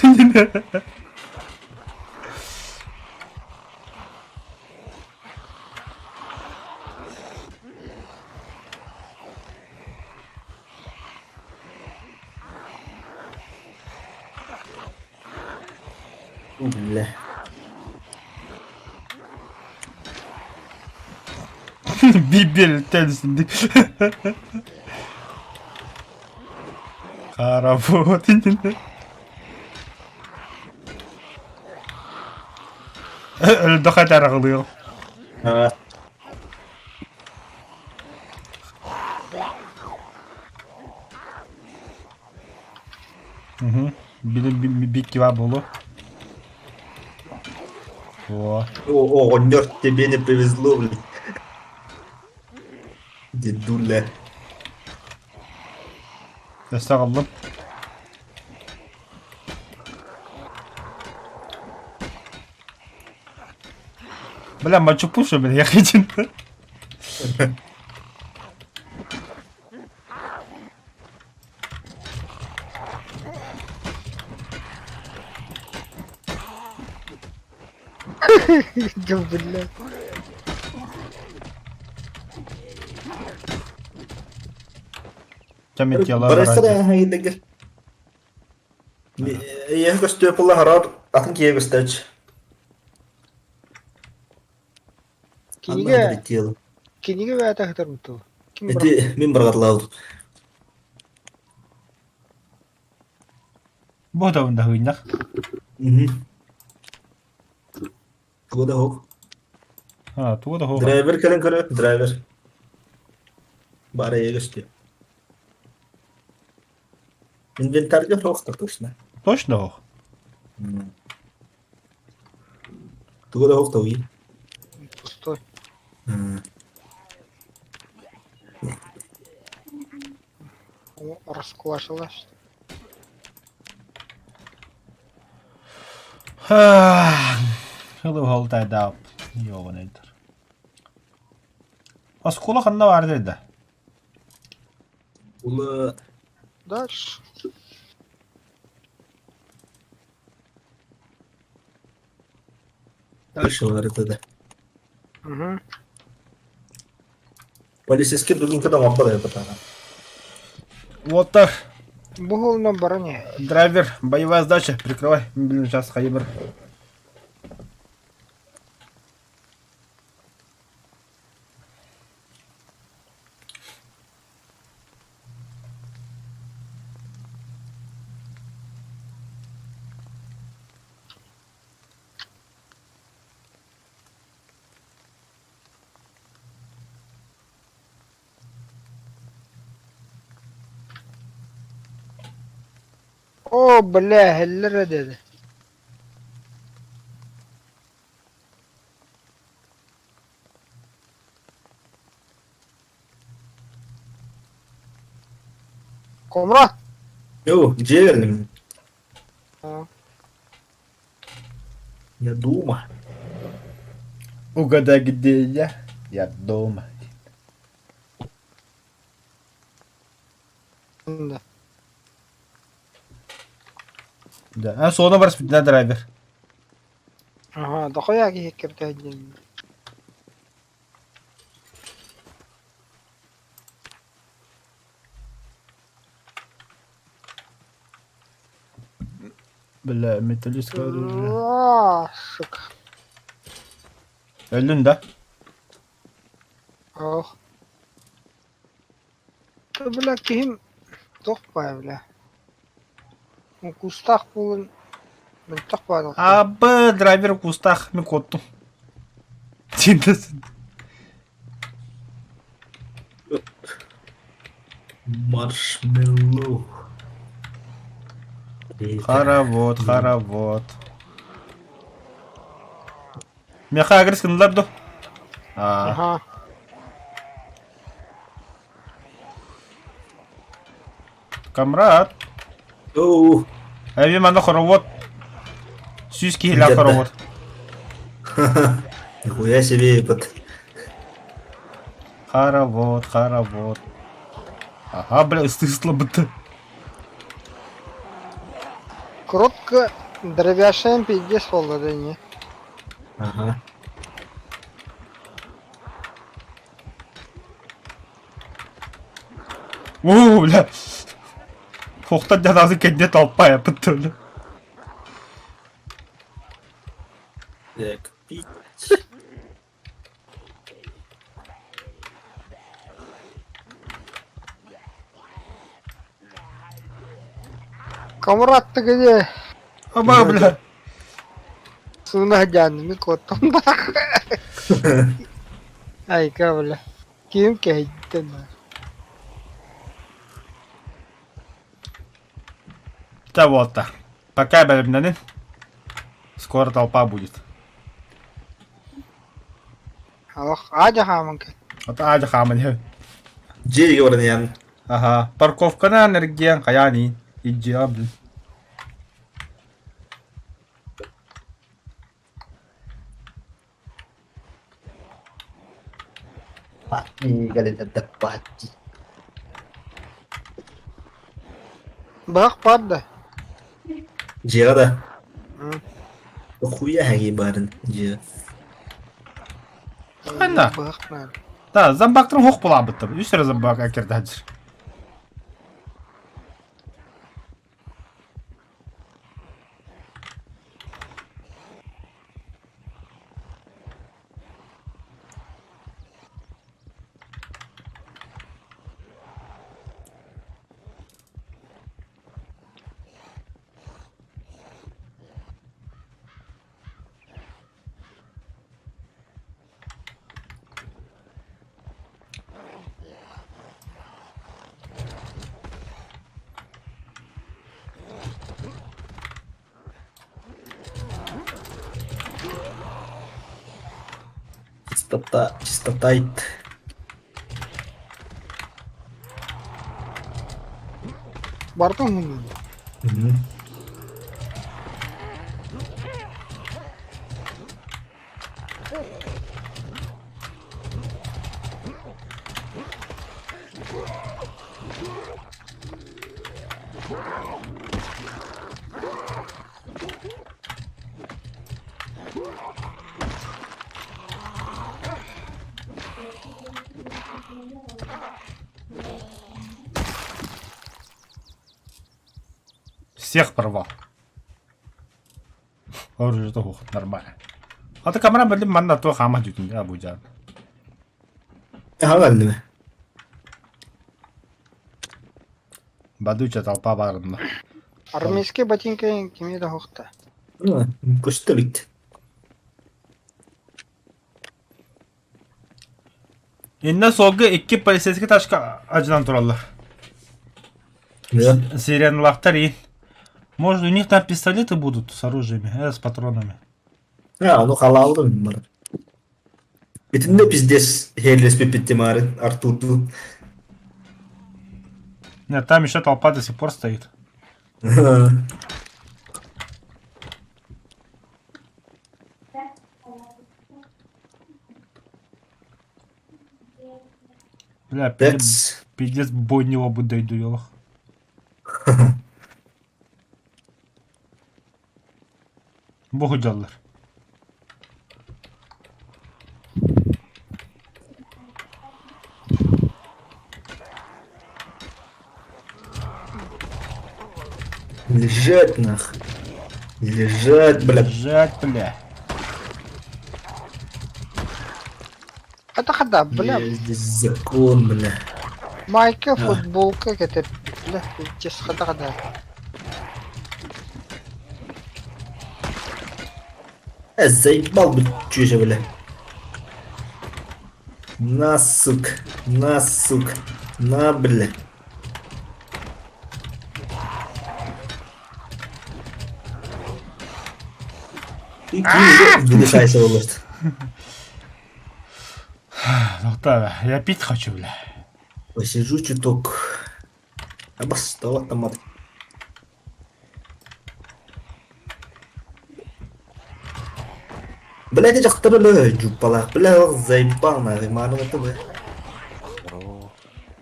Бля. Бибел тэнсинник. Хоровод. Өлдөхө тараҕылыах. А, Били бикки баар буолуо. О, Оҕонньор, тебе не повезло, блин. Дедуля. өссө аҕаллым. Бля, мачупуша, бля, я хочу. Дьэ, бля. Чэ, Барыстара хайдагыр. Ийэ көстүө пулла харар атын киһи көстөөч. Кинигэ, кинигэ бэйэтэ сытар буту. Ким Ити мин баргатылаабыт. Бу да да хыыннах. Туга да хоқ. А, туга да хоқ. Драйвер кэлэн көрө, драйвер. Бары ийэ көстүө. Инвентарьга хоқ точно. Точно хоқ. Туга да хоқ тауи. Пустой. О, расквашилась. Хылы холтайдаап. Йоҕун эдэр. Оскуола ханна баар деді? Ула Дальше. дальше бар это да. Угу. Полицейский дудунка да маппа да потана. Вот так. Бугул на баране. Драйвер, боевая сдача, прикрывай. Блин, сейчас хайбер. О, бля, хеллер dedi. Комрат. Йо, дьиэлим. А. Я дома. Угадай, где я? Я дома. Да. Да. А соны бар на драйвер. Ага, дохуя киһи кирдэһин. Бля, металлическое оружие. А, сука. Өллүн да? Ох. Бля, киһим туох баай, бля. Кустаах буолан мөлтөх баар. Абы, драйвер кустаах, мен куоттум. Тиндесин. Маршмеллоу. Хоровод, хоровод. Миэхэ агрес гыннылар дуо? Аа. Аха. Камрад. Оу. Эми манна хоровод. Сүүс киһилээх Где-то. хоровод. Нихуя себе, ебать. Хоровод, хоровод. Ага, бля, ыстыысла бытты. Коробка дробяшаем пиздец буолла да ини. Ага. Уу, бля. Хохтан дьадаасы кэннэ толпа бытты, бля. Так, пить. Камрад ты где? Аба, бля. Сууна дьаанныммыт куоттум бах. Айка, бля. Ким кэһэйдэ Да вот так. Пока, бля, Скоро толпа будет. Алах аадьа хааман кэл. Вот аадьа хааман иһэ. Дьиэ баран иһэн. Аха. Парковканан эргиэн хайаан иин. Идиот, блин. Пати. Быһах баар да? Дьиэҕэ да? Хуя хәги барын дьиэ. Ханна? Быһах баар. Да, зомбактарын хоқ булаабыттым. Үс эрэ зомбак әкердәһэр. Чистота, чистота ит. Бардым муннун. Всех порвал. Оружие ох, нормально. А ты камера, блин, манна то хама дютин, я буджан. Аха Бадуча толпа барынна. Армейские ботинка кими да хохта. Көстө бит. Инна солга икки полицейский тачка ажынан тураллар. Сиреналахтар и. Может, у них там пистолеты будут с оружиями, с патронами. А, ону халалдым бар. Итиннэ пиздец хеллеспиппит маарын Артурду. Нет, там еще толпа до сих пор стоит. Бля, пиздец, пиздец бойнего бы дойду, ёлах. Богу дьаллар. Лежать нах. Лежать, бля. Лежать, бля. Это хада, бля. Я здесь закон, бля. Майка, футболка, это, бля, пиздец, хада хада. Заебал бы чужа, бля. На, сука. На, сука. На, бля. Ты выдыхайся, Володь. Тоқта, я пить хочу, бля. Посижу чуток. Абас, там Блядь, дьахтар өлө дьуппалаах. Бля, заебал нахуй, маарым это бля.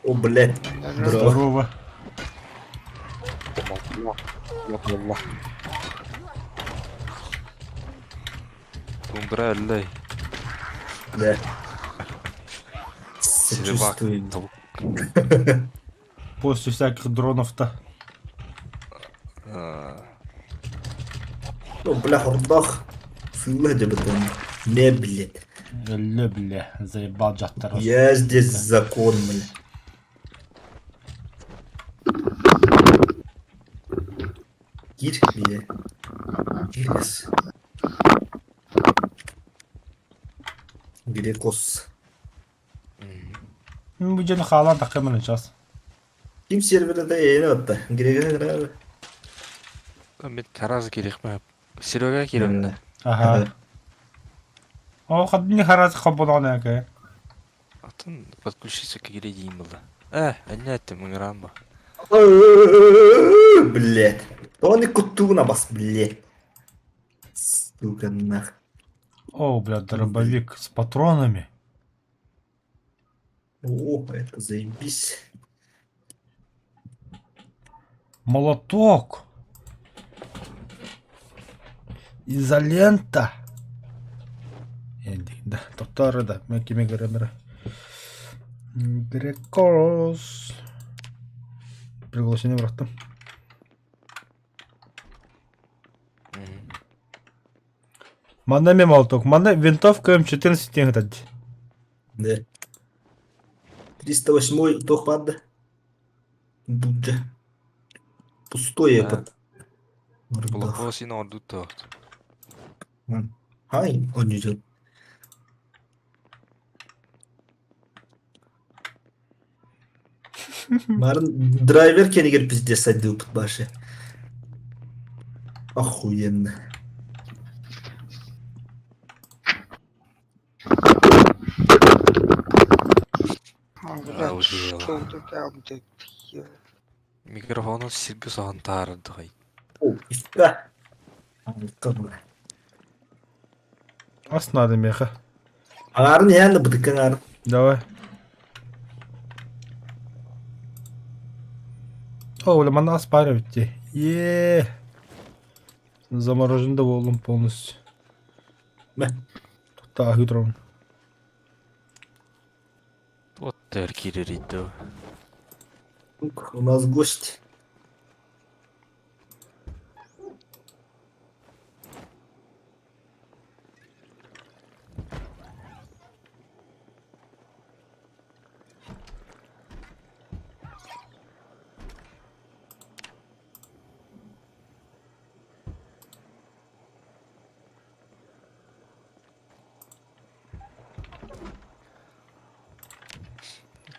О, блядь. Здорово. Тундра өллөй. Да. Сочувствую. После всяких дронов-то. Ну, бля, хордах. Сыла дебетон. Не, блядь. Өллө, бля, заебал дьахтар. Я здесь закон, бля. Кир, бля. Грекос. Грекос. Бу дьэни хаалан таххымын сейчас. Ким серверде эйне отта. Грека Мен Тараз керек ме? Серега керек. Ага. О, хадни хараз хобболон эке. Атын подключиться к игре дейін болды. Әне әттім, мыңыран ба. Блядь. Он и кутуна бас, блядь. Сука, нах. О, бля, дробовик с патронами. О, это заебись. Молоток. Изолента. Да, тоқтар да, мен кеме көремір. Грекос. Приглашение бұрақтым. Манна мен молоток. Манна винтовка М14 теңгетеді. Да. 308 тох падда. Буджа. Пустое под. Блокпост орду тоқты. Ай, он идет. Марын драйвер кенигер пиздец садил баши. Охуенно. Микрофону сирге соған таарыдығай. О, да. Ас надо меха. Арын яны быдыккан арын. Давай. О, бля, мана ас бар бітті. Е. Заморожен да болдым полностью. Мә. Тоқта, ахы. Вот кирер еді. У нас гость.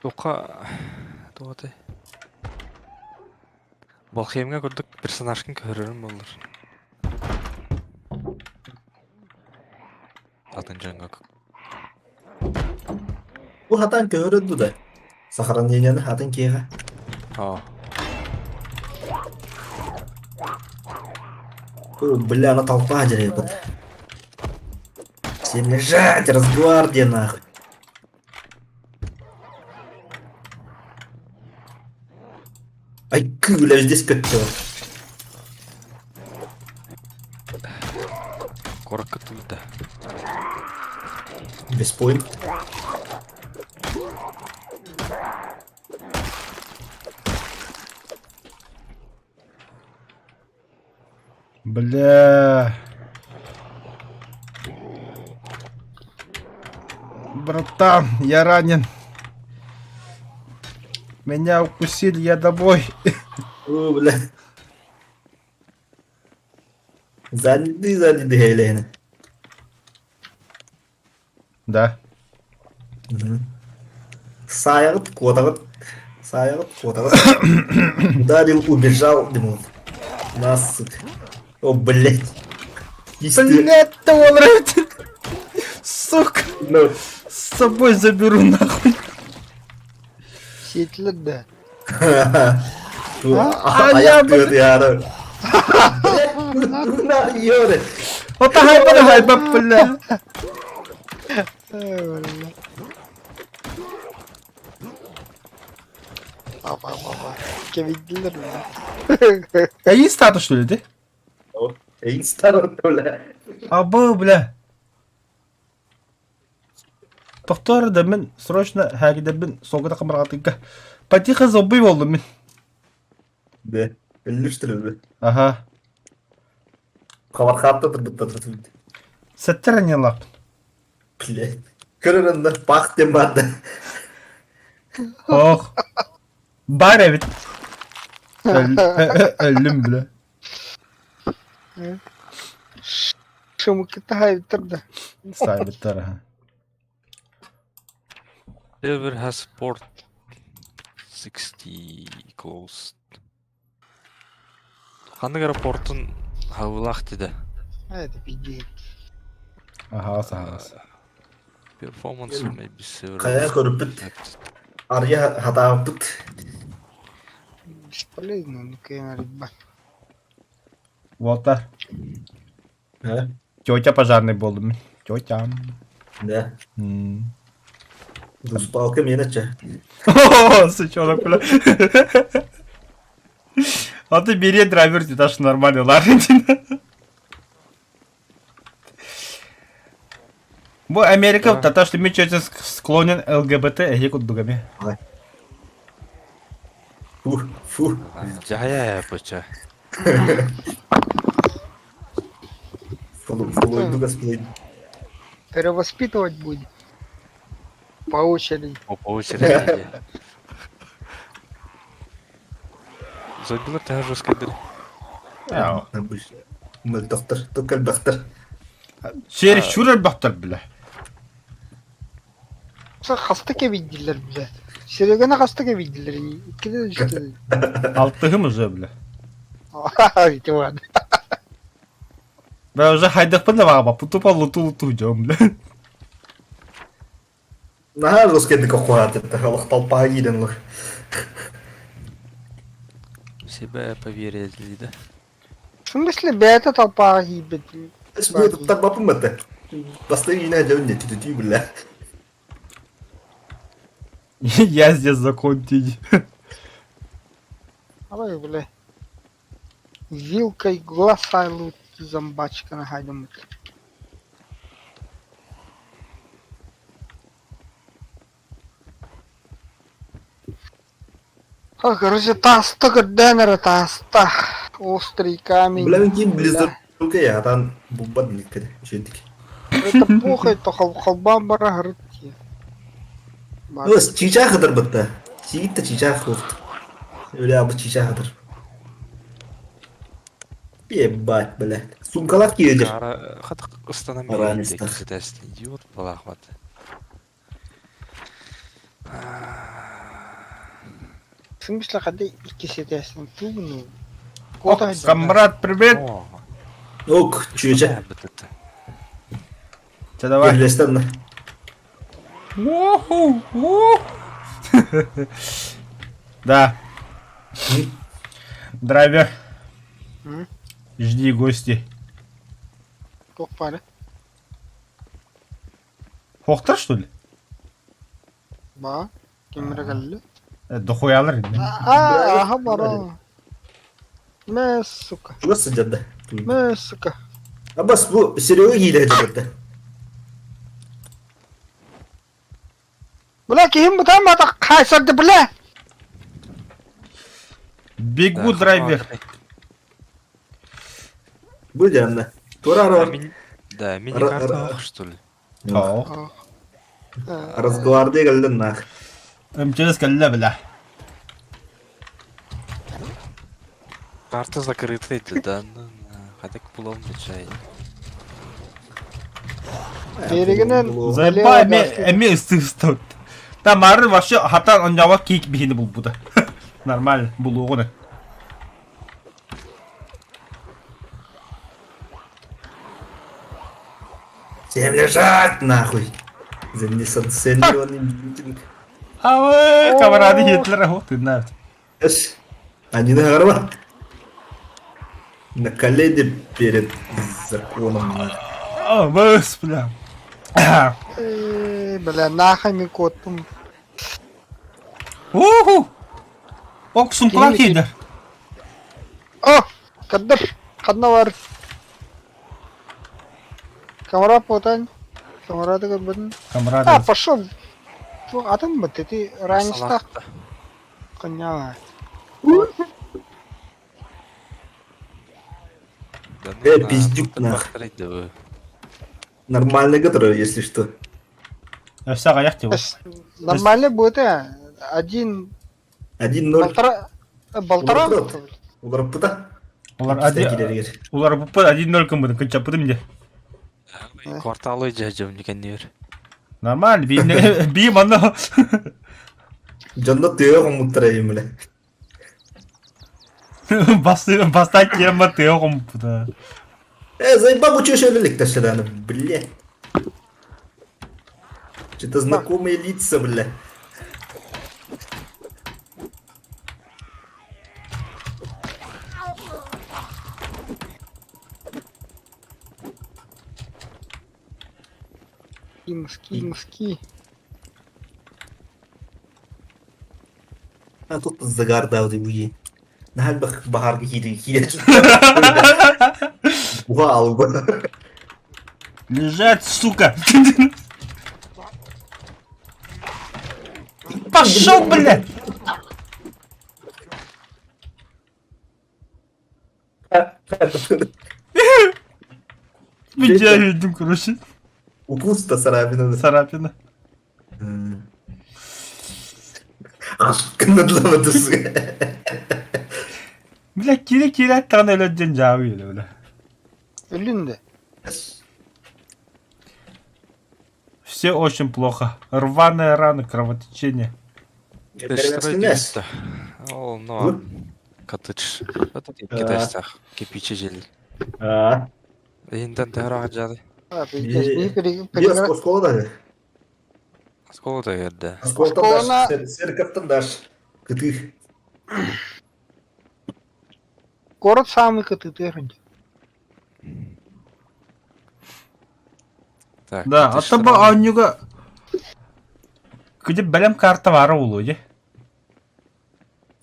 Тоқа... Тоқаты. Балхемге көрдік персонажкын көрерім болыр. Атын жаңға. Бу хатан көрөдү да. Сохранениені хатын кеға. А. О, бля, она толпа дерет. Всем лежать, разгвардия нахуй. Ай, бля, здесь как-то. Коротко тут, Без поинт. Бля. Братан, я ранен. Меня укусили, я домой. О, бля. Занятый, занятый, Елена. Да. Саайаҕыт, куотаҕыт, саайаҕыт, куотаҕыт. Ударил, убежал, Димон. Нас, сука. О, блядь. Блядь, ты он Сука. Ну. С собой заберу нахуй. Сиэтилэр да. А я, блядь. Вот хайба хайба, бля. Кэбийдилэр бля. Эйин статус что ли, Эйин статус, бля. Абы, бля. Тохтоор да мин срочно хаагидэрбин суолга тахамарҕатыга потихо зомби буоллум мин. Дэ, өллүштүрүбү. Аха. Хабархаатта турбуттар Сэттэр аньалаахпын. Блядь. Көрөр онно пах диэн баар да. Ох. Бар эбит. Өллүм бля. Шумыкыта хайбыттар да. Сайбыттар аха. Silver has port 60 closed. Ханнык аэропортун хабылаах деді. Это пиздец. Аха, аһаҕас. Performance maybe silver. Хайа көрүппүт. Арыйа хатаабыт. Бесполезно, ну кем рыба. Уолтар. Э? Тетя пожарный буоллум мин. Тетя. Да. М. Дуспалка миэнэ Сучонок, бля. А ты бери драйвер, ты даже нормально ларин. Бу Америка Да. тата что мен склонен ЛГБТ эһи курдугами. Фу, фу. Жая быча. Флойду господи. Перевоспитывать будет. По очереди. По очереди. Зодилар тэһэ жесткайдыр. Мөлтөхтөр, туккалбахтар. Сери шүрер бахтар бля. Хаста кэбийдилэр бля. Сереганы хаста кэбийдилэр. Иккиде үстэ. Алтыһым уже бля. Ити ладно. Бля уже хайдахпын да баҕа тупо луту луту дьом бля. Наһаа жесткайдык охуаат олох толпаға киирэн олох. Себя поверили, да? В смысле бэйэтэ толпаҕа киирбит? Бу туттар бапым бата. Бастан иинэ дьон не түтүтүү бля. Я здесь закон тень. Давай, бля. Вилкой глаз айлут зомбачка нахайдамыт. А, короче, таста көрдөөн эрэ таста. Острый камень. Бля, мин киин близдурка ятан буббат биликкede. Үчүгдик. Это похуй, то холбаан бара харыт Ну, чичах хатар бытта. Чиит чичах хуфт. Бля, бу чичах хатар. Ебать, бля. Сумкалар киедер. Кара хатык ыстанан Аранистар. Идиот балахмат. В смысле, когда икки сетээсин тугну. Камрад, привет! Ок, чүчэ. Че давай. Кэллестен. Уху, ух. Да. Драйвер. М? Жди гости. Туох баара? Хохтар, что ли? Ба, ким эрэ кэллэ? Дохуялар. А, аха бара. Мэ, сука. Чугас сылдьар да. Мэ, сука. Абас бу Серега киирэ сылдьар Бля, киһим бытаан бата хайсарды, бля! Бегу, драйвер. Бу дьанна. Тура А ар Да, мини-карта ох, что ли? О. Росгвардия кэллин нах. МЧС кэллэ бля. Карта закрыта это, да? Ну, Хатак булам чай. Берегинен Заебай эми ыстыыстабыт. Та мары вообще хатан онжаба кик бихини булбута. Нормально булугуна. Всем лежать нахуй. За несанкционированный митинг. Авы, камарады Гитлер, вот ты знаешь. Эш, они наверное на колени перед законом. О, быс, бля. Э, бля, нахай мен коттум. Уху! Ок, сумкалар кийдер. О, кадыр, ханна бар. Камара потан. Камарады көрбөтүн. Камрады. А, пошел. Атын бит, ити ранистах коняла. Да ну Э, на, пиздюк ну, нах. повторить, Нормально который, если что. Өссө аҕыйах дии. Нормально будет, э? Один, 1-0. полтора, полтора. Уларыппыт. Уларыппыта. Улар один улар буппут 1-0 кыммытын кынчаппытым дии. Кварталы жажым никеннер. Нормально, би би манна. Дьонно тыа хомуттара бля. Басты баста тема тыа хомпута. Э, заебал учишь электрошедана, бля. Что-то знакомые лица, бля. Носки, носки. А тут загар дал буи. Нахаль бах бахар кири кири. Вау. Лежать, сука! Пошел, блядь! Меня видим, короче. Укус-то царапина. Царапина. Бля, кире-кире аттаҕына өлөр диэн дьаабы үөлэ, бля. Өлүн да. Все очень плохо. Рваная рана, кровотечение. Ол, ну, коттедж. Это китайстах. Кирпичи жел. Инден тәһәрәгә жады. А, пиздец, Е, не пере- Без перегра- оскола даже. Оскола да ерде. Осколтан Осколана- даш. Церковтан даш. Кытых. Город самый кытытыр. Так. Да, коттедж а то бу оонньууга Кыдьып бэлэм карта баара буолуо дии.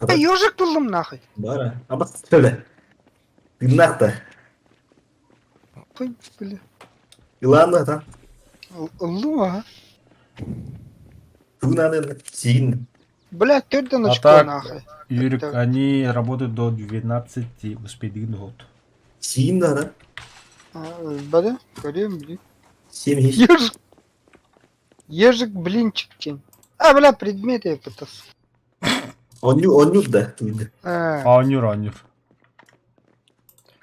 Э, ежик буллум нахуй. Бара. Абас төле. Тыннахта. Ой, бля. Иланна там. Ыллым, ага. Тунаны син. Бля, төрдөн А очко так, нахуй. Юрик, Так. они работают до 12, успейдигин год. Син да. Бада, көрөм, блин. Семь есть. Ежик. Ежик блинчик тень. А, бля, предметы я пытался. Онню онню да. Туйда. А, Оонньуур, оонньуур.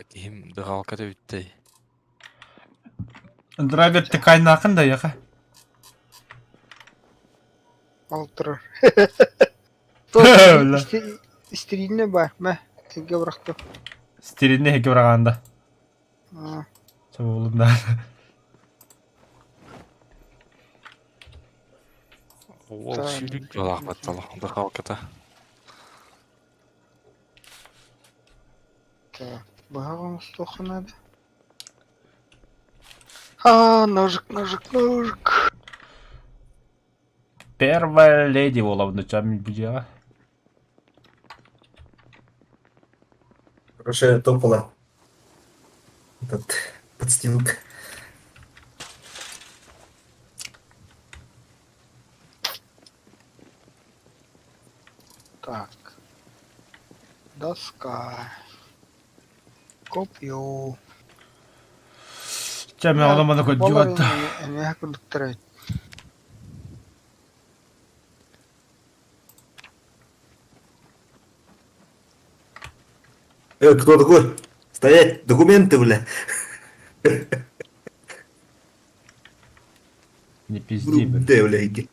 Ким дыгалка да бүттэй. Драйвер тыкайнаахын да яха. алтырар. Бля. Стерильный бар, мә, тенге бырахтым. Стерильный хеке быраганда. А, Чабы да. Ол Так. сүйрік жолақ батталы. Дыгалката. Так, бағам стохы надо. А, ножик, ножик, ножик. Первая леди буолабын чам бужаға. Хорошая топола. Этот подстилка. Так. Доска. Копье. Чэ, мен ону маны көрдүү Эмиэ курдуктар эбит. Кто такой? Стоять, документы, бля. Не пизди, бля. Бля, бля, иди.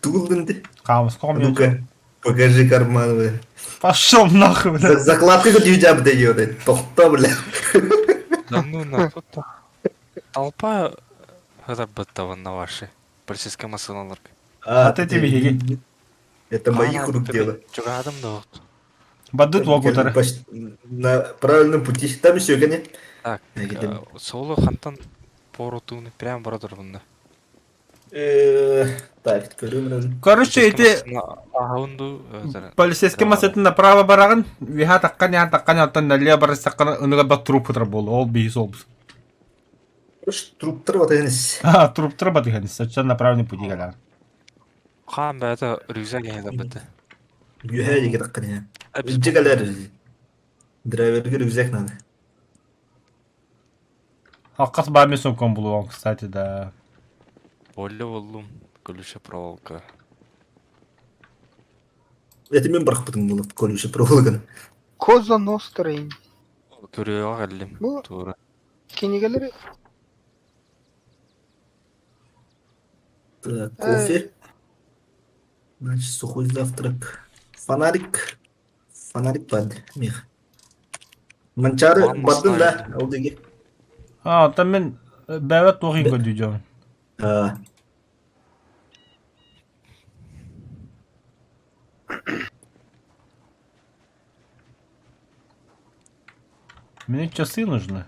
Тулдын Хаамыска Ну-ка, покажи карман, бля. Пошел нахуй, бля. Закладка хоть у дает, тохто, бля. Да ну на, тут толпа зарабатывала на ваши. Полицейская массыналарга. А ты тебе иди. Это моих рук дело. Чугадым да вот. Бадут вогутары. На правильном пути. Там еще гони. Так, соло хантан поротуны прям барадырбында. Так, көрүм. Короче, ити полицейский массатын направо барагын, виха таккан я таккан оттан налево барысаккан ыныга ба труп утар болу. Ол бейс ол. Труптар батыгыныс. А, труптар батыгыныс. Сачан на правильный пути галян. Хаан бәйті рюкзак яһыда бітті. Юхэ диге таккан я. Инче Драйверге рюкзак надо. Аккас бами сумкам булуан, кстати, да. Болле боллум, колючая проволока. Это мен барахпытым булып колючая проволока. Коза Ностра. Көрөҕө кэллим. Бу Тура. кинигэлэри Так, кофе. Значит, сухой завтрак. Фонарик. Фонарик под мех. Манчары бардым да, ол деге. А, там мен бәбәт туохин көрдү А, Мне часы нужны.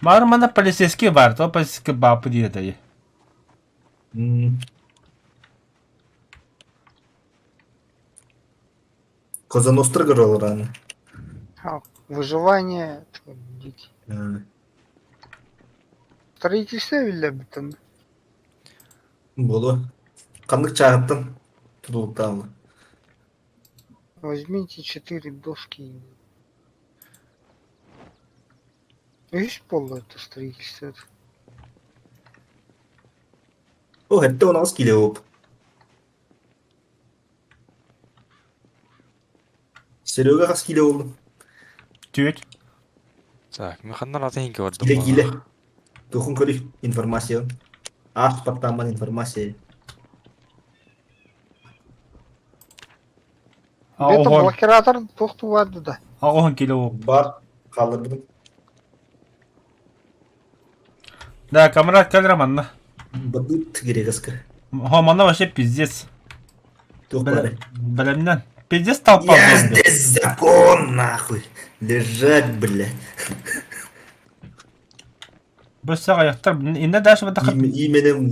Мар мана полицейский бар, то полицейский бапы диэтэй. Коза Ностра көрөр рано. Выживание. Дети. Строительство биллэр бүтэн. Болу. Ханнык чаагыттан тутулуктаалы. Возьмите 4 доски. Үс болду это строительство. О, это у нас киле оп. Серега хас киле болду. Түөт. Так, мен ханнан атын хинке бардым. Киле киле. Тухун көрүй информация. Ах, паттаман информация. Бета блокиратор тохту барды да. Ағохон киле оп. Бар қалырдым. Да, камрад кәл романна. Бадут керек Хо, манна вообще пиздец. Тух бары. Бәлемнен. Пиздец толпа Я зомби. здесь закон, нахуй. Лежать, блядь. Бөссәг аяктар. Инде дальше бата Именем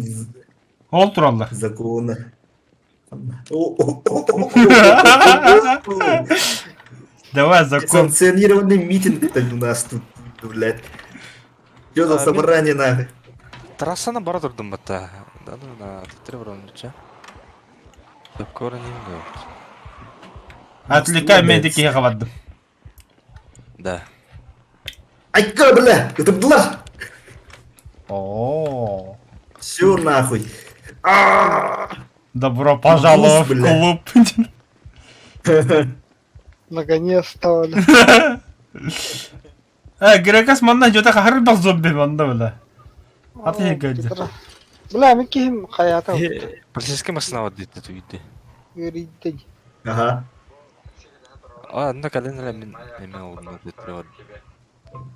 Ол тураллар. закона. Давай закон. Санкционированный митинг у нас тут, блядь. Что за собрание нахуй? Трассаны бара турдум батта. Да ну на тетре барамыча. Көпкөрін ең Отвлекай мен де киһи хабардым. Да. Айка, бля, это бла. О. Все нахуй. Добро пожаловать в клуб. Наконец-то. Грекас манна жөтө хахар бак зомби манна бля. Аты хегеди. Бля, мен кихим хаята. Полицейский машина вот дейт туйды. Үйрейден. Ага. А, ну кален эле мен эме болдум тетре бардым.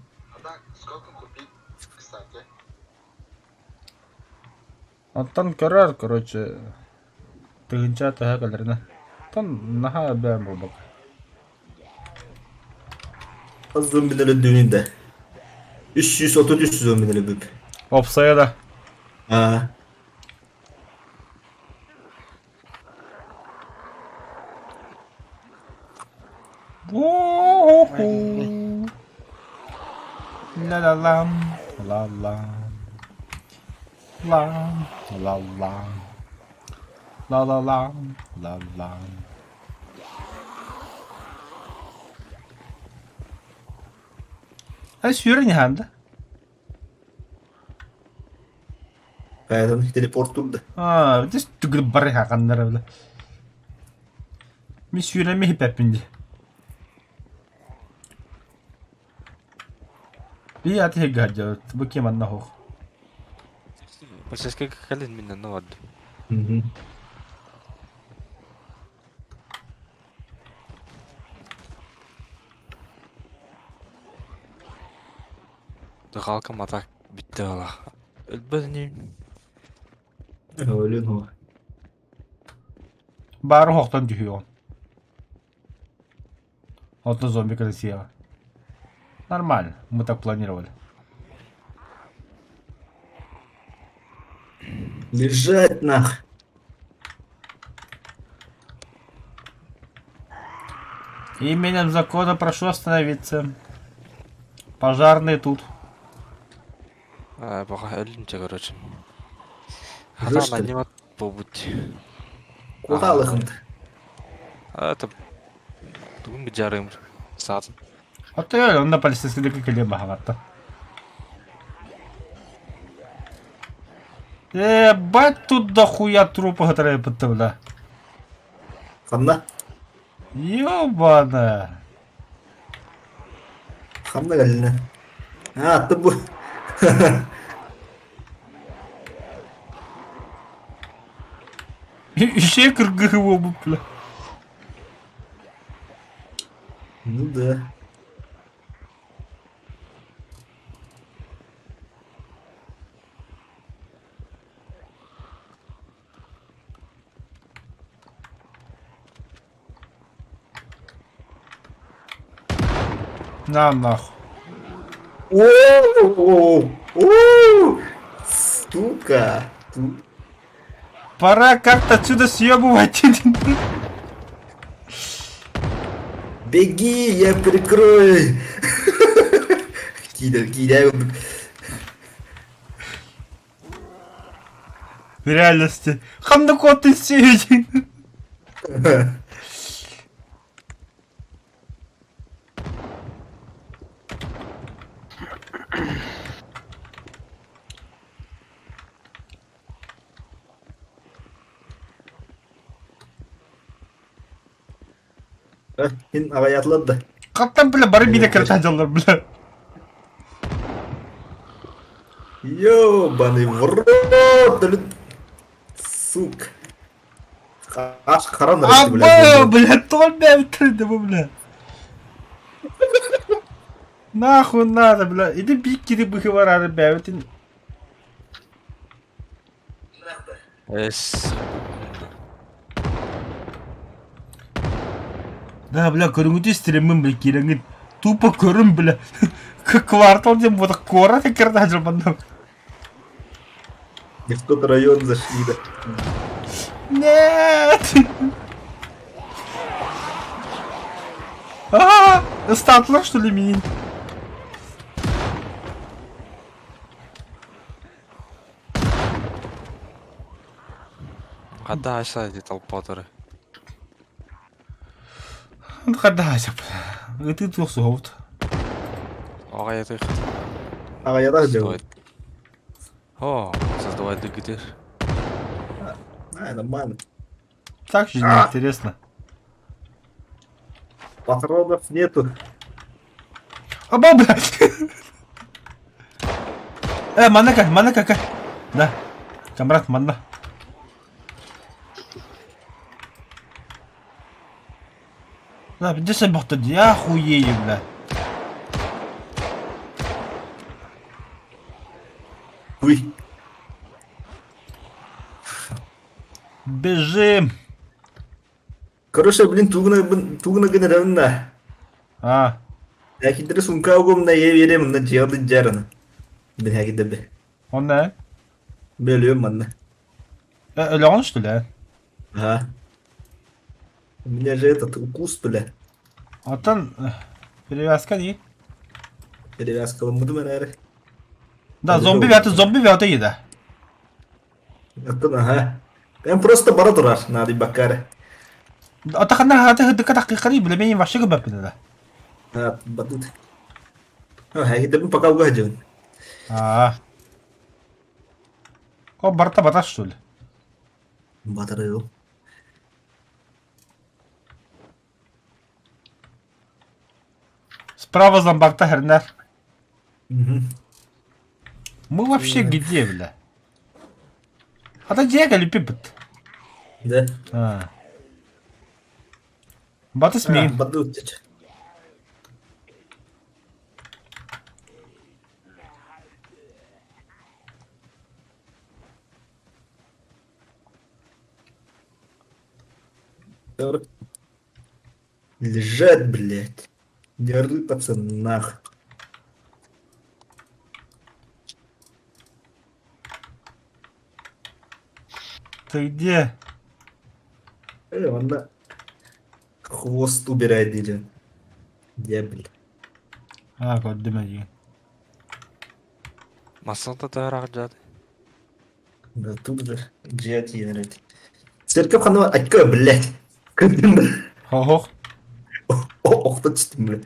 Оттон көрөр, короче. Тыгынча таха калерна. Тон наха бәм болбак. Az zombilere dönün 333 zombilere büp. Опсая да. А. La la lam, la la. Lam, la la. La la la, la la. Ай сүйрен ханды. Поэтому телепорт турда. А, здесь түгүр бары хаканнара бile. Ми сүүрэмми хипэппин ди. Би аты хэггэ бу кем анна хох. Полицейский кэлин миннен ну барды. Мгм. Дыхалка матак битте ала. Өлбөт иним. Өлүн хо. Бары хохтон түһүөҕүн. Ото зомби красиво. Нормально, мы так планировали. Лежать нах. Именем закона прошу остановиться. Пожарные тут. А, пока өлүнчэ короче. Уже, Хата что ли? нанимат побудь. Куда алыхымт? А, это... Тугун жарым саат. А то он на полицейский кэлиэн баһаҕатта. Ебать тут дохуя трупа трепетта, бля. Ханна? Ёбана. Ханна кэллэ? А, ты бу... Еще кыргыһы буолбут, бля. Ну да. На нахуй. О, о, Сука. Тут Пора как-то отсюда съебывать. Беги, я прикрою. Кидай, кидай. В реальности. Хандакот ты сеять. Ин аҕыйатлар да. Хаттан, бля, бары биирэ кырта дьаллар, бля. Ёбаный в рот, блин. Сука. Аш харан Абы, бля, тоҕо бэбиттэрдэ бу, бля. Нахуй надо, бля. Иди биккири быһы бэбитин. Эс. Да, бля, көрүҥүтү стриммин, бля, киирэҥҥит. Тупо көрүм, бля. Квартал диэн буота куорат кэрдэ дьылбанна. Не в тот район зашли, да. Нет! А, Статлар, что ли, мин? Хата аша ди толпоторы. Хадася, бля. Ты тух суһобут. Аҕайатых. Аҕыйатах дьыл. О, создавать двигатель. А, нормально. Так же неинтересно. Патронов нету. Аба, блядь! Манна манна как? Да. Камрад, манна. Да, где собак-то? Я хуею, бля. Уй. Бежим! Короче, блин, тугна тугна генерална. А, Ләкин сумка угумна е берем, на жиады жарына. Бин хәкидер бе. он не? Белем манна. Өлөҕүн, что ли? а? Ага. У меня же этот укус, бля. Оттон перевязка не? Перевязка муду мен Да, зомби вяты, зомби вяты еда. Оттон ага. Ben просто бара турар, надо баккары. Атахана хаты хыдыка такы бля, мен вообще гыбаппын да. А, батут. А, хәкидер пока угаден. А. О, барыта батар, что ли? Батарыыл. Справа зомбакта хернер. Мгм. Мы вообще где, бля? А то дьиэ кэлиппит. Да. А. Батыс миин. Бадут. Лежат, блядь. Держи, пацан, нах. Ты где? Он на хвост убирает, дядя. Где, блядь? А, көрдүм эйигин. Массыына таһараҕа дьаат. Да тут же дьиэ тиийэн Церковь ханна очко, блядь. Көрдүм бля. Хоһох. Охто түстүм бля.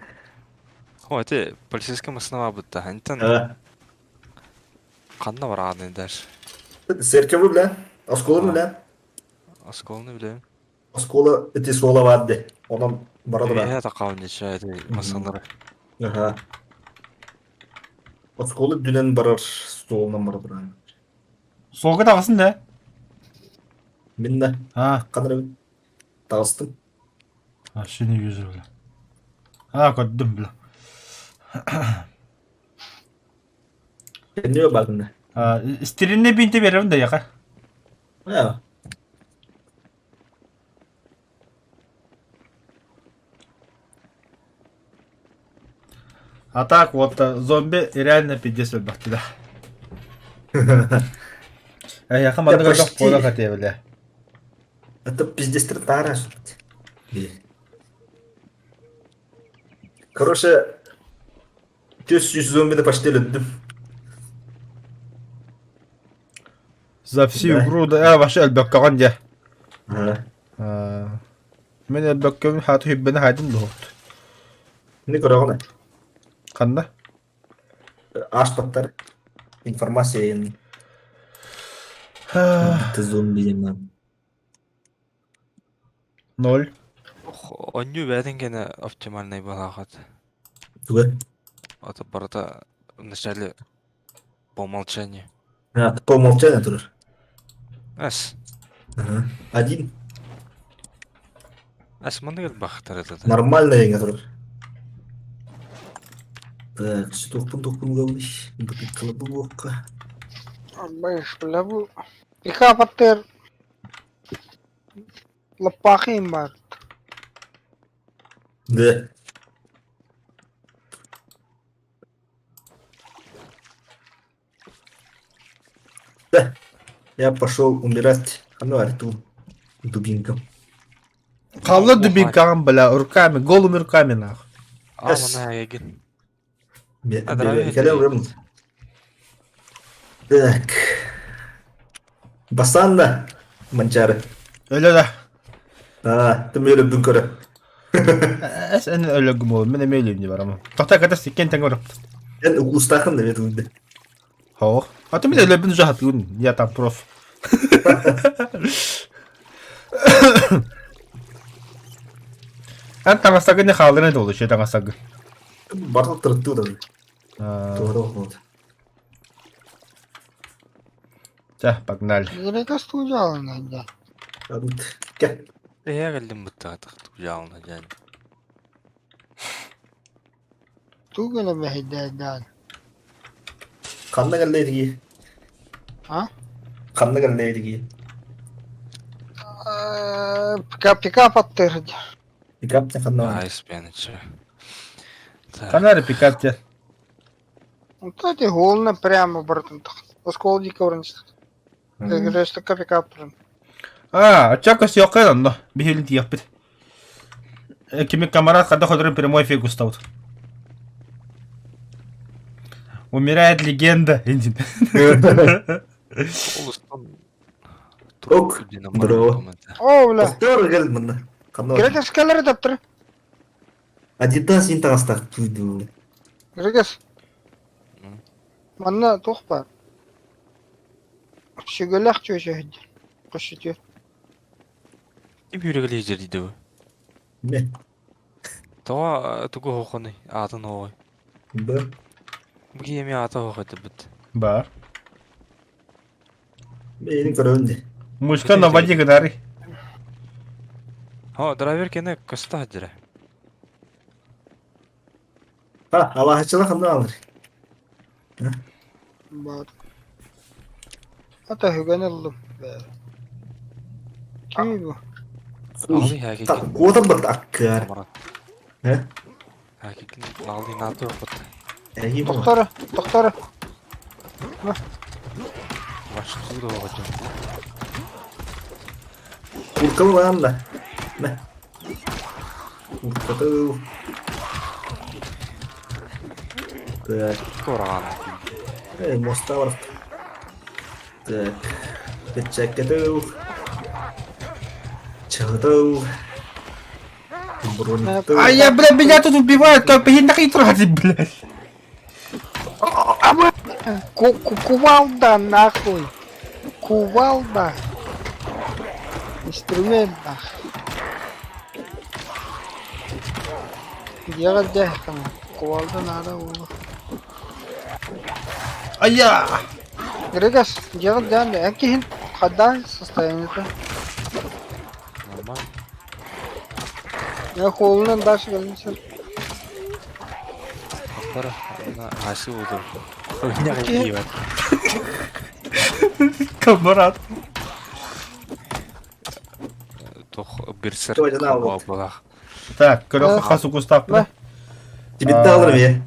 О, ити полицейскай массыына баабытта. Антон А, ханна бараҕыный дальше? Церковь бля. Осколы бля. Осколны билэбин. Оскола ити суола баар де. Онон бара тура. Үөһэ такауннича ити массыыналары. Ага. Оскола дүнен барар суолунан бара тура. Суолга таҕысын да. Мин да А, ханна таҕыстым. вообще не вижу, бля. А, көрдүм, бля. Кэннигэ баатынна. А, стерильный бинти берем да яка. А, А так вот зомби реально пиздец өлбөхтү да. Эйиэхэ маннык Я элбэх почти. буола хатыа бля. Это пиздец тартара. Короче, 400 зомби почти өлдүм. За всю Да. игру да а, вообще элбэккэҕин дьэ. Ага. А, Мин элбэккэбин хааты хүббэни хаадым дуһут. Не көрөҕүн Ханна? Ааспаттар. Информация ен. Ты зомби диэн. Ноль. Онньуу бэйэтин кэнэ оптимальнай быһаахат. Туга? Ото барыта вначале по умолчанию. А, по умолчанию турар. Эс. Ага. Один. Эс маннык элбэхтэр этэ. Нормально еҥэ турар. Так, туохпун туохпун ылабыный? Бытыыккала буолуохха. Арбайш, бля, бу Пикап аттыгар лаппаахы баар. Да. Да. Я пошел умирать. А ну, Артур. Дубинка. Халла дубинкаҕын бля, руками, голыми руками нах. А, Эс. мана эгин. Бе- А, бе- давай, кэлэн давай. ылабын. Так. Басанна. Манчары. Өлө да. А, ты мені өлөбүн көрө. Эс эн өлөгүм ол, мен эмиэ өлүм дии барамын. Тохтой ката сиккен тэҥ барып. Эн укустаахын да бет үлдэ. Хоох. А ты мен өлөбүн уже хатыгын, я там проф. Эн таҥастагын не хаалырын долу, че таҥастагын. Барлық тырыттыы да. Туора болду. Чэ, погнали. Грека студиялана дьэ. Адут. Кэ. Эһээ кэллим быттаатах дьаалына дьаан. Тугу гына мэһэйдээйдээн. Ханна кэллээтигии? А? Ханна кэллээтигии? Пикап пикап аттыыр дьэ. Пикап не ханна бар. Айс пьяныча. Так. Канары пикап те. Вот эти голны прямо бартын. Оскол дико вранчит. Гречка пикап туран. А, очака сиокай онно. Биһилин тиэхпит. Кими камарат хада ходорун прямой эфир густавут. Умирает легенда. Индин. Олустан Ок, бро. О, бля. Тохтор кэл мында. Ханна бар. Грекас кэлэр таптыр. Адидас ин таҥастаах түйдүү. Грекас. Манна туох баар. Сүгэлээх чүөчэ сылдьар. Көстүтүөр. Ким үүрэгэл иһдьэр дии бу? Не. Тоҕо тугу оһоххунуй? Аатын оҕой. Да. Бу киһи эмиэ аата оһох этибит. Бар. Бэйэни көрөбүн дии. Мышка на воде гынары. О, драйвер кene көстө сылдьара. Ha, алаһаччылар ханна алыр? Баар. Ата үгэн ыллым. Кими бу? Алы хакикин. Куотан барда аккар. Э? Хакикин алы нато опыт. Эги бу. Доктора, доктора. Вашту да оҕочу. Куркалы баран да. Мэ. Куркаты. Так. Кораҕан. Э, моста бар. Так. Печеккетыл. Чагытыл. Брониктыл. А я, бля, меня тут убивают, как я нахуй тратить, блядь. А мы... Кувалда нахуй. Кувалда. Инструмент нахуй. Дьиэҕэр дьэ кувалда наада буолуо. А я! Грегас, дьиэҕэр дьаан эн киһин хайдаан состояниета? Нормально. Я холунан дальше кэлин Доктора, она аси буду. Хуйня какие. Камарат. Тох берсерк Давайте на вот. буолах. Так, көрөххө хас укустаахпын. Тебе алыр я.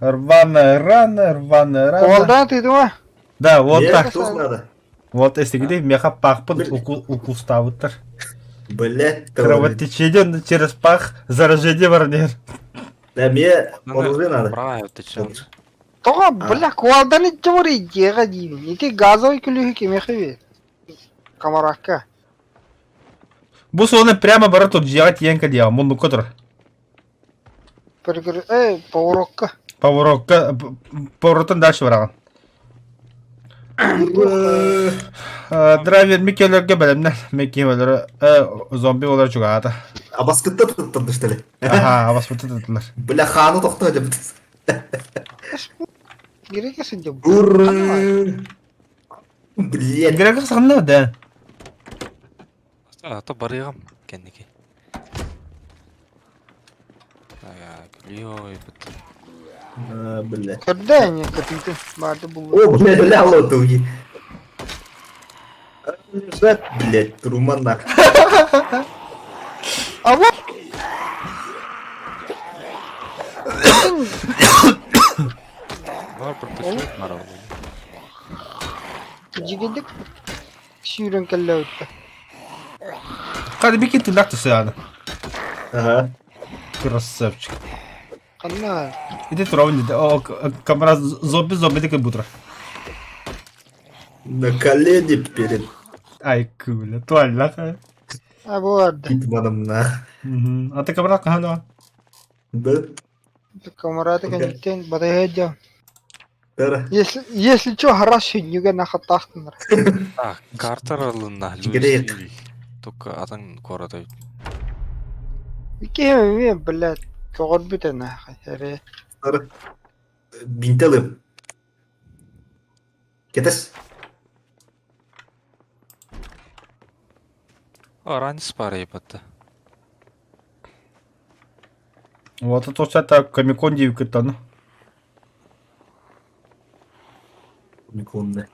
Рваная рана, рваная рана. Кувалдан тыйдыма? Да, вот так. Туох надо? Вот если где меха пахпын укуставыттар. Блять, Кровотечение через пах, заражение варнер. Да мне оружие надо. Правильно, ты чё? Тоҕо, бля, кувалданы дьобур дьиэҕэ диибин. Ити газовый күлүүһү кимиэхэ биэр? Комаракка. Бу суону прямо бара тут дьиэҕэ тиийэн кэлиэҕэ, муннукка турар. Перегр... Э, поворокка. Поворокка, повороттан дальше бараҕын. Драйвер Микелерге бэлэмнэр. Микки олору зомби олор чугаата. Абаскытта туттарды что ли? Аха, абаспытта туттулар. Бля, хааны тохтоо деп. Грека сылдьар. Ура! Блять. Грека саханна да. А то барыгам кэнники. Күлү бит. Блять. Көрдө ини кытыйты баарды булла. О, бля, бля, лотуги. Лежат, блять, Труман нах. А вот Бар пропустить марал. Дьигидик сүүрэн кэллэбиттэ. Хadi bir gittin lakta yani. Ага. Красавчик. Ханна Иди туравын dedi. О, камера зомби зомби деген бутра. На колени перед Ай, куля, туалет. а бу барда. Питманом на. А ты камера кахана? Да? Камараты кэнниттэн батайа Тара. Если если чё, гараж сүнньүгэ нахаттаахтынар. А, Картер алынна. Грек. Только атаң куората. Киһи эмиэ, блядь, көҕөрбүт нахай эрэ. Тара. Бинтелым. Кетес. О, ранис пара ебатта. Вот это все так комикон девкеттан. Миконне.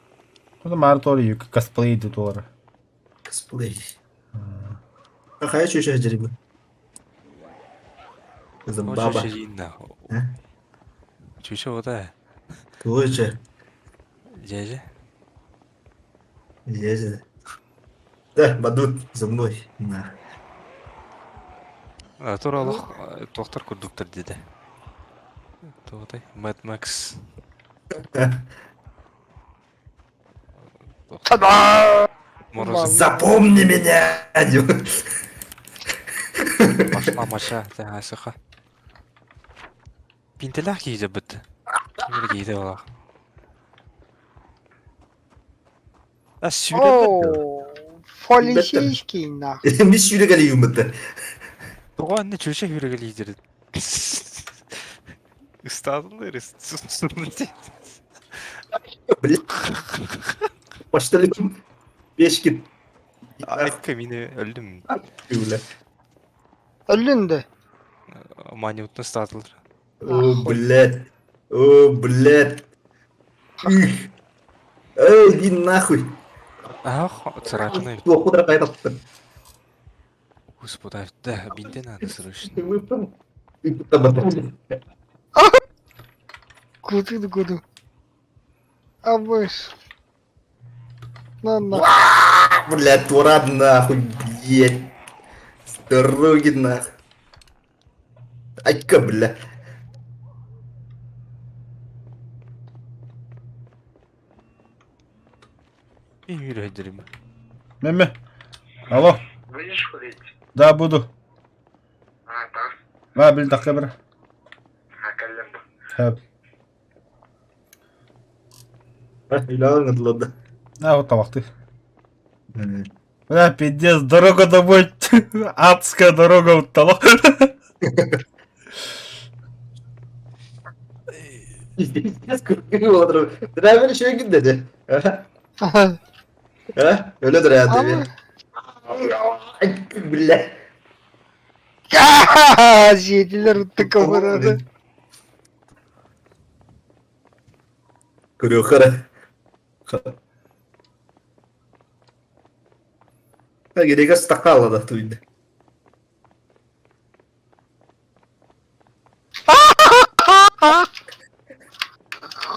Это мар тори косплей дутора. Косплей. А хайа чүчэ жериби. Баба. Чүчэ ода. Туоче. Жеже. Еже. Да, бадут за мной. На. Тура доктор курдуктар деди. Туотай Mad Max. Та-да! Мороз Запомни меня! Пошла маша, тахасыха. Пинтелах кийде бит. Кимер кийде олах. А сүүрэллэр О, полицейский нах. Мин сүүрэ кэлиим бытта. Тоҕо анны чүчэ сүүрэ кэлиидэр. Ыстаадылар Блин. Почтальон. Пешкин. Айка мини өлдүм. Бля. Өллүн да. Маниутны ыстаадылар. О, блядь. О, блядь. Эх. Эй, иди нахуй. Ах, царапина. Плохо дорогая Господи, да, бинте надо срочно. Ты выпал. Ты там Куды куду. А выш. На на. Блядь, турат нахуй, блядь. С дороги нахуй. Айка, бля. Мен үйрендірім. Меме. Алло. Будешь курить? Да, буду. А, так. Ма бил такы бір. А, кэллим. Хэп. Илаан ладно. А, вот табакты. Бля, пиздец, дорога домой. Адская дорога утала. Пиздец, Драйвер еще и dedi. Ha? Öyle Ama- dedi. Бля. Жеділер ұтты камераны. Көрüyor kara. Ha gerek stakala da tuydu.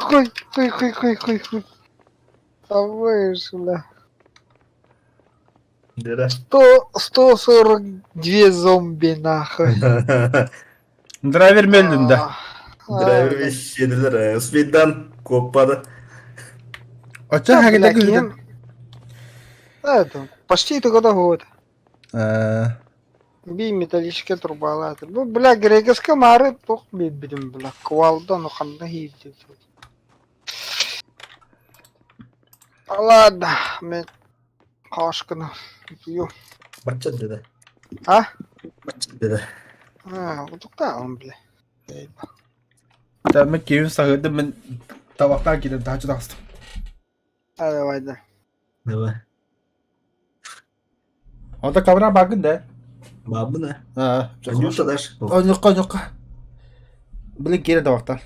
Хуй, хуй, хуй, хуй, хуй, хуй. А выш, бля. Дера. 100, 142 зомби, нахуй. Драйвер мелдин да. Драйвер вещediler. Speed'den koppadı. Оча хагыда күлдүм. Это, почти это года год. Э, Би металлическая труба, ладно. Ну, бля, греческая мары, тух би, блин, бля, кувалда, ну, ханда хилди. Ладно, мен қашқыны пью. Бача dedi. А? Бача dedi. А, утукта он, бля. Да, мен кийин сагыды мен табактан кийин тачы тастым. А, давай, да. Давай. Онда камера багын да. Бабы ne? А, Анюта даш. Онюка, онюка. Блин, кире табакта.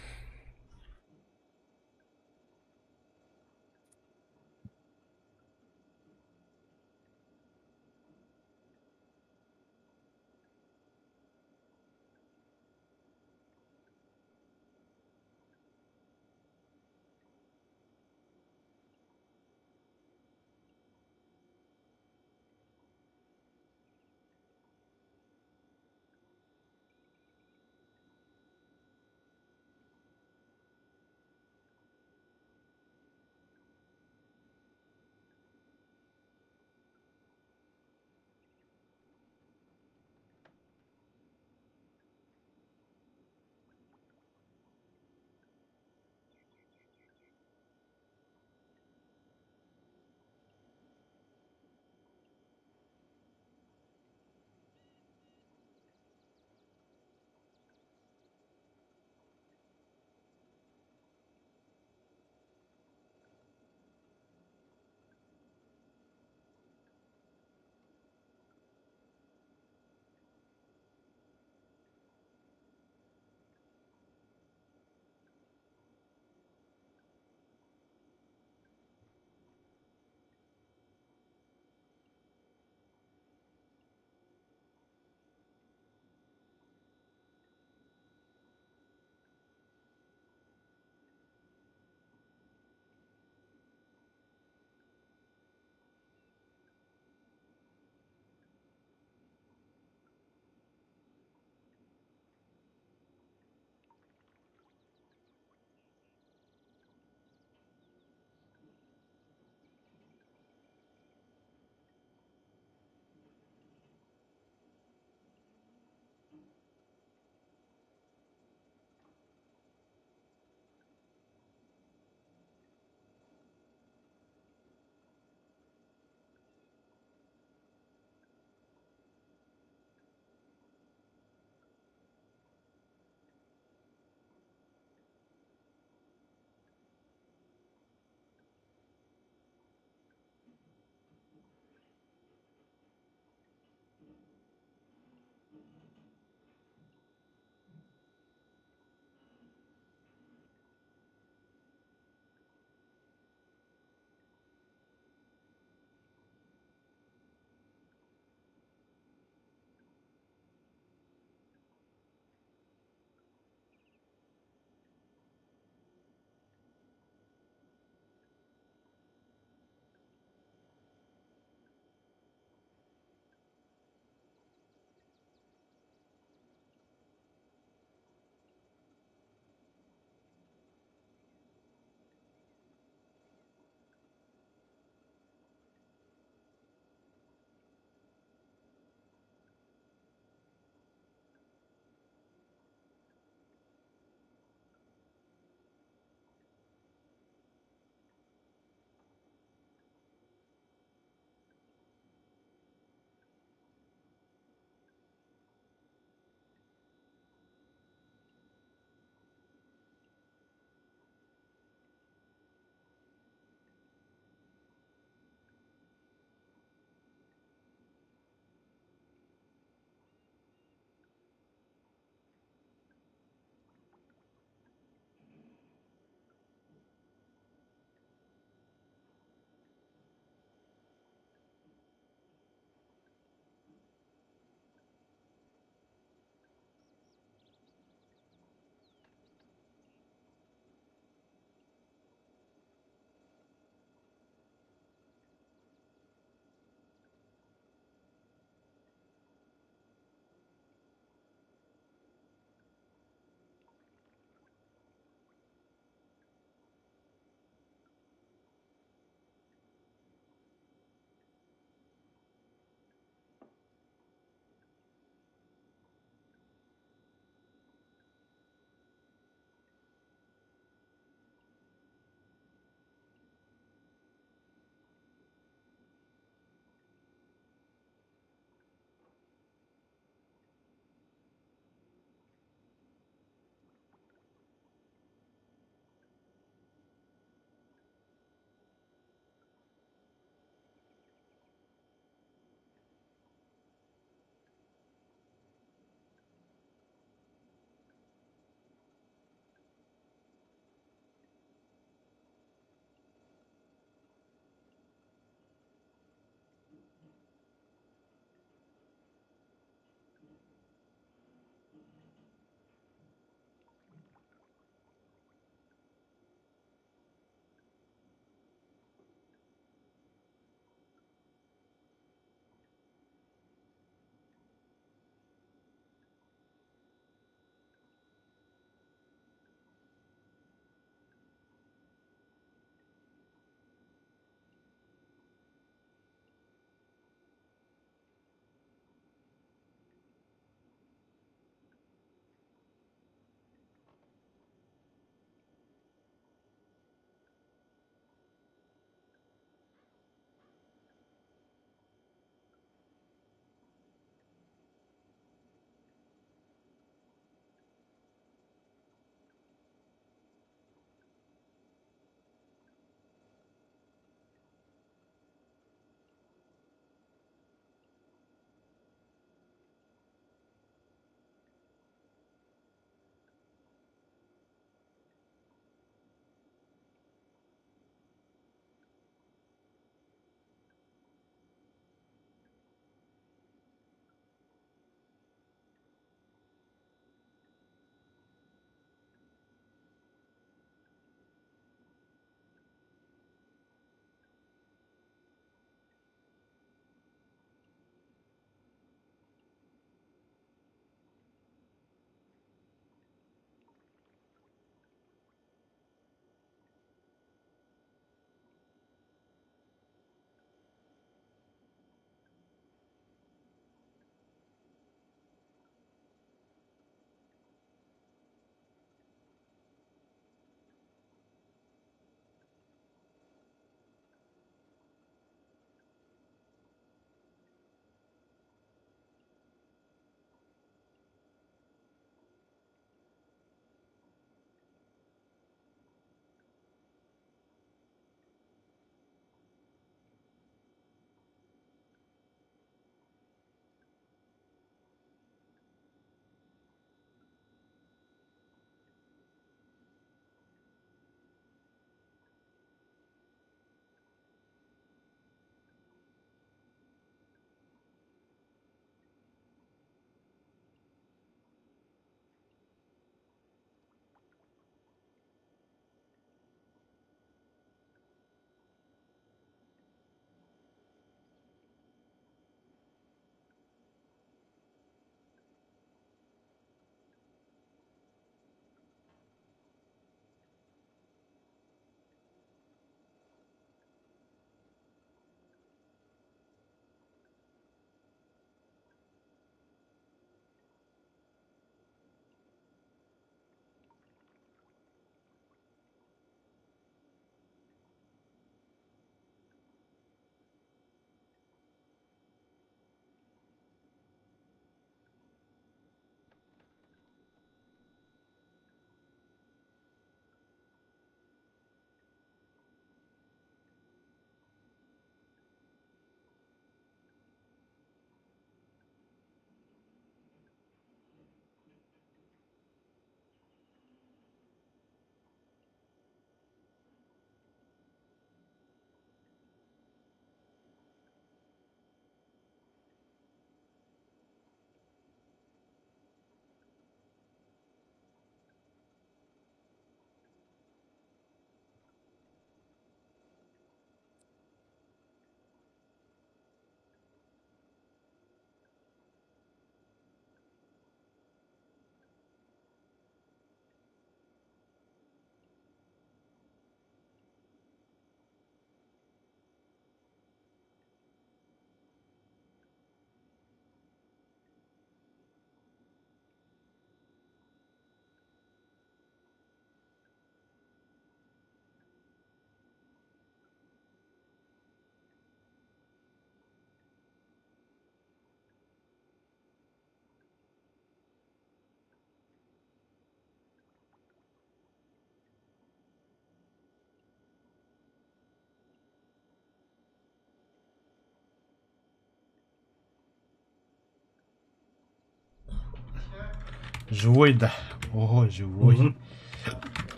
Живой да. Ого, живой.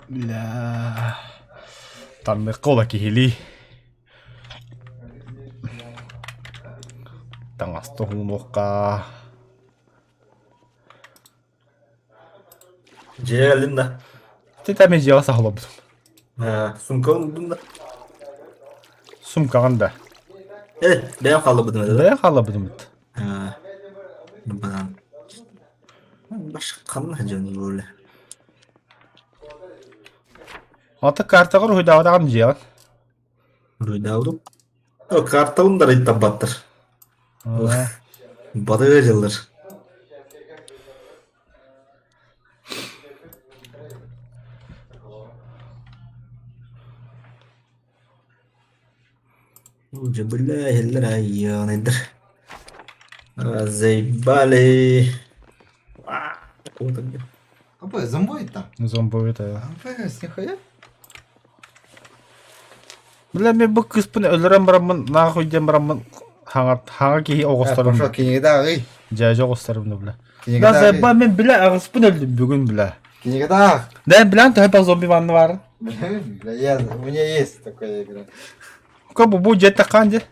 Бля. Танныхха ола киһилии. Таҥаста уһунуохха. Дьиэ кэллим да. Ти там дьиэҕэ саһылабытым. Сумкаҕын уурдум да. Сумкаҕын да. Э, бэйэм хааллабытым да. Бэйэ хааллабытым. Банан. Башканна дьон буолла. Ата картаҕар уһуйдаабатаҕым дьиэҕин. Уруйдаабытым. Картабын да ыйытарбаттар. Бары дьыллар. Дьэ, бля, иһэллэр айыанайдар. Заебали. Апа, зомбоид там. Зомбоид, а. Апа, нихуя. Бля, мен бу кыыспын өлөрөн бараммын, нахуй диэн бараммын хаҥа хаҥа киһи оҕустарым. Пошел, кинигэдэ ааҕый. Дьээдьэ оҕустарым да бля. Кинигэдэ Да, ааҕый. заеба, мен бля аҕыспын өлдүм бүгүн бля. Кинигэдэ аах. Да, бля, төһө бах зомби манна баар. Бля, я, у меня есть такая игра. Ко бу бу дьиэтэ хаан дьэ.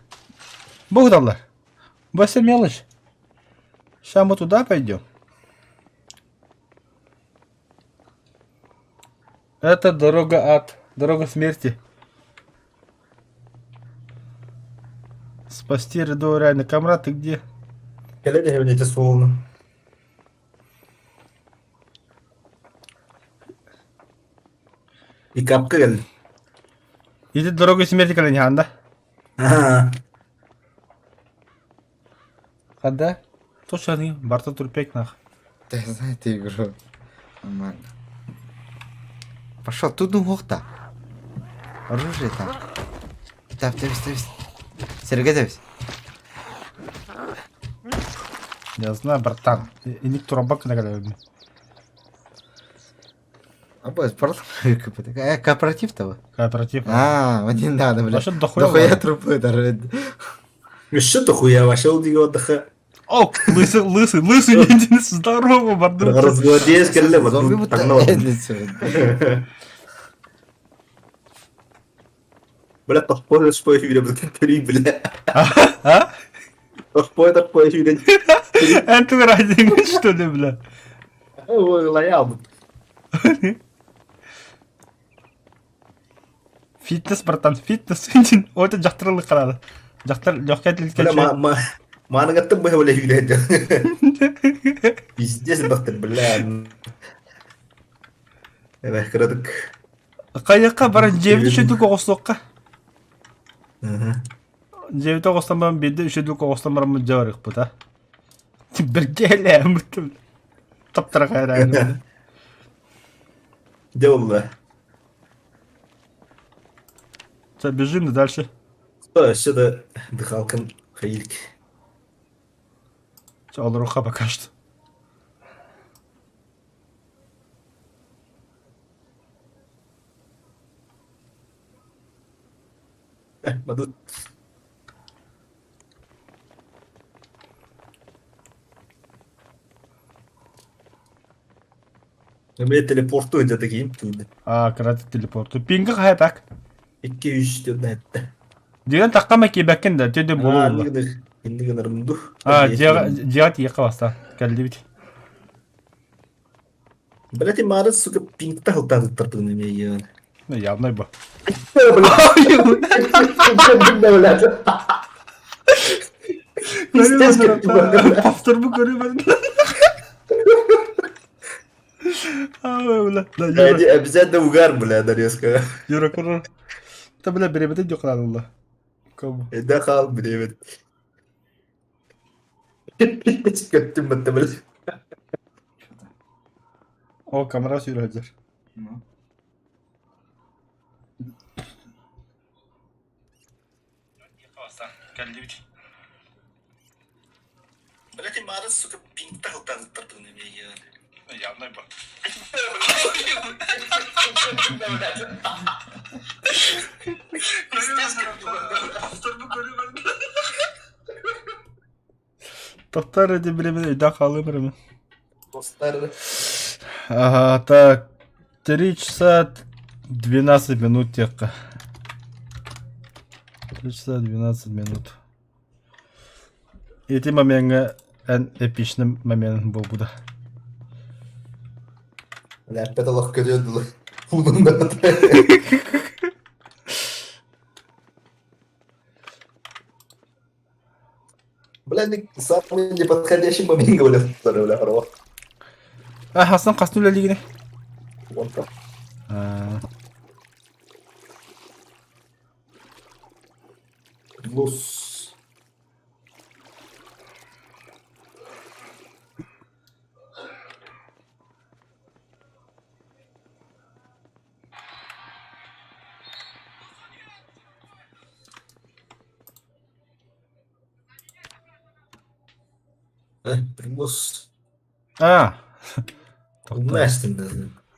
Бу кыталлар. Бу все мелочь. Сейчас мы туда пойдем. Это дорога ад, дорога смерти. Спасти рядового реально. Камрад, ты где? Кэлэн иһэбин ити суолунан. Пикапка кэллим. Ити дорога смерти кэлэн иһэн да? Аа. Хада? Точно барта турпек нах. Да я знаю эту игру. Нормально. Пошел, тут ну та. Оружие там. Так, тэбис, тэбис. Сергей тэбис. Я знаю, братан. Иник турабак на Аба, кооператив того. Кооператив. А, вот не надо, бля. А что дохуя? Дохуя трупы даже. Еще дохуя вошел диги отдыха. О, лысый, лысый, лысый, не здорово, бардым. Разгвардеец кэллэ Зомби будто Бля, тохпой спой сүүрэ төрүй бля. А? Тохпой тохпой сүүрэ. Это ради что ли, бля? Ой, лаял. Фитнес, братан, фитнес. Өтө дьахтарылык карады. Дьахтар легкий Бля, ма ма Маныгаттан быһа бля сүүрэ. Пиздец, доктор, бля. Эбэ, кыратык. Кайыкка баран дьиэбит үчүдүк оҕустуохха. Дьиэбит оҕустан баран биирдэ үчүдүк оҕустан бараммыт дьэ барыахпыт а. Бэргэһэлээммит таптара хайраан. Дьэ буолла. Все, бежим дальше. Өссө да дыхалкын хайилик. Все, олоруха пока что. Бадут. Эмиэ телепорту дьэ киим тиийдэ. А, кыраты телепорту. Пинга хайа так. Икки үс диэн эттэ. Дигэн таххама киибэккин да, төдө буолуо. Инни гынарым ду. А, дьиэҕэ тиийэххэ баста. Кэллибит. Блять, Мары, сука, пингта халтаатыттардын эмиэ иэҕин. Ну, явно бу. Блядь. Пиздец, Повтор бу көрүмэн. Обязательно угар, бля, нарезка. Юра, көрөр. Та, бля, беребете дьокалалла. Кому? Эдэ хаал, билебит. Көттүм бытта, бля. О, камера сүүрэ Ну. Блять, Мары, сука, пингта халтаатыттардын эмиэ иэҕин. Явно бу. Тоқтар эти билемен өйдө хаалым эрэми. Достар. Ага, так, 3 часа 12 минут диэххэ. 3 часа 12 минут. Ити момеҥҥа эн эпичный момент буолбута. Лээппэт олох көрүө дылы. Уунун да Бля, самый неподходящий момент говорят, бля, хоро. А, Хасан хастын үлэлиигиний? Вон там. А, Плюс. Примус. А. Уместен да.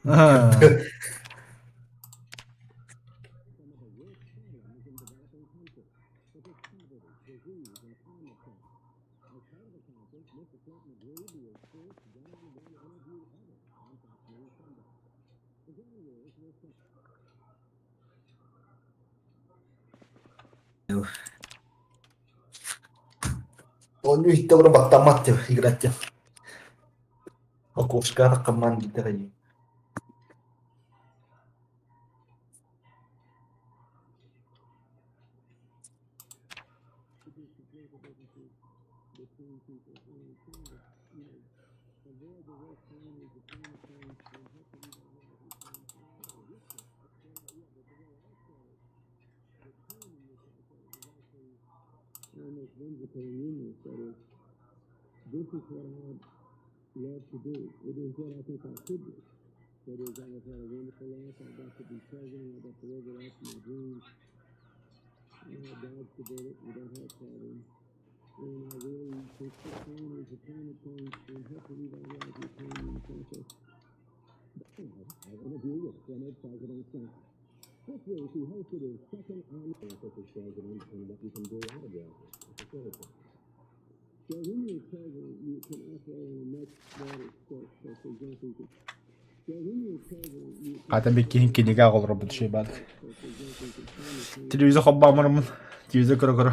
А. Оонньуу иһиттэ олорон баттаммат деп играть деп. Окошко команд дитэҕэй. Хата биккиһин кинигэ оҕолоробут үчүгэй Телевизор холбооморуммун, телевизор көрө-көрө.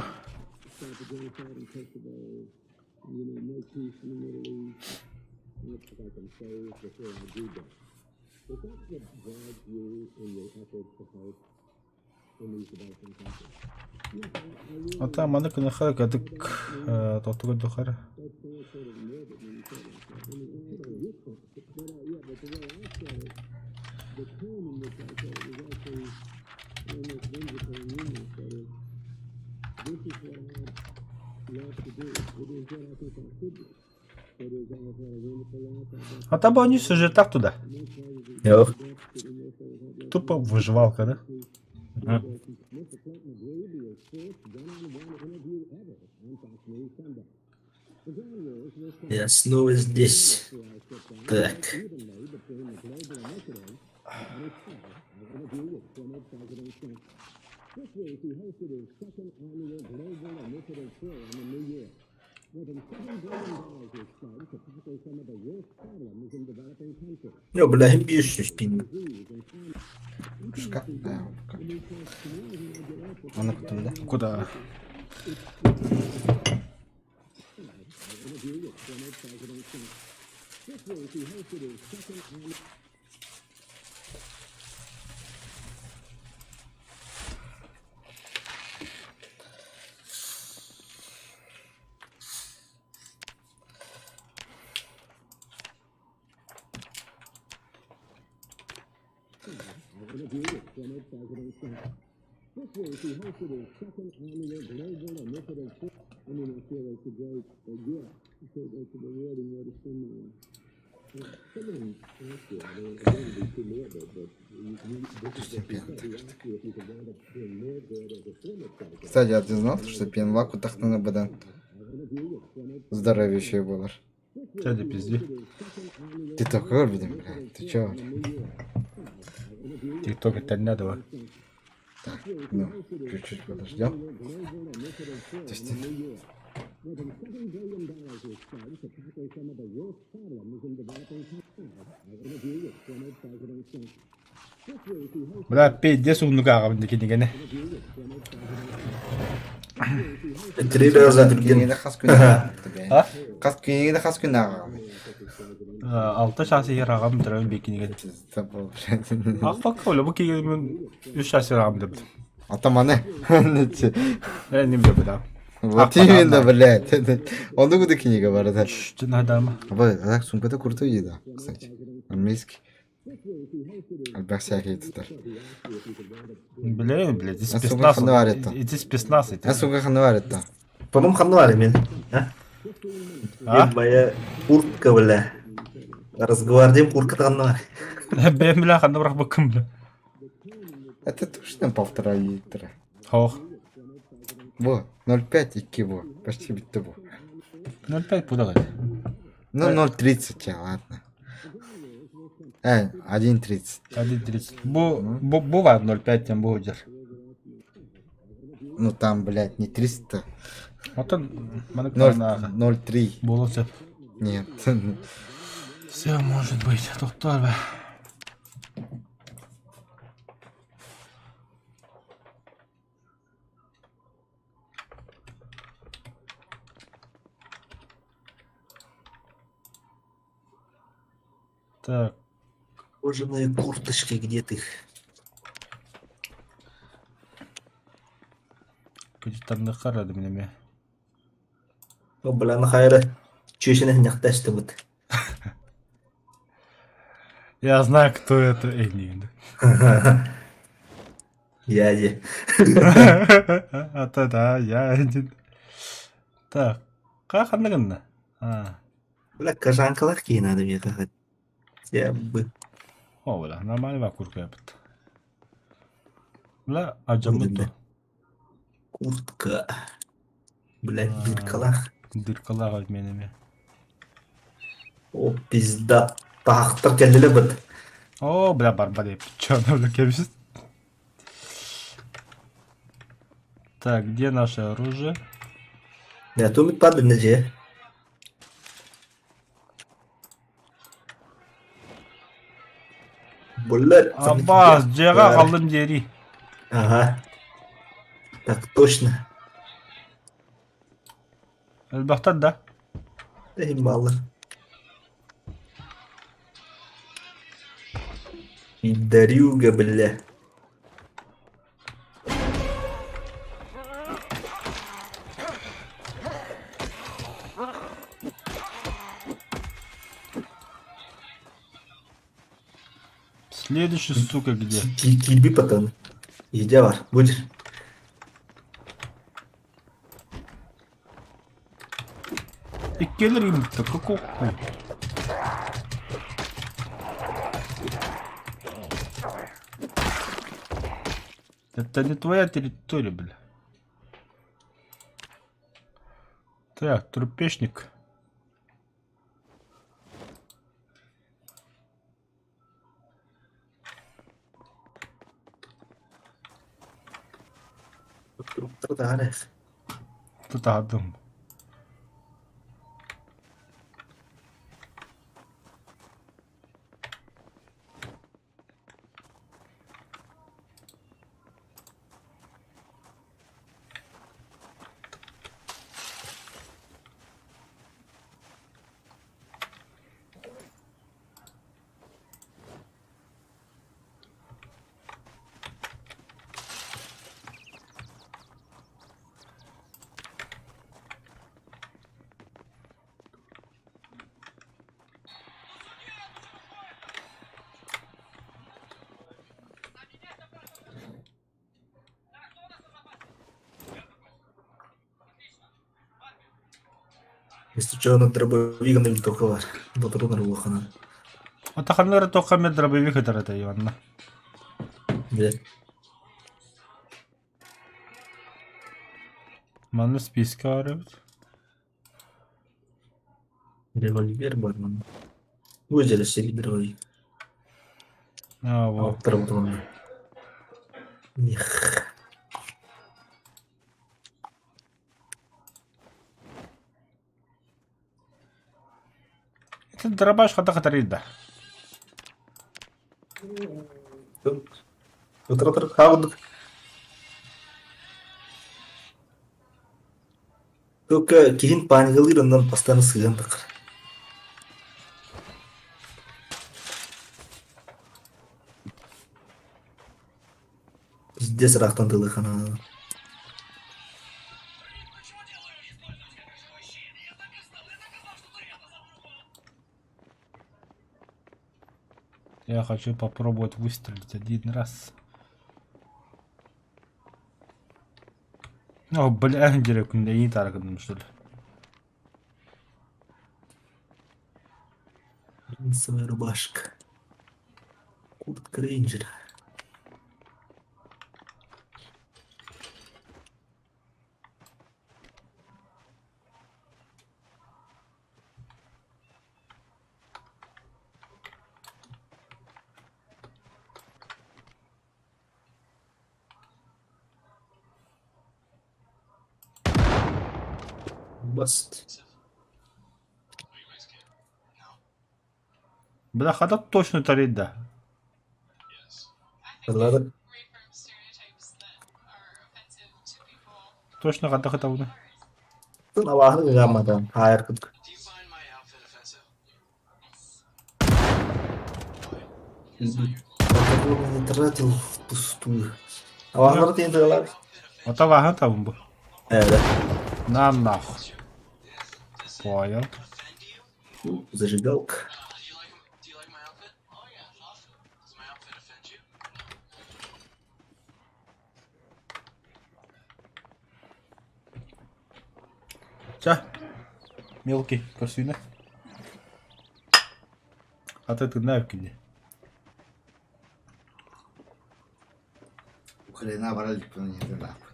Ата маны кыныха кадык тотуга духара. А там они сюжет так туда. Yok. Тупо выживалка, да? Я снова здесь. Так. Я, бля, бьющий пин. Шкаф. Аны кутум да. Куда? Кстати, а ты знал, что пенлак утахтана бадан здоровейший болар? Ча не пизди. Ты такой видим, блядь. Ты чё? Тикток это не надо. Ну, чуть-чуть подождем. То есть Бля, пиздец умнук ааҕабын да кинигэни. Три раза түргэн. Кинигэни хас күн ааҕаҕын? А? Хас кинигэни хас күн ааҕаҕын? Алта чаас иһэр ааҕам бүтэрэн биир кинигэни. Аахпакка бля, бу кинигэни мин үс чаас иһэр ааҕам бүтэрбитим. Атаманы. Э, не билэбин аа. Вот именно, блядь. Оннук да книга бар да. Наадама. Бай, так сумката крутой еда, кстати. Армейский. Альбах всякий тутар. Блин, блядь, иди А сумка спецназ. ханна бар это? Иди спецназ А сумка ханна бар это? Потом ханна бар мен. А? А? Моя куртка, бля. Разгвардием куртка ханна бар. Бэм, бля, ханна барах бакым, бля. Это точно полтора литра. Хох. Во, 0,5 и киво. Почти битте бу. 0,5 пудалай. Ну, 0,30, а, ладно. 1,30. 1,30. Бу, бу, бу бар 0,5 тем бу дер. Ну там, блядь, не 300. Отон маны 0,3. Буолуон сөп. Нет. Все может быть. Доктор бе. Так, Кожаные курточки, где ты их? Күтүтанныххар радым неме. О, бля, нахайра. Чешіне няқташты бұд. Я знаю, кто это. Эй, не. Я де. А то да, я один. Так, как ханныгынна? А, Бля, кожанкалар кейін надо мне как Я бы. о, бля, нормально ба курка yapıт. Бля, ажамыт. Куртка. Бля, дыркалар. Дыркалар менеме. О, пизда. Тахтар келділі бұд. О, бля, барба деп. Чё, бля, кемсіз? Так, где наше оружие? Я тумит пады неже. Бұлар. Аббас, жеға қалдым жери. Ага. Так точно. Әлбақтан да. Эй, малы. Пидорюга, бля. Следующий, сука, где? Килби потом. Едя бар, будешь. Иккелер имді, какой? Это не твоя территория, бля. Так, трупешник. Тут адам. Если что, на дробовик на винтовка бар. Батыру на Атаханнары тоққа мен дробовик өтәрәті, Иванна. Бля. Манна списка бар эбит. Револьвер бар мана. Өзі әлі дробовик. А, вот. Алып тұрып Эх. Атын дробаш хата хатарыйда. Утра-утра хаалдык. Только киһин паникалыыр оннон постоянно сыһыан тахар. Пиздец ыраахтан тылыхана. Я хочу попробовать выстрелить один раз. О, бля, директно не таргадым, что ли. Джинсовая рубашка. Куртка рейнджера. Баст. Бля, хата точно тарит, да. Ладно. Точно хата хата Абааһыны гамматан хаайар курдук. Не тратил впустую. Абааһылары тиийэн тыалаабыт. Ото абааһы табын бу. Ээ, На нахуй. Понял. Зажигалка. Ча. Мелкий, көрсүүнэ. Аты тынна өккүнне. Украина бара иликпин не нахуй.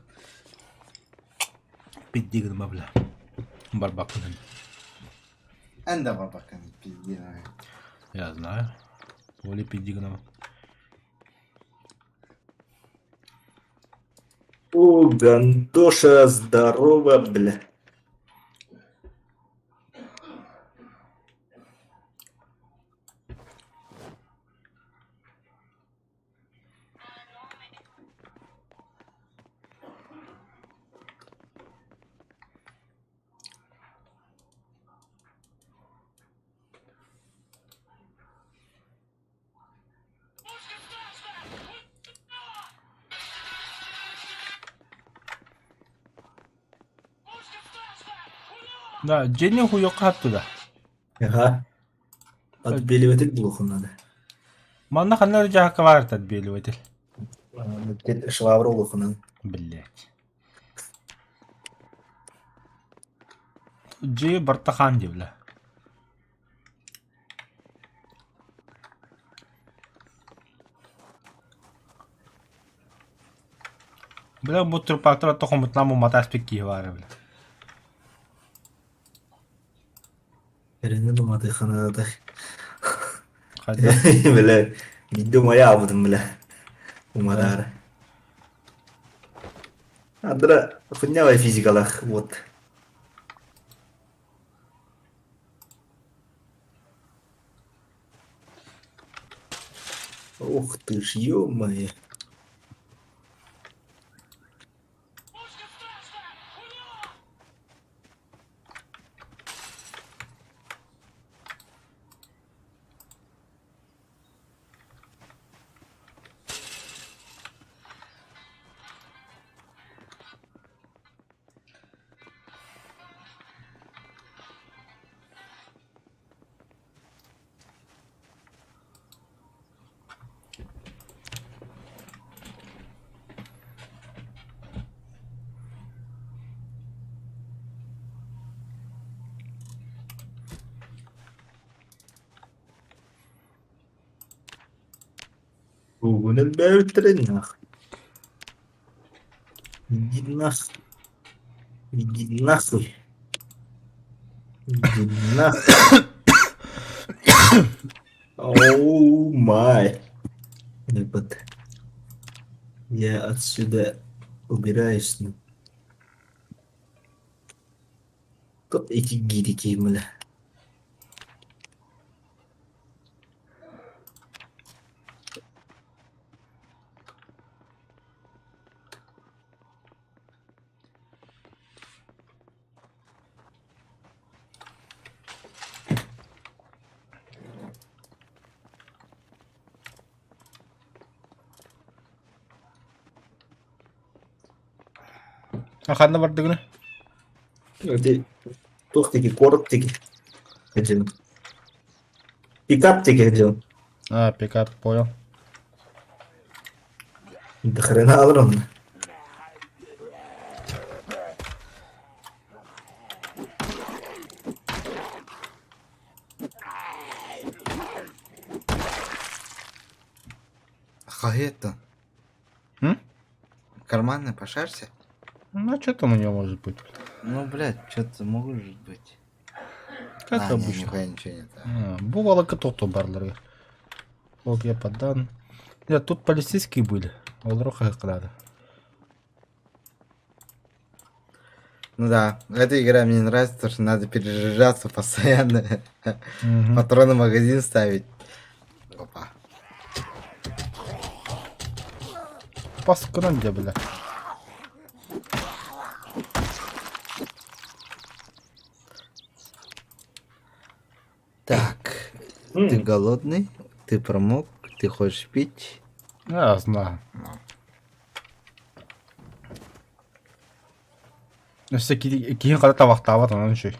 Пизди гыныма бля. Барбаккын. Эн да барбаккын пизди Я знаю. Оли пизди гыныма. О, Гандоша, здорово, бля. Да, дьиэни хуйуохха хаттыда. Ага. Отбеливатель булуохун надо. Манна ханна эрэ дьаһакка баар этэ отбеливатель. Швабра булуохун надо. Блять. Дьиэ барта хаан диэбилэ. Бля, бу трупактар тохомутунан мумата аспит киһи баара бля. Эрэнэн уматыханадай. Хайдах? Бля, биирдэ умайа аабытым бля. Умараары. Андра хуйнявая физикалах, вот. Ух ты ж, ё-моё. Угун элбээбиттэрин нах. Иди нах. Иди нахуй. Иди нахуй. Oh my. Ребят, я отсюда убираюсь. ну. Тут эти гирики, бля. А ханна бардыгына? Ити туох диэки, куорат диэки сылдьабын. Пикап диэки сылдьабын. А, пикап, понял. До хрена огромно. Хаһыаттан. М? Карманы пошарься. Ну, а что там у него может быть? Ну, блядь, что-то может быть. Как а, не, обычно. нихуя ничего нет. А, Бывало то барлары. Вот я подан. Нет, тут полицейские были. Олроха надо. Ну да, эта игра мне нравится, потому что надо перезаряжаться постоянно. Патроны в магазин ставить. Опа. Паскынан дьэ бля. Так, ты голодный, ты промок, ты хочешь пить. Я знаю. Өссө киһи хара табахтаабат онон үчүгэй.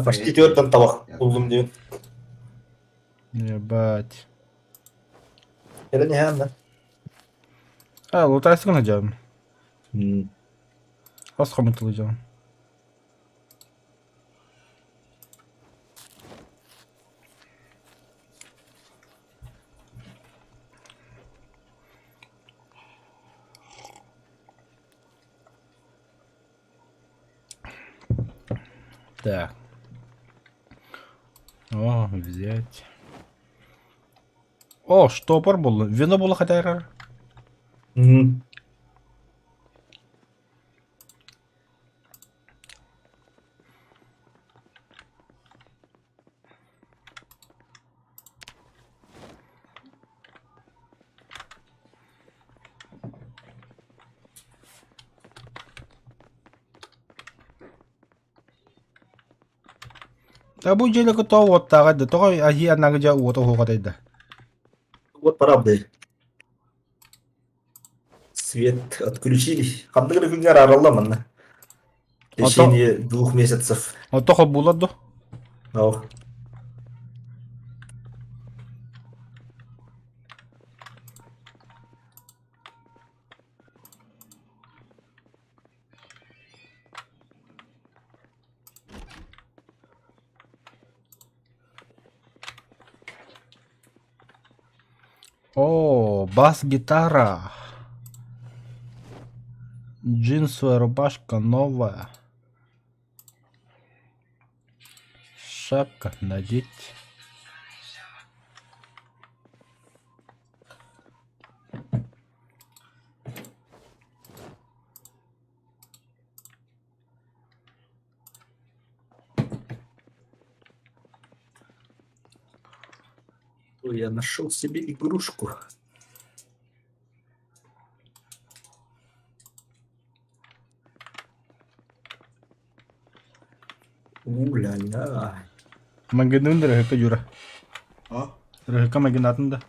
Почти түөртэн табах буллум диэн. Ебать. Кэлэн иһээн да. А, лутайсыгын сылдьабын. Хос хомутулуйдьабын. Так. О, взять. О, штопор был. Вино было хотя Да бу дьиэлэгэ тоҕо уоттааҕай да, тоҕо айыы анаҥы дьэ уота уһуҕатай да? Вот правда. Свет отключили. Ханнык эрэ күҥҥэ арааралла манна. В течение двух месяцев. Ото холбуулар дуо? Ох. О, бас-гитара. Джинсовая рубашка новая. Шапка надеть. Ой, Я нашел себе игрушку. У-ля-ля. Магазин Рыһыка Юра. О? Рыһыка магазинатын да.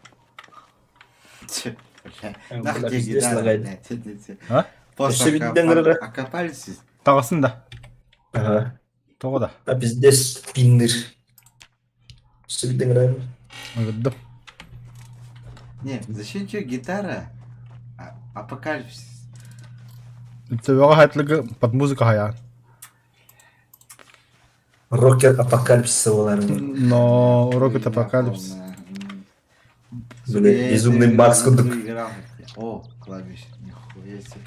Че, бля. Э, Нах бля, тебе пиздец гитара, лагает. блядь, это- А? После Өссө бидден ырыра. Окопались. Таҕысын да. Ага. Тоҕо да. А пиздец пинныр. Өссө бидден ырыра. Ыгырдым. Не, зачем тебе гитара? А- Апокалипсис. Төбөҕө хатлыгы под музыка хайаан. Рокер апокалипсиса буолар. Но Рокет Хуйня Апокалипсис. полная. Бля, Я безумный это Макс играл, курдук. играл. О, кладбище. Нихуя себе.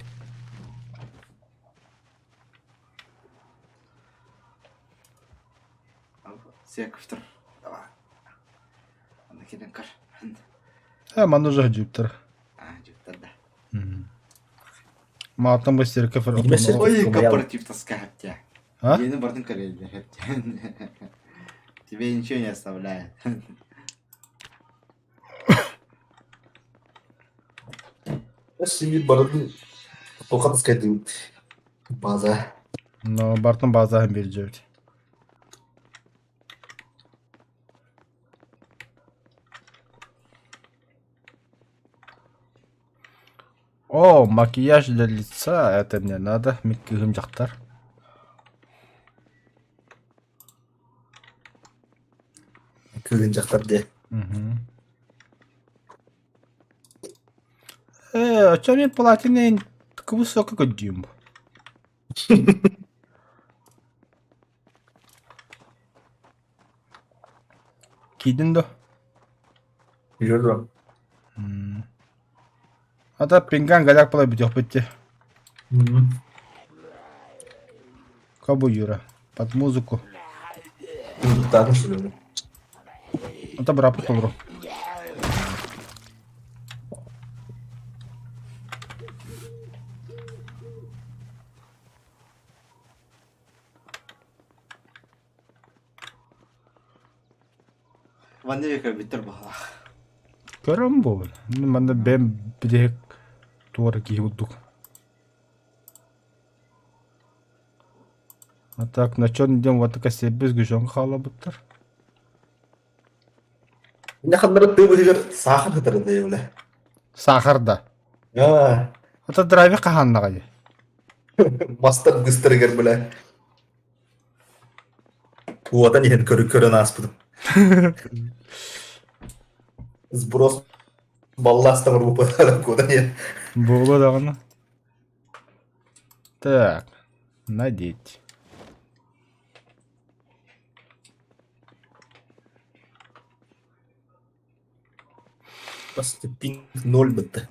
Сектор. Давай. Аны кэлэн көр. Э, манна уже дьүптэр. А, дьүптэр да. Мааттан бу сиргэ Видимо, сир- Ой, Ой, корпоратив тоска хаптя. А? Дьиэни бардын көрөллөр хаптя. Тебе ничего не оставляет. Симит бардын Тоқатскай дейт. База. Но бартын база биэрдибит. О, макияж для лица, это мне надо. Мин кыыһым дьахтар. Кыыһын дьахтар дии. Мгм. Э, оччо мин платины высоко көрдүүм. Киирдин дуо? Жүрдүм. М. Ата пинган голяк буолар бүтүөхпүт дии. Кобу Юра. Под музыку. Музыктаатын сүрүнү. Ата быраппыт толору. Ванна көрбүттэр баһылаах. Көрөн буолбут. Манна бэм бүтэһик туора киһи курдук. А так на черный день вот такая сервис гүжөн хаалабыттар. Инне ханнары тыы быһыгар саахар сытарын да бля. Сахар да. Аа, Ата драйвер хаһааннаҕай? мастар быстарыгар бля. Уотан иһэн көрү көрөн ааспытым. Сброс балластан рупа куда иһэн. Буолуо даҕаны. Так, надеть. Просто пинг ноль бытты.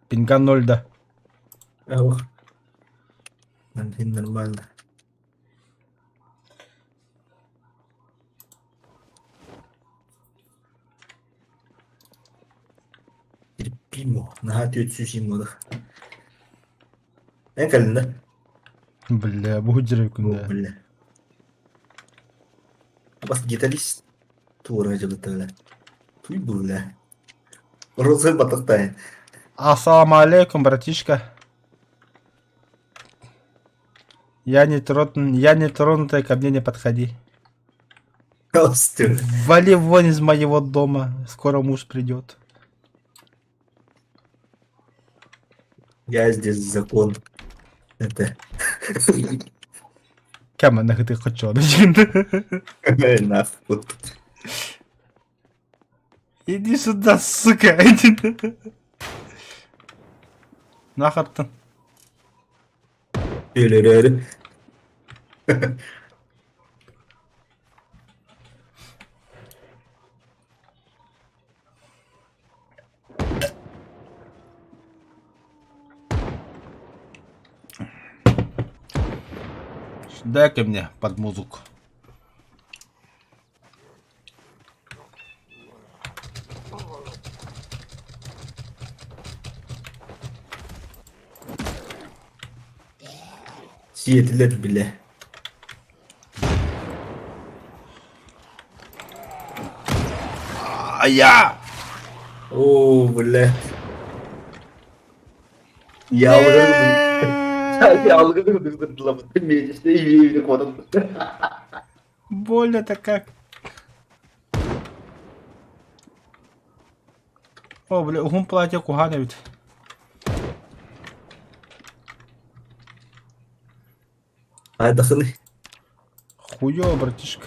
Пинга ноль да. Ох. Нормально. Терпимо. Наһаа түөт сүүс Эн кэлиннэ? Бля, бу дьире О, күндэ. бля. Бас гитарист туора дьылытыла. Туй бля. Розы батахтай. Ассаламу алейкум, братишка. Я не трон, я не тронутая, ко мне не подходи. Костюм. Вали вон из моего дома, скоро муж придет. Я здесь закон. Это. Кэм, нахуй ты хочу. Нахуй. Иди сюда, сука. Нахаттын. Өлөрөөрү. Дай-ка мне под музыку. Сиэтилэр билэ. А я! Оо, бля. Больно-то как. О, бля, уһун платье куһаан эбит. Айдахыны. Хуёво, братишка.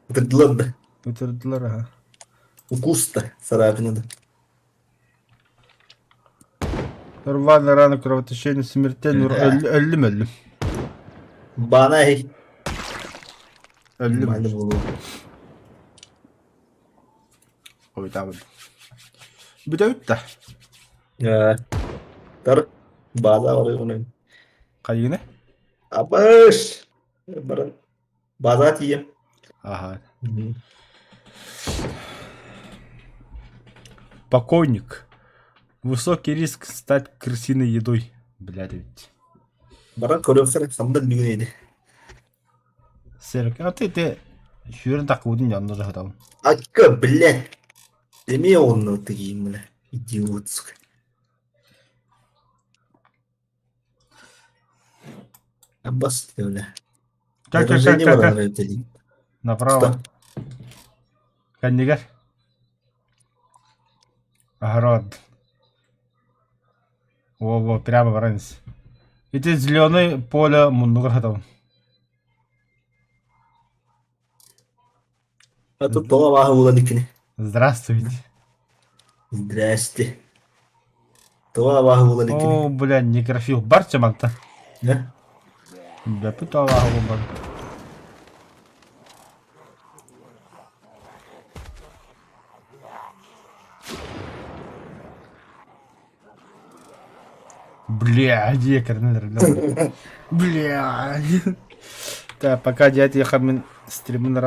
Ытырдылар да. Ытырдылар, аха. Укус да царапина да. Рваная рана, кровотечение, смертельный... Да. Өллүм, өллүм. Банай. Өллүм. Нормально было. Ой, там. Бүтэбит да. Тар база бар оны. Хайыгына? Абыш. Баран. База тием. Ага. Покойник. Высокий риск стать крысиной едой. Блядь ведь. Баран көрөксөр самдал бүгүн эди. Серик, а ты ты сүүрэн такуудун дьонно жахатабын. Акка, блядь. Эме онно тыгим, бля. Идиот, сука. Аббас, бля. Как, как, Выражение как, как, баран Направо. Что? Кэннигэр. Огород. Во-во, прямо баран ис. Ити зеленый поле муннугар хатабын. А тут тоҕо абааһы буолан иккини. Здравствуйте. Здрасте. Тоҕо абааһы буолан иккини. О, бля, некрофил. Бар чаманта. Да? Бля, тут абааһы буолбат. Бля, Бля. Так, пока дядя Хамин стримын.